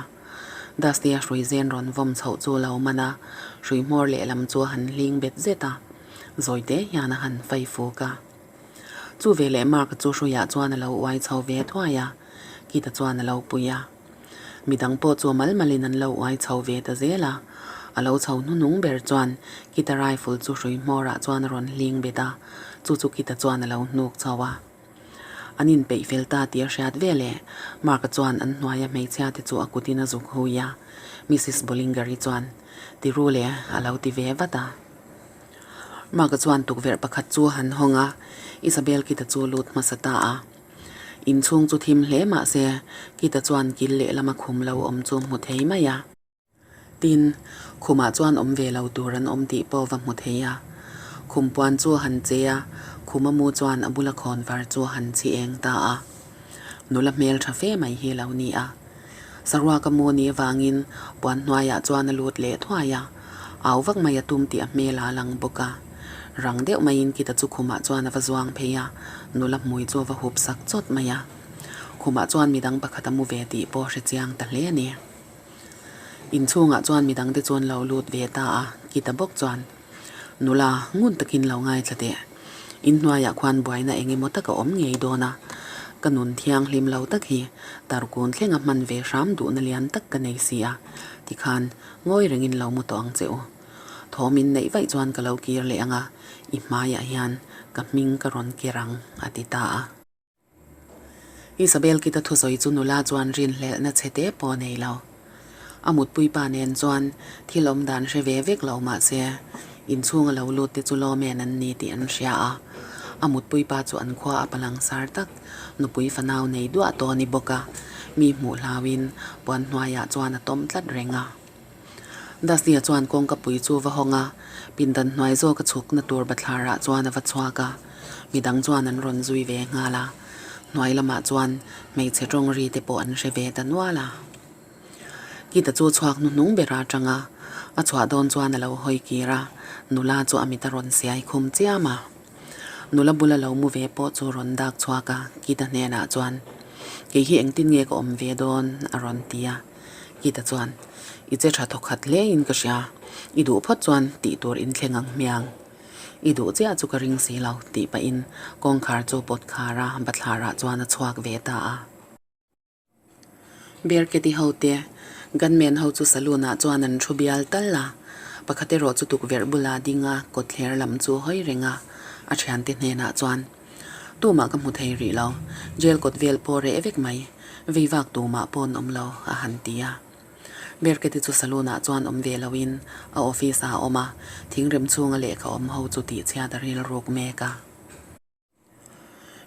Dusty-a hrui zen rawn vawm chhoh chu a lo man a, hrui hmawr lehlam chu a han hling bet zet a, zawi te hian a han fai fuk a. Chu ve leh Mark chu hruiah chuan a lo uai chho ve thuai a, Kita chuan a lo pui a. Midang pawh chu mal malin an lo uai chho ve ta zel a, a lo chho hnunung ber chuan Kita rifle chu hrui hmawrah chuan a rawn hling bet a, chu chu Kita chuan a lo hnuk chho a. An inpeih fel ta tih a hriat ve leh Mark-a chuan an hnuaia hmeichhia te chu a kutin a zuk hui a, Missus Bollinger-i chuan, Ti ru le, a lo ti ve vat a. Mark-a chuan tukverh pakhat chu a han hawng a, Isabel Kita chu lut hmasa ta a. Inchhung chu thim hle mah se, Kita chuan kil lehlama khum lo awm chu hmu thei mai a. Tin, khumah chuan awm ve lo tur an awm tih pawh va hmu thei a. Khum puan chu a han che a, khuma mu chuan a bula khawn var chu a han chhi eng ta a. Nula hmel tha fe mai hi lo ni a. Saruaka mu ni avangin puan hnuaiah chuan a lut leh thuai a, au vak mai a tum tih a hmel a lang bawk a. Rang deuh maiin Kita chu khumah chuan a va zuang phei a, nula hmui chu a va hup sak chawt mai a. Khumah chuan midang pakhat a mu ve tih pawh hre chiang ta hle a ni. Inchhungah chuan midangte chuan lo lut ve ta a, Kita bawk chuan, Nula, ngun takin lo ngaithla teh. Inhnuaiah khuan buaina eng emaw tak a awm ngei dawn a, ka nun thianghlim lo tak hi tarkun thlenga hman ve hram duhna lian tak ka nei si a, tikhan ngawi rengin lo mu tawh ang che u. Thawm in neih vaih chuan ka lo kir leh ang a, i hmaiah hian ka hming ka rawn ker ang, a ti ta a. Isabel kita thusawi chu nula chuan rinhlelhna chhe te pawh a nei lo. A mutpui pa nen chuan thil awm dan hre ve vek lo mah se, inchhung a lo lut te chu lawmen an ni tih an hria a. A mutpui pa chu an khua a palang sar tak, nupui fanau nei duah tawh a ni bawk a, mi hmuh hlauin puan hnuaiah chuan a tawm tlat reng a. Dusty-a chuan kawngka pui chu va hawng a, pindan hnuai zawk a chhukna tur bathlarah chuan a va chhuak a, midang chuan an rawn zui ve nghal a, hnuai lamah chuan hmeichhe tawng ri te pawh an hre ve ta nual a. Kita chu chhuak hnuhnung ber a tang a, a chhuah dawn chuan a lo hawi kir a, nula chu a mit a rawn siai khum chiam a. Nula bula lo mu ve pawh chu rawn dak chhuak a, Kita hnenah chuan, Kei hi engtin nge ka awm ve dawn? a rawn ti a. Kita chuan, I che tha thawkhat hle in ka hria, i duh phawt chuan tih tur in thleng ang hmiang. I duh chiah chu ka ring si lo, tih pahin kawngkhar chu pawt khar a, bathlarah chuan a chhuak ve ta a. Berketi ho te, gunman ho chu saloon ah chuan an thu bial tal a, pakhat erawh chu tukverh bula ding a, kawtthler lam chu hawi reng a, a thiante hnenah chuan, Tumah ka hmu thei rih lo, jail kawt vel pawh reh vek mai, vei vak tumah pawh an awm lo, a han ti a. Berketi chu saloon ah chuan awm ve loin a office ah a awm a, thingrem chhunga lehkha awm ho chu tihchhiat a rilruk mek a.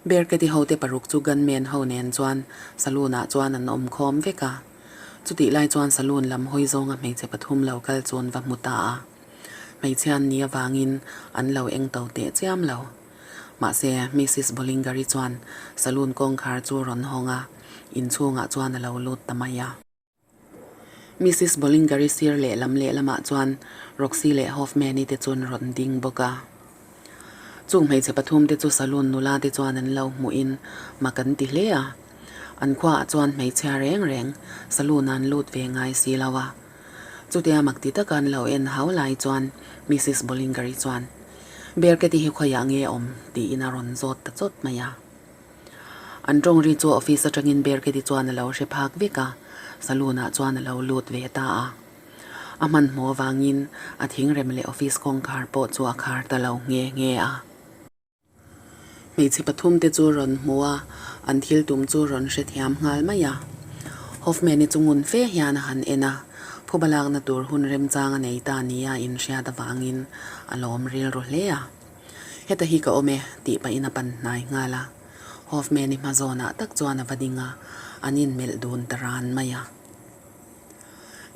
Berketi hote paruk chu gunman ho nen chuan saloon ah chuan an awm khawm vek a. Chutih lai chuan saloon lam hawi zawnga hmeichhe pathum lo kal chu an va hmu ta a. Hmeichhia an nih avangin an lo eng to teh chiam lo. Mahse, Missus Bollinger-i chuan saloon kawngkhar chu rawn hawng a, inchhungah chuan a lo lut ta mai a. Missus Bollinger-i sir lehlam lehlamah chuan Roxy leh Hoffman-i te chu an rawn ding bawk a. Chung hmeichhe pathum te chu saloon nula te chuan an lo hmuhin mak an ti hle a. An khuaah chuan hmeichhia reng reng saloon ah an lut ve ngai si lo a. Chutia mak ti taka an lo en hau lai chuan Missus Bollinger-i chuan, Berketi hi khawiah nge awm? tiin a rawn zawt ta chawt mai a. An tawng ri chu office atangin Berketi chuan a lo hre phak vek a, saloon ah chuan a lo lut ve ta a. A hmanhmawh avangin a thingrem leh office kawngkhar pawh chu a khar ta lo nghe nghe a. Hmeichhe pathum te chu rawn hmu a, an thil tum chu rawn hrethiam nghal mai a. Hoffman-i chu ngun fe hian a han en a, phuba lakna tur hun remchang a nei ta nia inhriat avangin a lawm rilru hle a. Heta hi ka awm e, tih pahin a pan hnai nghal a. Hoffman-i hma zawnah tak chuan a va ding a, an inmelh dun ta ran mai a.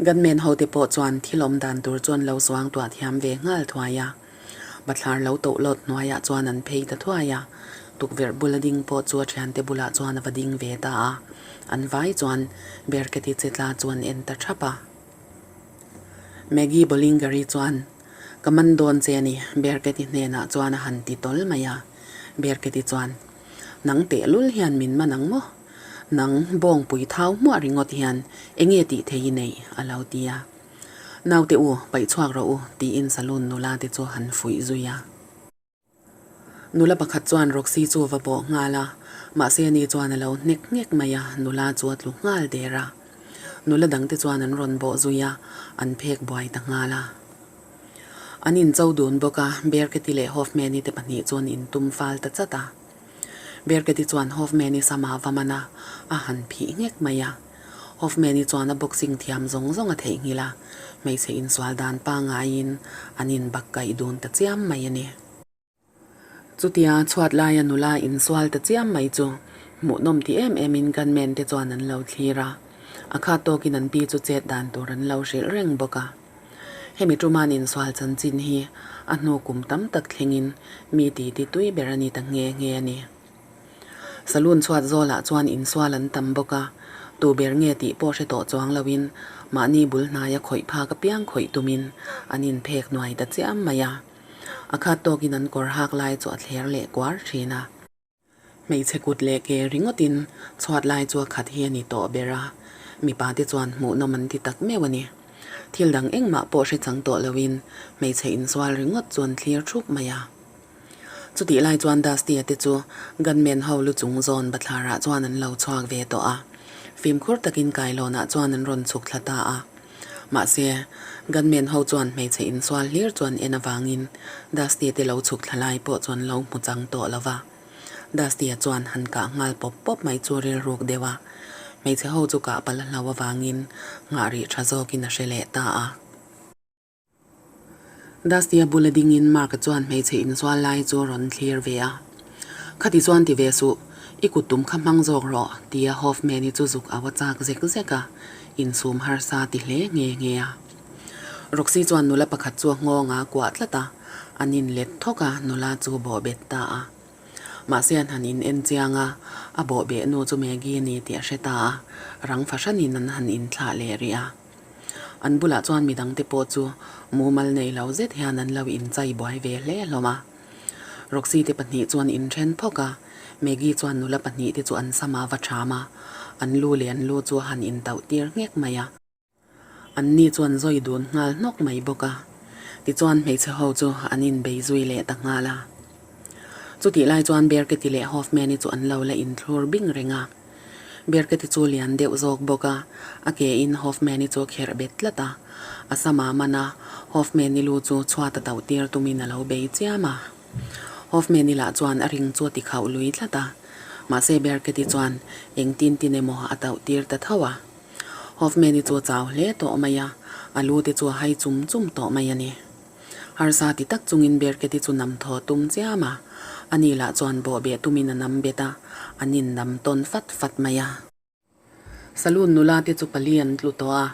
Gunman hote pawh chuan thil awm dan tur chuan lo suang tuah thiam ve nghal thuai a. Bathlar lo toh lawt hnuaiah chuan an phei ta thuai a. Tukverh bula ding pawh chu a thiante bulah chuan a va ding ve ta a. An vai chuan Berketi che tla chu an en ta thap a. Maggie Bollinger-i chuan, Ka man dawn che a ni, Berketi hnenah chuan a han ti tawl mai a. Berketi chuan, Nang tehlul hian min man ang maw? Nang bawngpui thau hmuah ringawt hian enge tih thei i neih? a lo ti a. Naute u, paih chhuak rawh u, tiin saloon nula te chu han fuih zui a. Nula pakhat chuan Roxy chu va bawh nghal a, mahse ani chuan a lo hnek nghek mai a, nula chu a tlu nghal der a. Nula dangte chuan an rawn bawh zui a, an phek buai ta nghal a. An incho dun bawk a, Berketi leh Hoffman-i te pahnih chuan intum fal ta chat a. Berketi chuan Hoffman-i sama va man a, a han phih nghek mai a. Hoffman-i chuan a boxing thiam zawng zawng a theihnghilh a, hmeichhe insual dan pangaiin an inbak kaih dun ta chiam mai a ni. Chutia chhuat laia nula insual ta chiam mai chu hmuhnawm ti em emin gunman te chuan an lo thlir a, a khat tawkin an pi chu chet dan tur an lo hrilh reng bawk a. Hemi ṭuman insual chanchin hi a hnu kum tam tak thlengin mi titi tui ber a ni ta nghe nghe a ni. Saloon chhuat zawlah chuan insual an tam bawk a, tu ber nge tih pawh hre tawh chuang loin mahni bul hnaia khawih phak apiang khawih tumin an inphek nuai ta chiam mai a. A khat tawkin an kawr hak lai chu a thler leh kuar thin a. Hmeichhe kut leh ke ringawtin chhuat lai chu a khat hi a ni tawh ber a, mipa te chuan hmuhnawm an ti tak meuh a ni. Thil dang engmah pawh hre chang tawh loin hmeichhe insual ringawt chu an thlir thup mai a. Chutih lai chuan Dusty-a te chu gunman ho lu chung zawn bathlarah chuan an lo chhuak ve tawh a, fimkhur takin kailawnah chuan an rawn chhuk thla ta a. Mahse, gunman ho chuan hmeichhe insual hlir chuan en avangin Dusty-a te lo chhuk thla lai pawh chuan lo hmu chang tawh lo va. Dusty-a chuan han kah nghal pawp pawp mai chu rilruk deuh a, hmeichhe ho chu kah palh a hlo avangin nghah rih tha zawkin a hre leh ta a. Dusty-a bula dingin Mark-a chuan hmeichhe insual lai chu a rawn thlir ve a. Khati chuan ti ve suh, i kut tum kha hmang zawk rawh, tia Hoffman-i chu zuk au a chak zek zek a, insum harsa ti hle nghe nghe a. Roxy chuan nula pakhat chu a nghawng a kuah tlat a, an inlet thawk a, nula chu bawh bet ta a. Mahse an han in en chiang a, a bawh beh nu chu Maggie a ni tih a hre ta a, rang fahranin an han inthlah leh rih a. An bulah chuan midangte pawh chu mumal nei lo zet hian an lo inchai buai ve hle hlawm a. Roxy te pahnih chuan inthen phawk a, Maggie chuan nula pahnih te chu an sam a va ṭham a, an lu leh an lu chu a han intauh tir nghek mai a. An ni chuan zawi dun nghal hnawk mai bawk a. Tichuan hmeichhe ho chu an inbei zui leh ta nghal a. Chutih lai chuan Berketi leh Hoffman-i chu an lo la inthlur bing reng a. Berketi chu lian deuh zawk bawk a, a ke in Hoffman-i chu a kherh bet tlat a. A sama man a, Hoffman-i lu chu chhuat a tauh tir tumin a lo bei chiam a. Hoffman-i lah chuan a ring chu a ti khauh lui tlat a. Mahse Berketi chuan engtin tin emaw a tauh tir ta tho a. Hoffman-i chu a chau hle tawh mai a, a lu te chu a hai chum chum tawh mai a ni. Harsa ti tak chungin Berketi chu nam thaw tum chiam a, ani lah chuan bawhbeh tumin a nam bet a, an innam tawn fat fat mai a. Saloon nula te chu pali an tlu tawh a,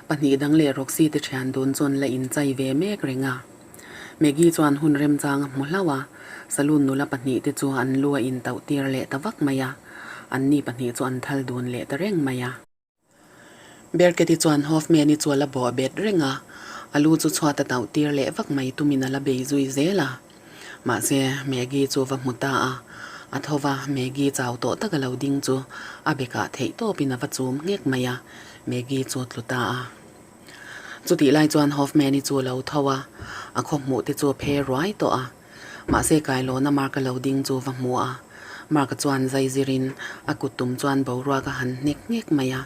pahnih dang leh Roxy te thian dun chuan la inchai ve mek reng a. Maggie chuan hun remchang a hmu hlauh a, saloon nula pahnih te chu an lu a intauh tir leh ta vak mai a, anni pahnih chu an thal dun leh ta reng mai a. Berketi chuan Hoffman-i chu a la bawh bet reng a, a lu chu chhuat a tauh tir leh vak mai tumin a la bei zui zel a. Mahse, Maggie chu va hmu ta a, a tho va, Maggie chau tawh tak a lo ding chu a bekah theih tawpin a va chum nghek mai a, Maggie chu tlu ta a. Chutih lai chuan Hoffman-i chu a lo tho a, a khaw hmuh te chu a phe ruai tawh a. Mahse kailawna Mark-a lo ding chu va hmu a, Mark-a chuan zai zirin a kut tum chuan boruak a han hnek nghek mai a.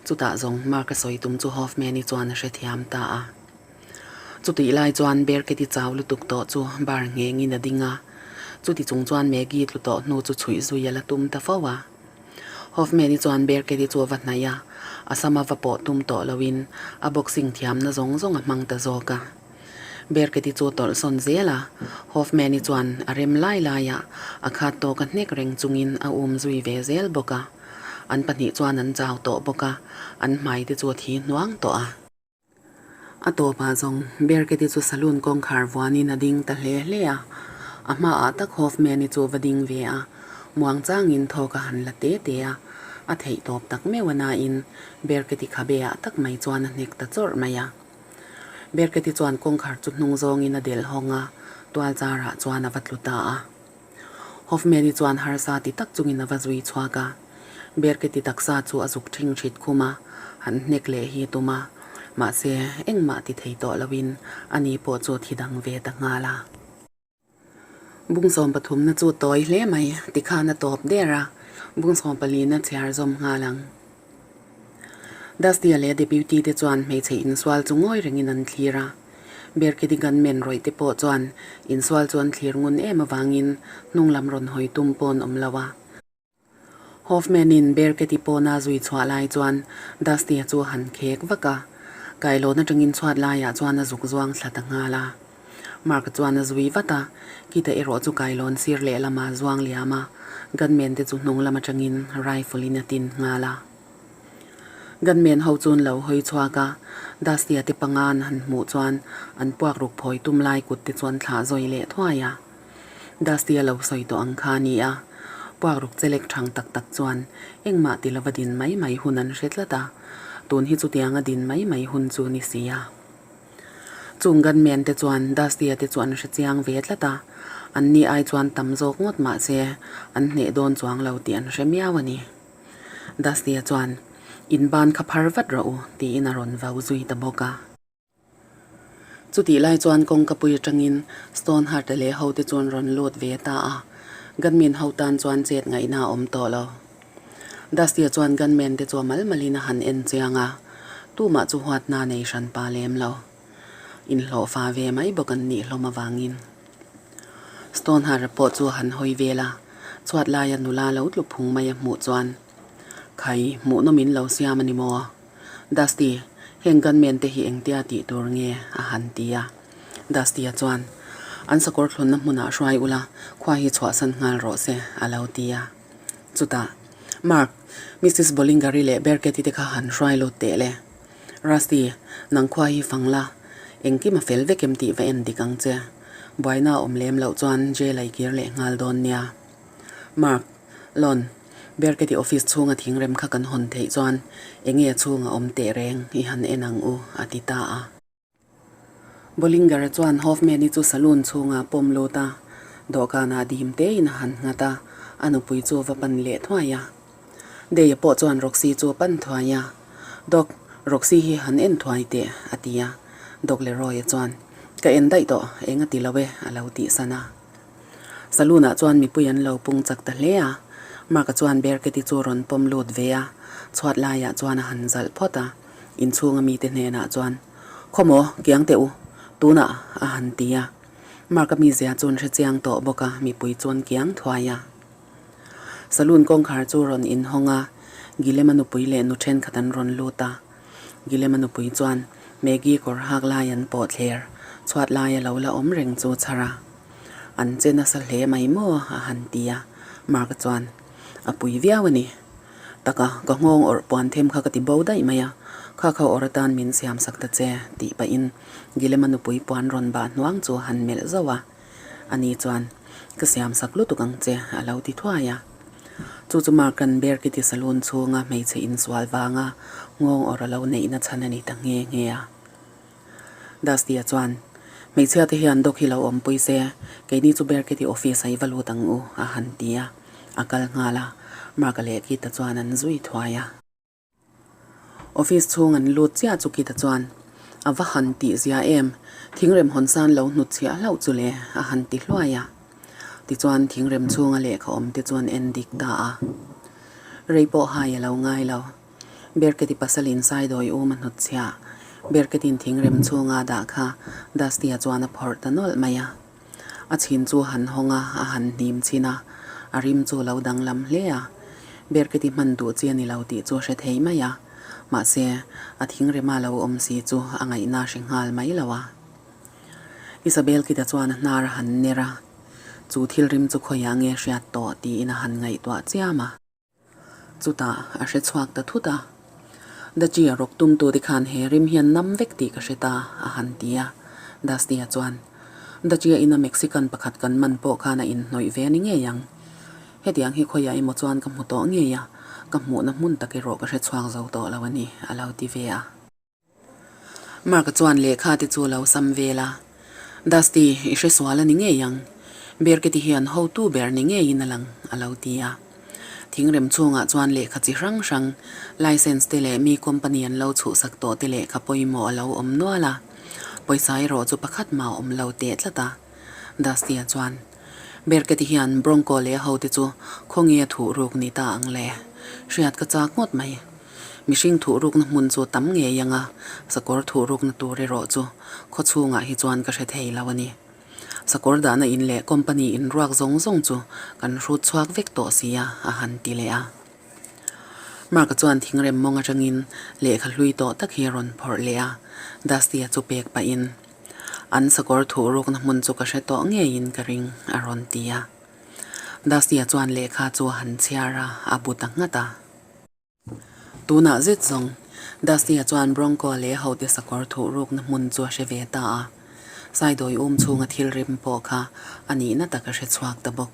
Chutah zawng Mark-a sawi tum chu Hoffman-i chuan a hrethiam ta a. Chutih lai chuan Berketi chau lutuk tawh chu bar nghengin a ding a, chuti chung chuan Maggie tlu tawh hnu chu chhuih zui a la tum ta fo a. Hoffman-i chuan Berketi chu a va hnaih a, a sama va pawh tum tawh loin a boxing thiamna zawng zawng a hmang ta zawk a. Berketi chu tawlh sawn zel a, Hoffman-i chuan a rem lai laiah a khat tawk a hnek reng chungin a um zui ve zel bawk a. An pahnih chuan an chau tawh bawk a, an hmai te chu a thi hnuang tawh a. A tawpah zawng Berketi chu saloon kawngkhar vuanin a ding ta hle hle a, a hmaah tak Hoffman-i chu va ding ve a, muangchangin thawk a han la te te a, a theih tawp tak meuh a nain Berketi khabeah tak mai chuan a hnek ta chawrh mai a. Berketi chuan kawngkhar chu hnung zawngin a delh hawng a, tual charah chuan a va tlu ta a. Hoffman-i chuan harsa ti tak chungin a va zui chhuak a. Berketi taksa chu a zuk ṭhing ṭhit khum a, han hnek leh hi tum a. Mahse, engmah ti thei tawh loin ani pawh chu thi dang ve ta nghal a. Bungsawm pathumna chu tawi hle mai tikhan a tawp der a, bungsawm palina chhiar zawm nghal ang. Dusty-a leh Deputy te chuan hmeichhe insual chu ngawi rengin an thlir a. Berkedi gunman rawih te pawh chuan insual chu an thlir ngun em avangin hnung lam rawn hawi tum pawh an awm lo a. Hoffman-in Berketi pawna zui chhuah lai chuan Dusty-a chu a han khek vak a, kailawn atangin chhuat laiah chuan a zuk zuang thla ta nghal a. Mark-a chuan a zui vat a, Kita erawh chu kailawn sir lehlamah a zuang liam a, gunman te chu hnung lam atangin rifle-in a tin nghal a. Gunman ho chu an lo hawi chhuak a, Dusty-a te panga an han hmuh chuan an puak ruk phawi tum lai kut te chu an thlah zawi leh thuai a. Dusty a lo sawi tawh ang kha a ni a, puak ruk chelek thang tak tak chuan engmah ti lova din mai mai hun an hre tlat a, tun hi chutiang a din mai mai hun chu ni si a. Chung gunman te chuan Dusty-a te chu an hre chiang ve tlat a, an ni ai chuan tam zawk ngawt mah se an hneh dawn chuang lo tih an hre miau a ni. Dusty-a chuan, In ban kha phar vat rawh u, tiin a rawn vau zui ta bawk a. Chutih lai chuan kawngka pui atangin Stoneheart-a leh hote chuan rawn lut ve ta a, gunman ho tan chuan chet ngaihna a awm tawh lo. Dusty-a chuan gunman te chu a mal malin a han en chiang a, tumah chu huatna nei hran pa lem lo. Inhlawhfa ve mai bawk an nih hlawm avangin. Stoneheart-a pawh chu a han hawi vel a, chhuat laia nula lo tlu phung mai a hmuh chuan, Khai, hmuhnawm in lo siam a ni maw? Dusty, heng gunman te hi engtia tih tur nge? a han ti a. Dusty-a chuan, An sakawr thlunna hmunah hruai ula, khua hi chhuahsan nghal rawh se, a lo ti a. Chutah, Mark, Missus Bollinger-i leh Berkett-i te kha han hruai lut teh le. Rusty, nang khua hi fang la, engkim a fel vek em tih va en dik ang che. Buaina a awm lem loh chuan jail a i kir leh nghal dawn nia. Mark, Lon, Berketi office chhunga thingrem kha kan hawn theih chuan enge a chhunga awm teh reng i han en ang u, a ti ta a. Bollinger-a chuan Hoffman-i chu saloon chhunga pawm lut a, dawhkanah dim tein a han nghat a, a nupui chu va pan leh thuai a. Day-a pawh chuan Roxy chu a pan thuai a, Doc, Roxy hi han en thuai teh, a ti a. Doc Leroy-a chuan. Ka en daih tawh, eng a ti lo e, a lo tih san a. Saloon-ah chuan mipui an lo pung chak ta hle a. Mark-a chuan Berketi chu rawn pawm lut ve a, chhuat laiah chuan a han zalh phawt a. Inchhunga mite hnenah chuan, Khawmaw, kiang teh u, tunah, a han ti a. Mark-a mizia chuan hre chiang tawh bawk a, mipui chuan kiang thuai a. Saloon kawngkhar chu rawn inhawng a, Gilema nupui leh nu thenkhat an rawn lut a. Gilema nupui chuan Maggie kawr hak lai an pawh thler, chhuat laia lo la awm reng chu chhar a. An che nasa hle mai maw? a han ti a, Mark-a chuan, A pui viau a ni. Taka, ka nghawng awrh puan them kha ka ti bo daih mai a, kha kha awrh atan min siam sak ta che, tih pahin Gilema nupui puan rawn bah hnuang chu a han melh zauh a. Ani chuan, Ka siam sak lutuk ang che, a lo ti thuai a. Chu chu Mark-a'n Berkiti saloon chhunga hmeichhe insual vanga nghawng awrh a lo neihna chhan a ni ta nghe nghe a. Dusty-a chuan, Hmeichhia te hian dawk hi lo awmpui se, keini chu Berkiti office-a i va lut ang u, a han ti a. A kal nghal a, Mark-a leh Keith-a chuan an zui thuai a. Office chhung an lut chiah chu Kita chuan, A va han tih zia em, thingrem hawn san lo hnut chhiah hlauh chu le, a han ti hluai a. Tichuan thingrem chhunga lehkha awm te chuan en dik ta a. Rei pawh hai a lo ngai lo. Berketi pasalin Saidawi um a hnut chhiah. Berketin thingrem chhunga dah kha Dusty-a chuan a phawrh ta nawlh mai a. A chhin chu a han hawng a, a han hnim chhin a, a rim chu a lo danglam hle a. Berketi hman duh chi a ni lo tih chu a hre thei mai a, mahse, a thingrema lo awm si chu a ngaihna hre nghal mai lo a. Isabel kita chuan a hnar a han ner a, chu thil rim chu khawiah nge hriat tawh tiin a han ngaihtuah chiam a. Chutah a hre chhuak ta thut a, Dachi-a rawk tumtu te khan he rim hian nam vek tih ka hre ta, a han ti a. Dusty-a chuan, Dachi-a ina Mexican pakhat kan man pawh khan a inhnawih ve a ni ngei ang. Hetiang hi khawiah emaw chuan ka hmu tawh ngei a, ka hmuhna hmun tak erawh ka hre chhuak zo tawh lo a ni, a lo ti ve a. Mark-a chuan lehkha te chu lo sam vel a, Dusty, i hre sual a ni ngei ang. Berketi hian hotu ber ni ngeiin a lang, a lo ti a. Thingrem chhungah chuan lehkha chi hrang hrang, licence te leh mi company an lo chhuhsak tawh te lehkha pawimawh a lo awm nual a. Pawisa erawh chu pakhat mah a awm lo teh tlat a. Dusty-a chuan, Berketi hian Bronco leh a hote chu khawnge a thuh ruk ni ta ang le? Hriat ka chak ngawt mai. Mihring thuhrukna hmun chu tam ngei ang a, sakawr thuhrukna tur erawh chu khaw chhungah hi chuan ka hre thei lo a ni. Sakawr dahna in leh company in ruak zawng zawng chu kan hrut chhuak vek tawh si a, a han ti leh a. Mark-a chuan thingrem mawng atangin lehkha hlui tawh tak hi a rawn phawrh leh a, Dusty-a chu pek pahin, An sakawr thuhrukna hmun chu ka hre tawh ngeiin ka ring, a rawn ti a. Dusty-a chuan lehkha chu a han chhiar a, a bu ta nghat a. Tunah zet zawng, Dusty-a chuan Bronco leh hote sakawr thuh rukna hmun chu a hre ve ta a. Saidawi um chhunga thil rim pawh kha a nihna tak a hre chhuak ta bawk.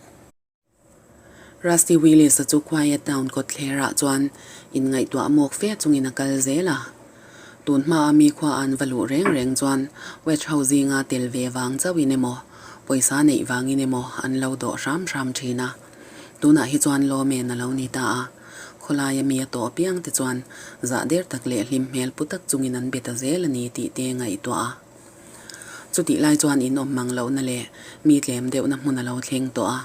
Rusty Willis-a chu Quiet Town kawtthlerah chuan inngaihtuah mawk fe chungin a kal zel a. Tun hmaa mi khua an va luh reng reng chuan Wedge ho zinga tel ve vang chauhin emaw, pawisa neih vangin emaw an lo dawh hram hram thin a. Tunah hi chuan Lawmen a lo ni ta a. Khawlaia mi a tawh apiang te chuan zah der tak leh hlim hmel pu tak chungin an be ta zel a ni tih te ngaihtuah a. Chutih lai chuan in awm mang lohna leh mi tlem deuhna hmun a lo thleng tawh a.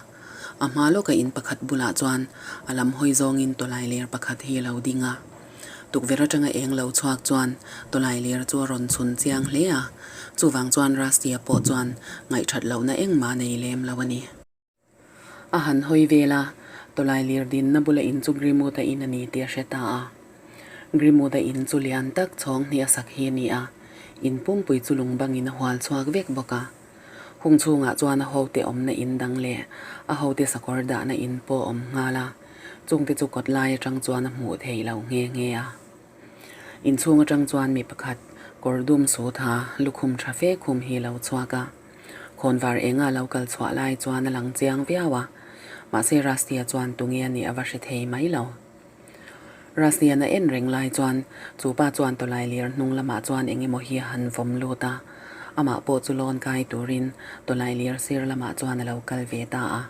A hma lawka in pakhat bulah chuan a lam hawi zawngin tawlai ler pakhat hi a lo ding a. Tukverh atanga eng lo chhuak chuan tawlai ler chu a rawn chhun chiang hle a. Chuvang chuan Rusty-a pawh chuan ngaihthat lohna engmah nei lem lo a ni. A han hawi vel a, tawlai lir dinna bula in chu Grimwood-a in a ni tih a hre ta a. Grimwood-a in chu lian tak chhawng hnih a sak hi a ni a, in pumpui chu lung bangin a hual chhuak vek bawk a. Hung chhungah chuan a hote awmna in dang leh a hote sakawr dahna in pawh a awm nghal a, chungte chu kawt lai atang chuan a hmuh theih loh nghe nghe a. Inchhung atang chuan mi pakhat kawr dum sut ha lukhum tha fe khum hi a lo chhuak a. Khawnvar enga lo kal chhuah lai chuan a lang chiang viau a, mahse Rusty-a chuan tunge a nih a va hre thei mai lo. Rusty-a'n a en reng lai chuan chu pa chuan tawlai lir hnung lamah chuan eng emaw hi a han vawm lut a, amah pawh chu lawn kai turin tawlai lir sir lamah chuan a lo kal ve ta a.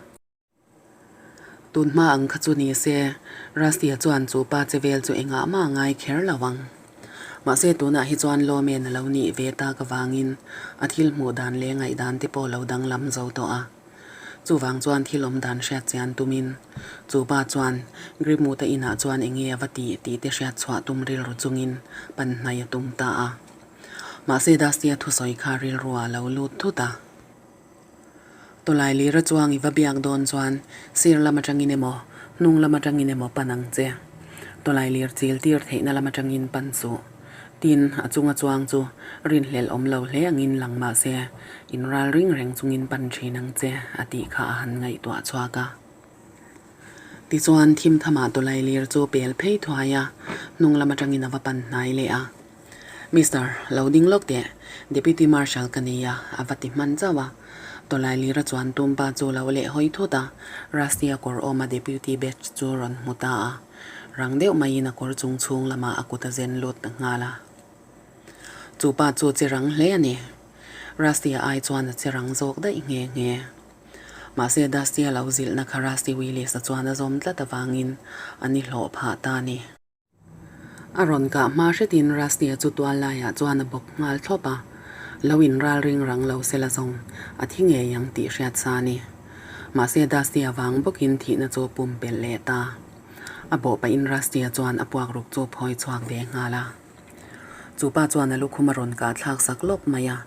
Tun hma ang kha chu ni se, Rusty-a chuan chu pa che vel chu engah mah a ngai kher lo ang. Mahse tunah hi chuan Lawmen a lo nih ve tak avangin a thil hmuh dan leh ngaihdan te pawh lo danglam zo tawh a. Chuvang chuan thil awm dan hriat chian tumin chu pa chuan Grimwood-a inah chuan eng nge a va tih tih te hriat chhuah tum rilru chungin pan hnai a tum ta a. Mahse Dusty-a thusawi kha rilruah a lo lut thut a. Tawlai lira chuang i va biak dawn chuan sir lam atangin emaw, hnung lam atangin emaw pan ang che. Tawlai lir chil tir theihna lam atangin pan suh. Tin, a chunga chuang chu rinhlelh awm lo hle angin lang mah se, inral ring reng chungin pan thin ang che, a tih kha a han ngaihtuah chhuak a. Tichuan, thim thamah tawlai lir chu pel phei thuai a, hnung lam atangin a va pan hnai leh a. Mister, lo ding lawk teh, Deputy Marshal ka nei a, a va ti hman chauh a. Tawlai lira chuan tumpa chu lo leh hawi thut a, Rusty-a kawr awma Deputy badge chu rawn hmu ta a. Rang deuh maiin a kawr chung chhung lamah a kut a zen lut ta nghal a. Chu pa chu che rang hle a ni. Rusty-a ai chuan a che rang zawk daih nghe nghe. Mahse Dusty-a lo zilhna kha Rusty Willis-a chuan a zawm tlat avangin a ni hlawh phah ta a ni. A rawn kah hma hretin Rusty-a chu tual laiah chuan a bawk nghal thlawp a, lo in ral ring rang lo sela zawng a thi ngei ang tih hriat sa a ni. Mahse Dusty-a vang bawkin thihna chu pumpelh leh ta. A bawh pahin Rusty-a chuan a puak ruk chu phawi chhuak ve nghal a. Chu pa chuan a lukhum a rawn kah thlak sak lawp mai a,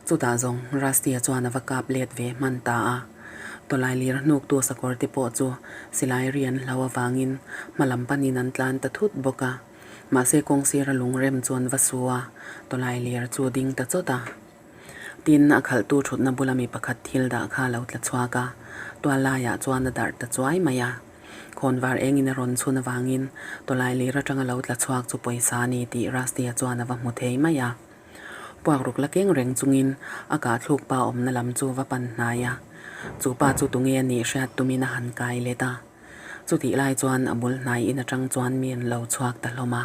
chutah zawng Rusty-a chuan a va kap let ve hman ta a. Tawlai lir hnuktu sakawr te pawh chu silai ri an hlau avangin hma lam panin an tlan ta thut bawk a. Mahse kawng sira lungrem chu an va su a, tawlai lir chu ding ta chawt a. Tin, a khalhtu thutna bula mi pakhat thil dah kha a lo tla chhuak a, tual laiah chuan a darh ta chuai mai a. Khawnvar engin a rawn chhun avangin tawlai lir atanga lo tla chhuak chu pawisa a ni tih Rusty-a chuan a va hmu thei mai a. Puak ruk la keng reng chungin a kahthluk pa awmna lam chu va pan hnai a, chu pa chu tunge a nih hriat tumin a han kai let a. Chutih lai chuan a bul hnai in atang chuan mi an lo chhuak ta hlawm a.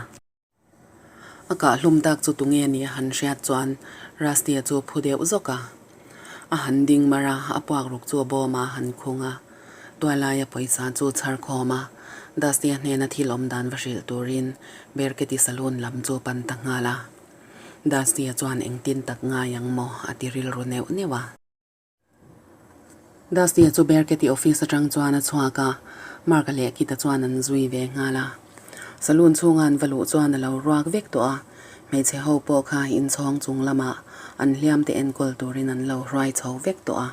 A kahhlum tak chu tunge a nih a han hriat chuan Rusty-a chu a phu deuh zawk a. A han ding mar a, a puak ruk chu a bawm a, a han khung a. Tualaia pawisa chu chhar khawm a, Dusty-a hnena thil awm dan va hrilh turin Berketi Saloon lam chu pan ta nghal a. Dusty-a chuan engtin tak ngai ang maw a ti rilru neuh neuh a. Dusty-a chu Berketi office atang chuan a chhuak a, Mark-a leh Kit-a chuan an zui ve nghal a. Saloon chhunga an va luh chuan a lo ruak vek tawh a, hmeichhe ho pawh kha inchhawng chung lamah an hliam te enkawl turin an lo hruai chho vek tawh a.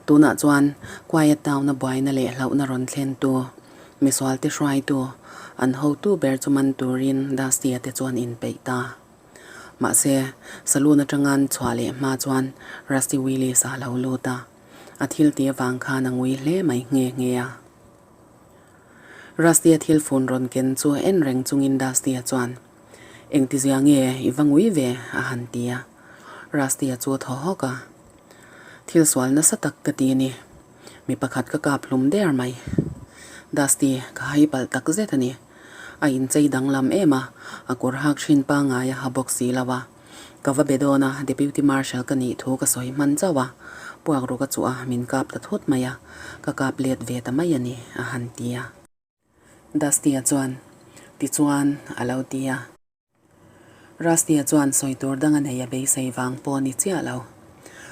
Tunah chuan Quiet Town-a buaina leh hlauhna rawn thlentu, misualte hruaitu, an hotu ber chu man turin Dusty-a te chuan inpeih ta. Mahse, saloon atanga an chhuah leh hma chuan Rusty Willis a lo lut a, a thil tih avang khan a ngui hle mai nghe nghe a. Rusty-a thil fun rawn ken chu en reng chungin Dusty-a chuan, Engtizia nge i va ngui ve? a han ti a. Rusty-a chu a thaw hawk a, Thil sual nasa tak ka ti a ni. Mi pakhat ka kap hlum der mai. Dusty, ka hai palh tak zet a ni. A inchei danglam em a, a kawr hak thin pangngai a ha bawk si lo a. Ka va be dawn a, Deputy Marshal ka nih thu ka sawi hman chauh a, puak ruk a chuh a, min kap ta thut mai a, ka kap let ve ta mai a ni, a han ti a. Dusty-a chuan, Tichuan, a lo ti a. Rusty-a chuan sawi tur dang a nei a beisei vang pawh a ni chiah lo.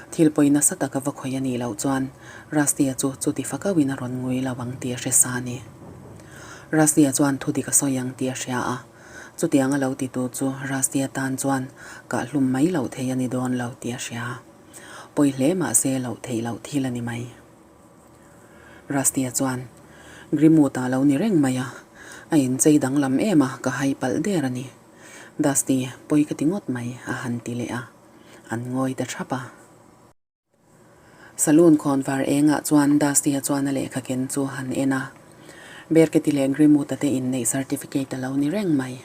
Thil pawi nasa taka va khawih a nih loh chuan Rusty-a chu chuti fakauhin a rawn ngui lo ang tih a hre sa a ni. Rusty-a chuan thu dik a sawi ang tih a hria a, chutiang a lo ti tu chu Rusty-a tan chuan kah hlum mai loh thei a ni dawn lo tih a hria. Pawi hle mah se loh theih loh thil a ni mai. Rusty-a chuan, Grimwood-a lo ni reng mai a, a inchei danglam em a, ka hai palh der a ni. Dusty, pawi ka ti ngawt mai, a han ti leh a, an ngawi ta thap a. Saloon khawn var engah chuan Dusty-a chuan a lehkha ken chu han en a, Berketi leh Grimwood-a te inneih certificate a lo ni reng mai.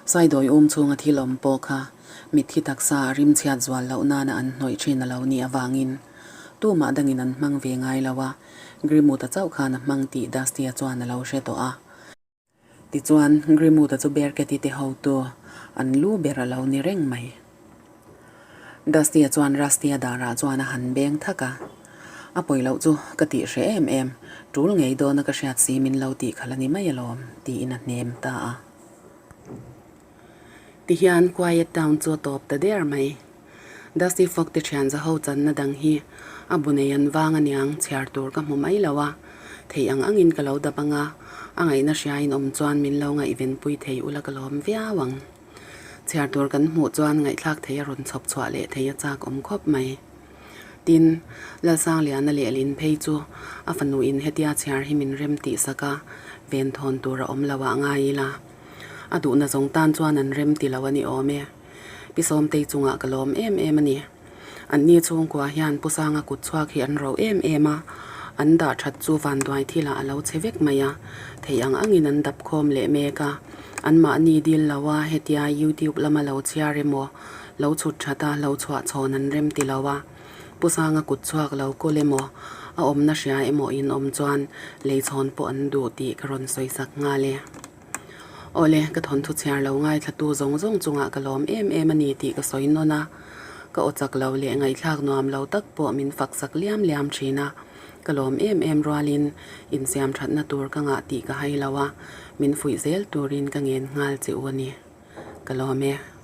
Saidawi um chhunga thil awm pawh kha mitthi taksa a rimchhiat zual loh nana an hnawih thin a lo nih avangin tumah dangin an hmang ve ngai lo a, Grimwood-a chauh khan a hmang tih Dusty-a chuan a lo hre tawh a. Tichuan, Grimwood-a chu Berketi te hotu an lu ber a lo ni reng mai. Dusty-a chuan Rusty-a darah chuan a han beng thak a, A pawi loh chu ka tih hreh em em, tul ngei dawna ka hriat si min lo tih khalh a ni mai alawm, tiin a hnem ta a. Tihian Quiet Town chu a tawp ta der mai. Dusty Fog te thian zaho channa dang hi a bu nei an vang aniang chhiar tur ka hmu mai lo a, thei ang angin ka lo dap anga a ngaihna hriain awm chuan min lo ngaihvenpui thei ula ka lawm viau ang. Chhiar tur kan hmuh chuan ngaihthlak thei a rawn chhawp chhuah leh thei a chak awm khawp mai. Tin, Lalsangliana lehlin phei chu a fanu in hetia chhiar hi min rem tih sak a, venthawn tur a awm lo ah ngai ila. A duhna zawng tan chuan an rem ti lo a ni awm e. Pi Sawmtei chungah ka lawm em em a ni. Anni chhungkua hian Pu Sanga kut chhuak hi an ro em em a, an dah that chu vanduai thilah a lo che vek mai a, thei ang angin an dap khawm leh mek a. Anmahni dil lo a, hetia YouTube lama lo chhiar emaw, lo chhut that a, lo chhuah chhawn an rem ti lo a. Pu Sanga kut chhuak lo kawl emaw, a awmna hria emaw in awm chuan lei chhawn pawh an duh tih ka rawn sawi sak nghal e. Awle, ka thawnthu chhiar lo ngaithlatu zawng zawng chungah ka lawm em em a ni tih ka sawi nawn a, ka aw chak lo leh ngaihthlak nuam lo tak pawh min fak sak liam liam thin a, ka lawm em em rualin insiam thatna tur ka ngah tih ka hai lo a, min fuih zel turin ka ngen nghal che u a ni. Ka lawm e.